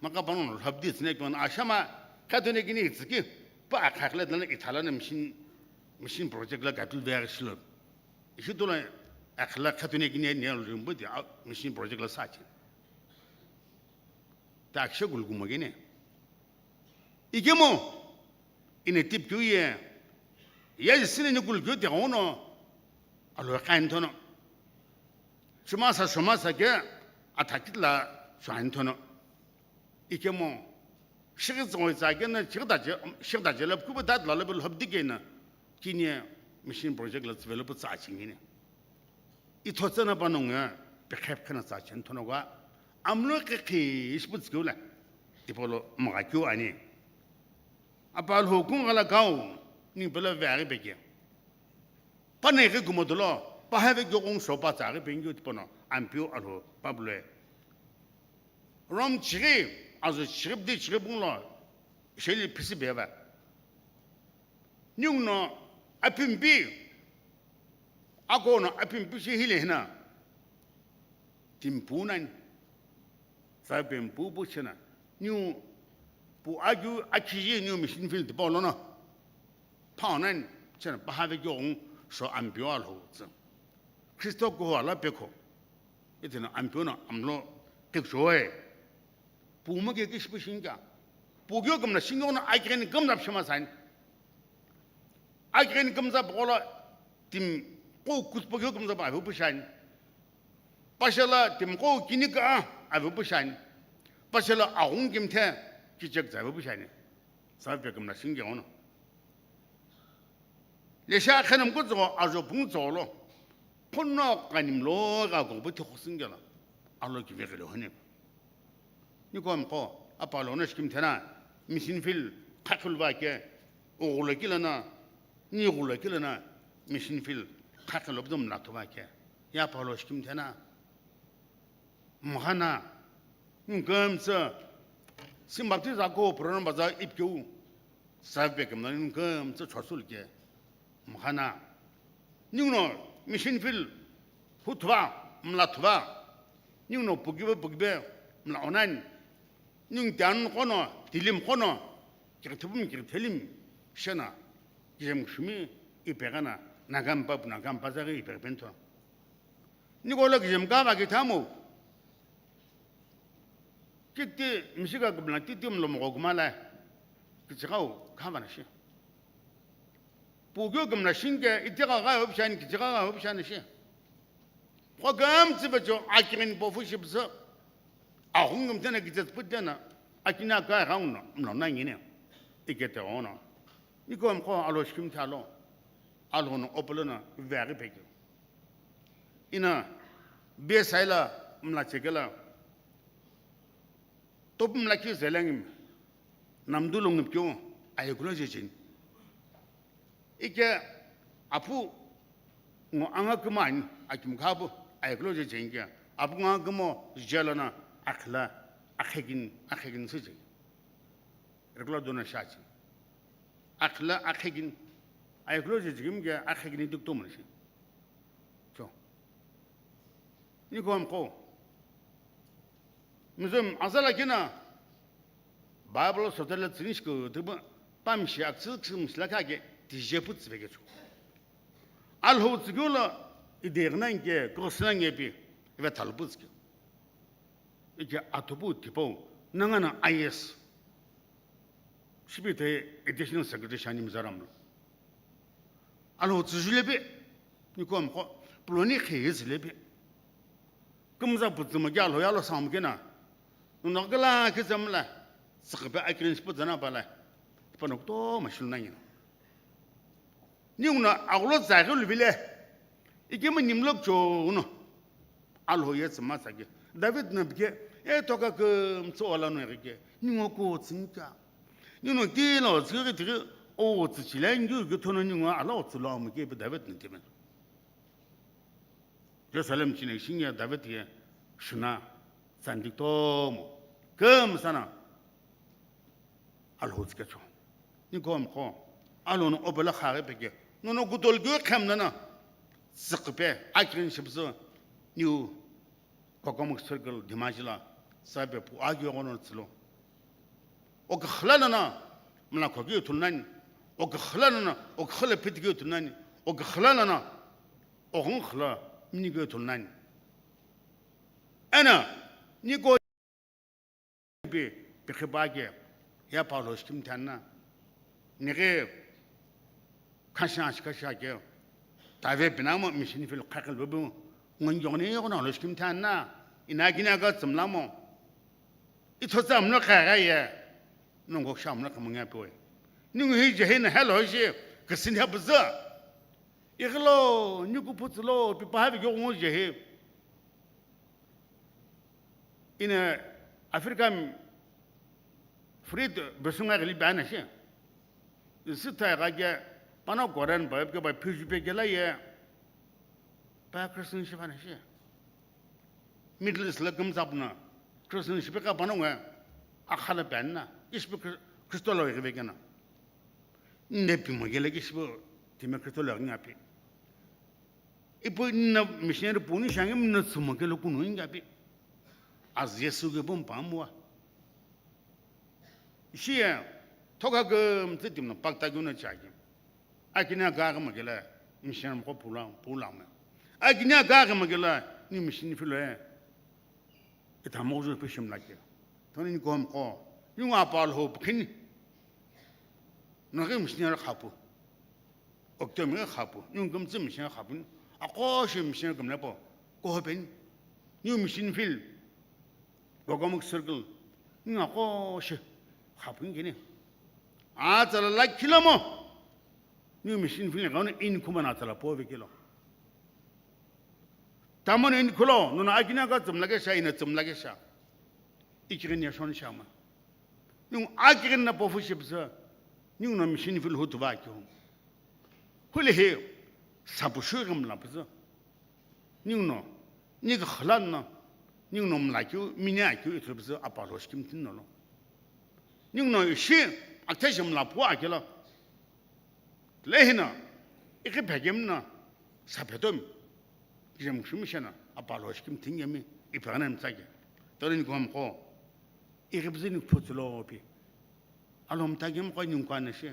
Maka pano lhobdit ne gel. Ashama khato ne kini tsiki. Pa akhakle dan ithala ne machine machine project la gatul ver shilo. Ishi to la akhla khato ne kini ne rimbo de machine project la sachi. Ta akshe gulgumo gene. Ikemo, ine tip kyu ye, ye sine ni kul kyu te ono, alo kain tono. Shuma sa, shuma sa ke, athakit la, shuan tono. Ikemo, shigit zong za ke na, shigit da je, shigit da je la, kuba dat la, la, la, hab dige na, kini machine project la, develop sa chingine. Ithotsena panonga pekhep khena tsa chen thonoga amlo kekhi ishputskula tipolo mga kyu ani. Apal hukung gala kau ni pela veri beke. Pane ke kumodolo pahave gyokong sopa tsa ke pengyu tipono ampio alho pablo. Rom chiri azo chirip di chirip lo sheli phisi beva. Niung no Apimpi, akono apimpi shi hile hina. Timpu nani. Sape mpu pu shina. Niu pu aju achiji niu mission field pa lono. Pao nani, shina pahave kyo ngu so ampio Alhou tsu. Kristo ko ala pekho. Itino ampio no amlo kekjoe. Pu mo ke kish pu shinga. Pu kyo kumna shinga no akeni kumna pshima sani. Akeni kumza pokolo tim ko kutpo kyo kumza pa pu shani. Pashala tim ko kinika a pu shani. Pashala agung kimthe kichek za pu shani. Sape kumna shinga ono. Lesha khenam ko zo ajo pung zolo. Kono kanim lo ga go bu thikhu singela. Alo ki vegele hone. Nikom ko apalo na shikim thena mission field khakhul va ke. Ogula kilana, ni ogula kilana mission field khakhul obdum la thuva ke. Ya apalo shikim thena. Mhana, nkamtsa, simbapti za ko program baza ipkeu, sabe kemna nkamtsa chosul ke. Mhana, ningno mission field, huthuva, mla thuva, ningno pugibe, pugibe, mla onan, ning tian kono, tilim kono, kirthibum, kirthelim, shena, kijem shumi, ipegana, nagam pap, nagam pazari, ipegpento. Nikola kijem kava ke thamu. Kiti mishika kumla titi mlo mo kumala. Kichikau kava na shi. Pugyo kumla shinge itika ga option kichika ga option shi. Kwa gam tsibe jo akirin bofu shibsa. Ahungum tena kitet putena. Akina ka ga uno mlo na ngine. Ikete ono. Nikom ko alo shikim thalo. Alo no opolo na veri pekyo. Ina, be saila mla chekela. Top mla ki zelengim. Namdu longip kyo, ayekulo jejin. Ike apu ngo anga kuman, akim kabu, ayekulo jejin ke. Apu ngo anga kumo, jelana, akhla, akhegin, akhegin sujin. Regular donor shachi. Akhla, akhegin, ayekulo jejin ke, akhegin duk to manashi. Cho. Nikom ko. Mizum azala kina. Bible sotela tsinish ko tuba pamshi aksik sim slaka ke tije put svege cho. Alho tsigula idegna ke kosna nge pi ve talput ke. Ike atupu tipo nangana I S. Shibi te additional secretary shani mizaram lo. Alo tsüjülebe, nikom ko, ploni kheyezülebe. Kumza putsuma kya lo ya lo sam kena. Nuno kala ke zamla, sakbe akirin spu zana bala. Panok to mashul nangin. Ni una aglo zaghi lubile. Ikima nimlok cho uno. Alho ye tsü ma tsake. David na bike, e toka ke mtso ala no ke. Ningo ko tsingka. Ningo ki lo tsike ke tike, o tsü chile ngu ke tono ningo ala o tsü lo mo ke David na timen. Jerusalem chine shinge David ye shuna sandik tomo. Ke msana. Alho tsike cho. Ni kom ko. Alo no obela khare peke. No no gudol gyo khem nana. Tsik pe akirin shibzu. Niu kokomuk circle dimajila. Sabe pu agyo gono tsilo. Okhla nana. Mla kogi tulnani. Okhla nana. Okhla pitgi tulnani. Okhla nana. Okhla mini gyo tulnani. Ana. Ni ko Pi, pikhi pa ke, ya pa lo shikim thanna. Nighi, khasha, khasha ke, tave pinamo mission field khakil bubu, ngon yoni yoni lo shikim thanna. Ina kina ka tsimlamo. Itho tsamno khaga ye. Nongo shamno kamanga pe. Ningu hi jehina helo shi, kasin ha buza. Iglo, niku putslo, pi pa ha bi gyo ngo jehi. Ina Africa Fred besunga gili bana shi. Sita ga ge pana Koran ba ke ba phiju pe gela ye. Pa Christian shi bana shi. Middle East la gumzapna Christian shi pe ka pana nga akhala bana. Ish pe Christo lo gebe gena. Nepi mo gele ke shi Timi Kristo lo ghi api. Ipu nina missionary puni shangi mina tsumo kelo kunu inga api. Azi Yesu ke bum pamwa. Shiya, thoka ke mtsi timna pakta gyuna chagi. Akini aga aga magela, mission ko pula, pula me. Akini aga aga magela, ni mission filo e. Ita mo ju pishim lake. Toni ni kom ko, yung apa lo pkini. Nagi mission khapu. Oktomi khapu. Yung kum tsi mission khapu. Ako shi mission kum lepo. Ko pen. New mission field. Gogamuk circle. Yung ako shi. Khapu ngini. A tsala la kilo mo. New mission field. Kano in kumana tsala po ve kilo. Tamon in kulo. Nuna akina ka tsum lage sha, ina tsum lage sha. Ikirin ya shon shama. Yung akirin na pofu shipsa. Yung no mission field hutu va kyo. Huli he. Sapu shu gam la psa. Ninguno, ningu khalan no, ninguno mlakeu, minyakeu ithulu püzü apalho shikimthin nolo. Ninguno ishi, aktheshi mlapu akelo. Lehino, ikhi phekemno, saphetomi, kijem shimishena, apalho shikimthin yemi, iphegana mtsake. Tolini komko, ikhi püzü ni phutsulo pi. Alhou mthaghimqo ningu kuana shi.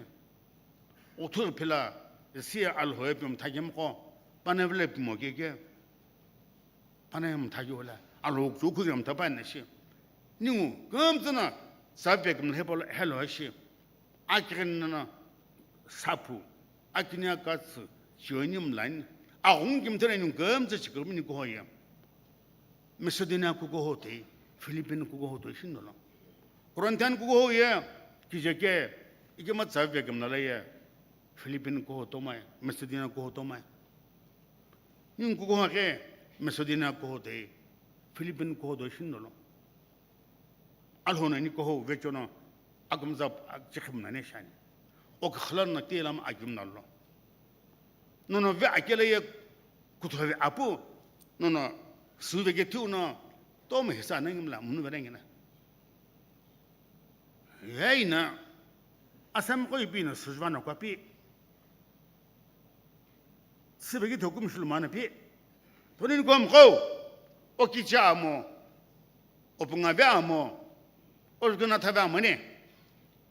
Uthur phila, isi Alhou epi mthaghimqo, panavile pimo keke, panai mthaghi ola, Alhou kuchukhu mthaghipani shi. Ningu, kümtsüna, sape kümla hepolo, helo shi. Akirin nana, sapu, akinia katsü, chioni mlani, aghungu kimthena ningu kümtsü chikirmini kuhoye. Macedonia kukuho toi, Philippine kukuho toi shindolo. Corinthian kukuho ye, kije ke, ikema tsa vekemna la ye, Philippine kukuho tomai, Macedonia kukuho tomai. Ningu kukuho ke, Macedonia kukuho toi, Philippine kukuho toi shindolo. Alhona ni kukuho vechono, akumza chikhimna ne shani. Okhalan na telam agimna lo. Nono ve akele ye kuthovi apu, nono suve ke thiu no, tomo hisa nangimla munu verengina. Yaina, asam ko ipina sujvana kwa pi. Sibegi thokum shulmana pi. Tonin kom ko, okicha amo, opunga ve amo, organa thave amane.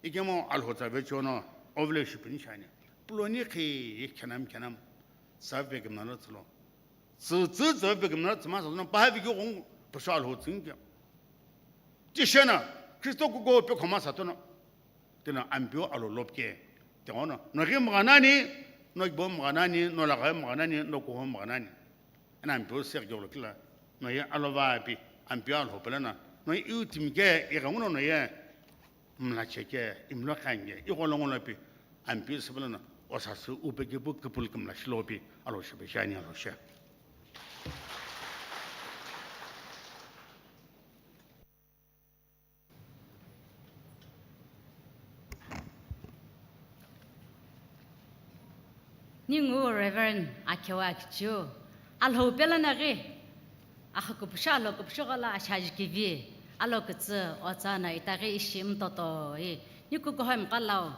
Ikemo Alhou tsa vechono, ovle shipin shani. Ploni khi khenam khenam, sa vekemna lo tslo. Tsü, tsü, tsü, pekemna tsü masa no, paha viki ghung, pasho Alhou tsingke. Tishena, Kristo kukuho pe khoma satono. Tena ampeu Alhou lopke. Teono, no ghi mghanani, no gibo mghanani, no lagha mghanani, no kuho mghanani. Ena ampeu se gyo lo kila. No ye Alhou va pi, ampeu Alhou pelana. No ye iu timke, i ghanguno no ye. Mlacheke, imlo khange, igholongolo pi, ampi sibelana, osasü upekepu kipul kimla shilopi, alo shibeshani alo she. Ningu Reverend Akhewa Akichiu, Alhou pelana ghi, akha kupushu alo kupushu ghala ashaji kivi, alo kütsü otsa na itaghi ishi mtoto i, ni kukuho mqalau,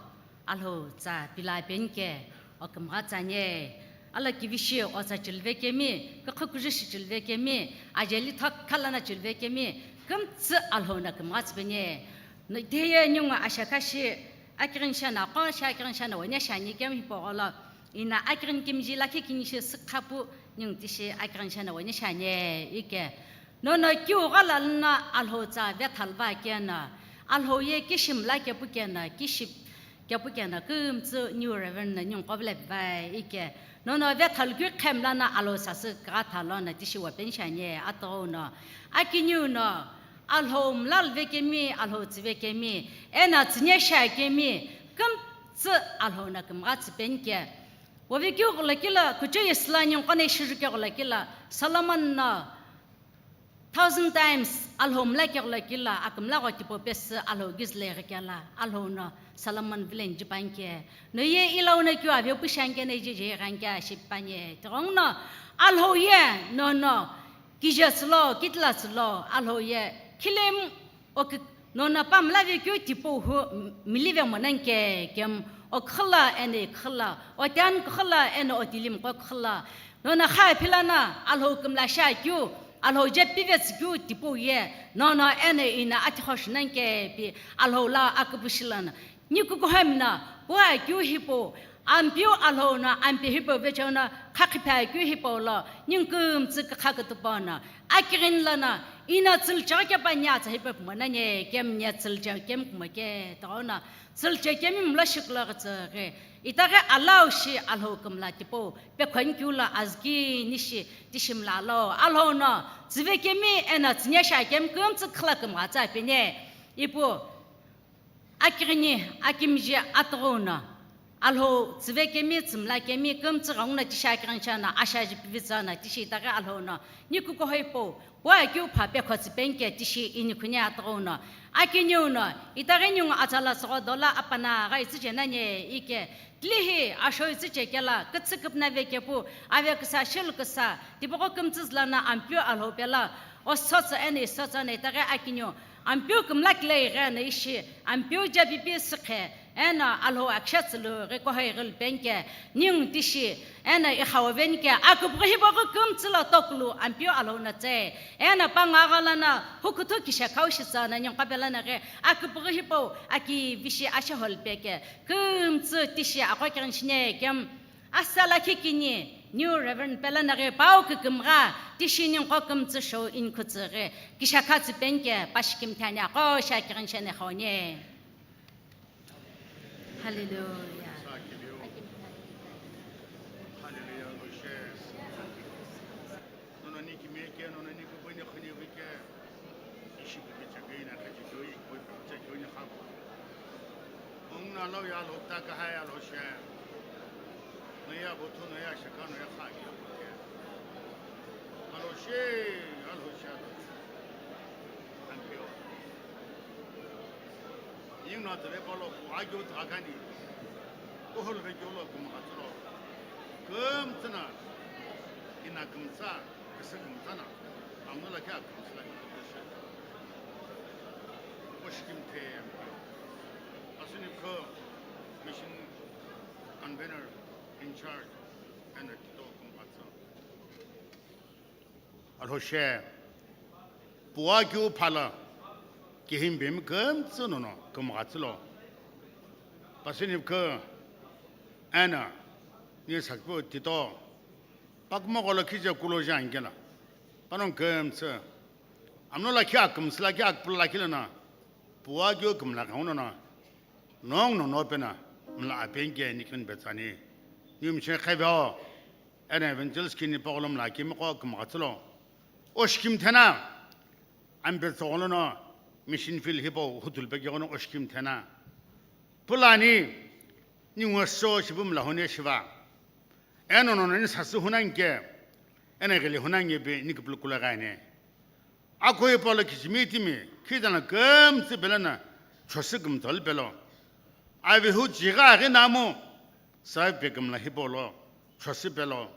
Alhou tsa pila penke, okimgha tsanye, alo kivi shi otsa chilve kemi, kukhu kuju shi chilve kemi, ajeli thok khalana chilve kemi, kümtsü Alhou na kimgha tsüpenye. Nideye ningu ashakashi, akirin shana, qo shi akirin shana, wene shani kemi hipogolo, Ina akirin kimiji lakhi kini shi sükhapu ningu tishi akirin shana wene shanye ike. Nono kiu ghala luna Alhou tsa vethalva kena, Alhou ye kishim la kepu kena, kiship kepu kena, kümtsü New Reverend na ningu qovle vai ike. Nono vethalu kiu khem lana Alhou sasü kagha thalo na tishi wapen shanye atogho no. Akiniu no, Alhou mlal vekemi, Alhou tsü vekemi, ena tsüne shakemi, kümtsü Alhou na kümgha tsüpenike. Wovekeu ghulokilo, kuchou ye sülani nqo na ishirikeu ghulokilo, Solomon no thousand times Alhou mlakeu ghulokilo, akümla gho tipau pesü Alhou gizle ghikela, Alhou no Solomon vilen jipanke. No ye ilau no keu ave pushanke no ije je ghanke shipanye. Tigong no, Alhou ye, no no, kije tsülo, kitila tsülo, Alhou ye, khilemu, oki, nono pamla vekeu tipau hu, m-, milive monanke, kem, Oküxüla eno iküxüla, otian küxüla eno otilim qo küxüla. Nono kha philana Alhou kümla shiakeu, Alhou je pivetsükeu tipau ye, nono eno ino athiqho shinanke pi Alhou la aküpüshilana. Nikukuhemna, puakeu hipau, Ampeu Alhou no, Ampeu hipau vecheo no, khakhiphakeu hipau lo, ningu kümtsü kükha kütüpau no, akighini lono, ino tsülcheghi kepani atsa hipau kumo nani, kemni tsülcheghi kemi kumo ke, toghono, tsülcheghi kemi mlo shiklo ghi tsüghi, itaghi alau shi Alhou kümla tipau, pekhoni keu lo azükini shi, tishi mlalo, Alhou no, tsüve kemi, eno tsüni shiakemi kümtsü küxüla kümgha tsü apeni, ipu, Akighini, akimiji atughu no, Alhou tsüve kemi, tsümla kemi, kümtsü ghenguno tishi akighini shiana, ashaji pivitsü no, tishi itaghi Alhou no, nikukuhoi pou, puakeu pha pekhotsü penike, tishi inikhuni atughu no, akiniu no, itaghi ningu atsala sogho dola apana ghi tsüche nani ike, tilihi ashoi tsüche kelo, kütsü küpüna vekepu, ave küsa, shilu küsa, tipaqo kümtsü zülono Ampeu Alhou pelo, osotsü eno isotsü no itaghi akiniu, Ampeu kümla kile ighi eno ishi, Ampeu je pipi süqhe, eno Alhou akisha tsülu ghi kuhoi ghi lupenike, ningu tishi, eno ighawo venike, aküpüghi hipau ghi kümtsü lo tokulu Ampeu Alhou no tse, eno pangu agha lono hukuthu kishekau shitsü no ningu qapelo no ghi, aküpüghi hipau aki vishi asheho lupeke, kümtsü tishi aqo kighini shini kemu, Asa lakhi kini, New Reverend pelo no ghi pau kükümgha, tishi ningu qo kümtsü shou inikhu tsüghi, kishekha tsü penike, pashi kimthani aqo shi akighini sheni khoni. Hallelujah. Hallelujah, Lord. Nono ni kimie ke, nono ni kupuni khuni vike. Ishi buki chakei na kaji kyo, ikoi buki chakei na khaku. Ong na lau ya lo ta ka hai ya lo she. No ya bo thu, no ya shaka, no ya kha ya bo ke. Alo she, alo she, alo she. Thank you. Ying no tele palo, agyo ta kani. Kohol ve kyo lo kum khatlo. Kum tsana. Ina kum tsa. Kasa kümtsü na, amno lakhi akümtsü la kümtsü. Oshikimthe, asüni kho mission convener in charge eno tito kümghatsü. Alhou she, puakeu pha lo, kihimi bemi kümtsü nono kümghatsü lo. Pasüni kho eno, ni sakpo tito, Pakuma gholo khije kulo jangela. Panongu kümtsü. Amno lakhi akümtsü lakhi akpulu lakhi lono. Puakeu kümla khangu nono. Nongu nono pena. Mla apenike nikhin betsani. Niu mche kheveo. Eno evangelist kini pagolo mla kimi qo kümghatsü lo. Oshikimthe na. Ampe tsügholo no mission field hipau huthulu pekeghono oshikimthe na. Pulani, ningu so shipu mla hone shiva. Eno nono ni sasü hunanike, eno ghili hunanike pi ni kupulu kula ghaine. Akoi palo kichimi timi, khitana kümtsü pelo na, chosi kümtsü pelo. Avihu chighi aghi namu, savi pe kümla hipau lo, chosi pelo.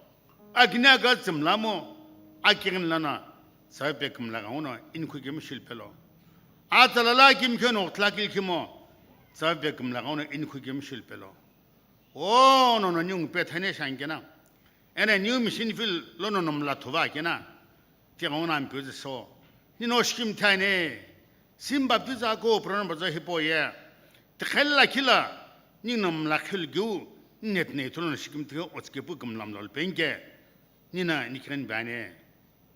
Akini aga tsümla mo, akighini lono, savi pe kümla ghenguno, inikhu kemi shilpelo. Atsala la kimkhe no tlakil kimo, savi pe kümla ghenguno, inikhu kemi shilpelo. O, nono ningu pethane shangena. Eno new mission field lono no mla thuva kena. Tighenguno Ampeu so. Nino oshikimthe ne. Simba pizza ko prono baza hipau ye. Tikhel lakhi lo. Nino mla khil giu. Net ne thulo no shikimthe otsikepu kümlamlo penike. Nino nikhen bane.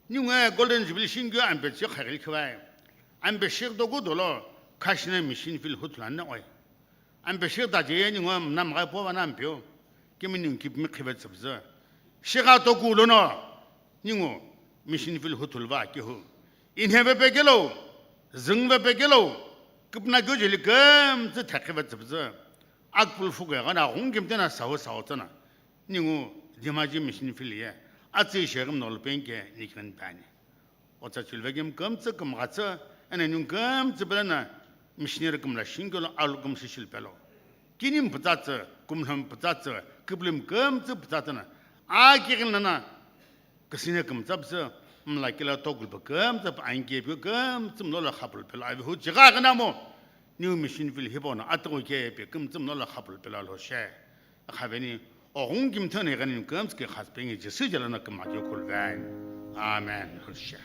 Ningu Golden Jubilee shingyu ampe chi khaghili khiwai. Ampe shigh dogu dolo, khashina mission field huthulani oi. Ampe shigh daje ye ningu mna mghai po vana ampeu. Kimi ningu kipimi khive tsüpzü. Shigha dogu lono, ningu mission field huthulva kihu. Inheve pekelo, züngve pekelo, kipna kyo jeli kümtsü thakhive tsüpzü. Akpul fuge gana ghung kimtena sahu sahu tsana. Ningu Dhemaji mission field ye, atsi sheghi mnolu penike nikhen bani. Otsa chulveghi kümtsü kümghatsü, eno ningu kümtsü pelo na missionary kümla shingolo alu kümshi shilpelo. Kini mpütsatsü, kumlhom mpütsatsü, kiplim kümtsü mpütsatsü na, akighini lono, kisine kümtsü pütsü, mla kila tokul pe kümtsü pe anke pe kümtsü mlolo khapul pelo, avihu chighi aghi namu. New Missionville hipau no atughu kepe kümtsü mlo lo khapulu pelo lo she. Khaveni, oghungu kimtheni ghani kümtsü ke khasü pengi Jisü jelo no kümaghi khuluveni. Amen. Hoshe.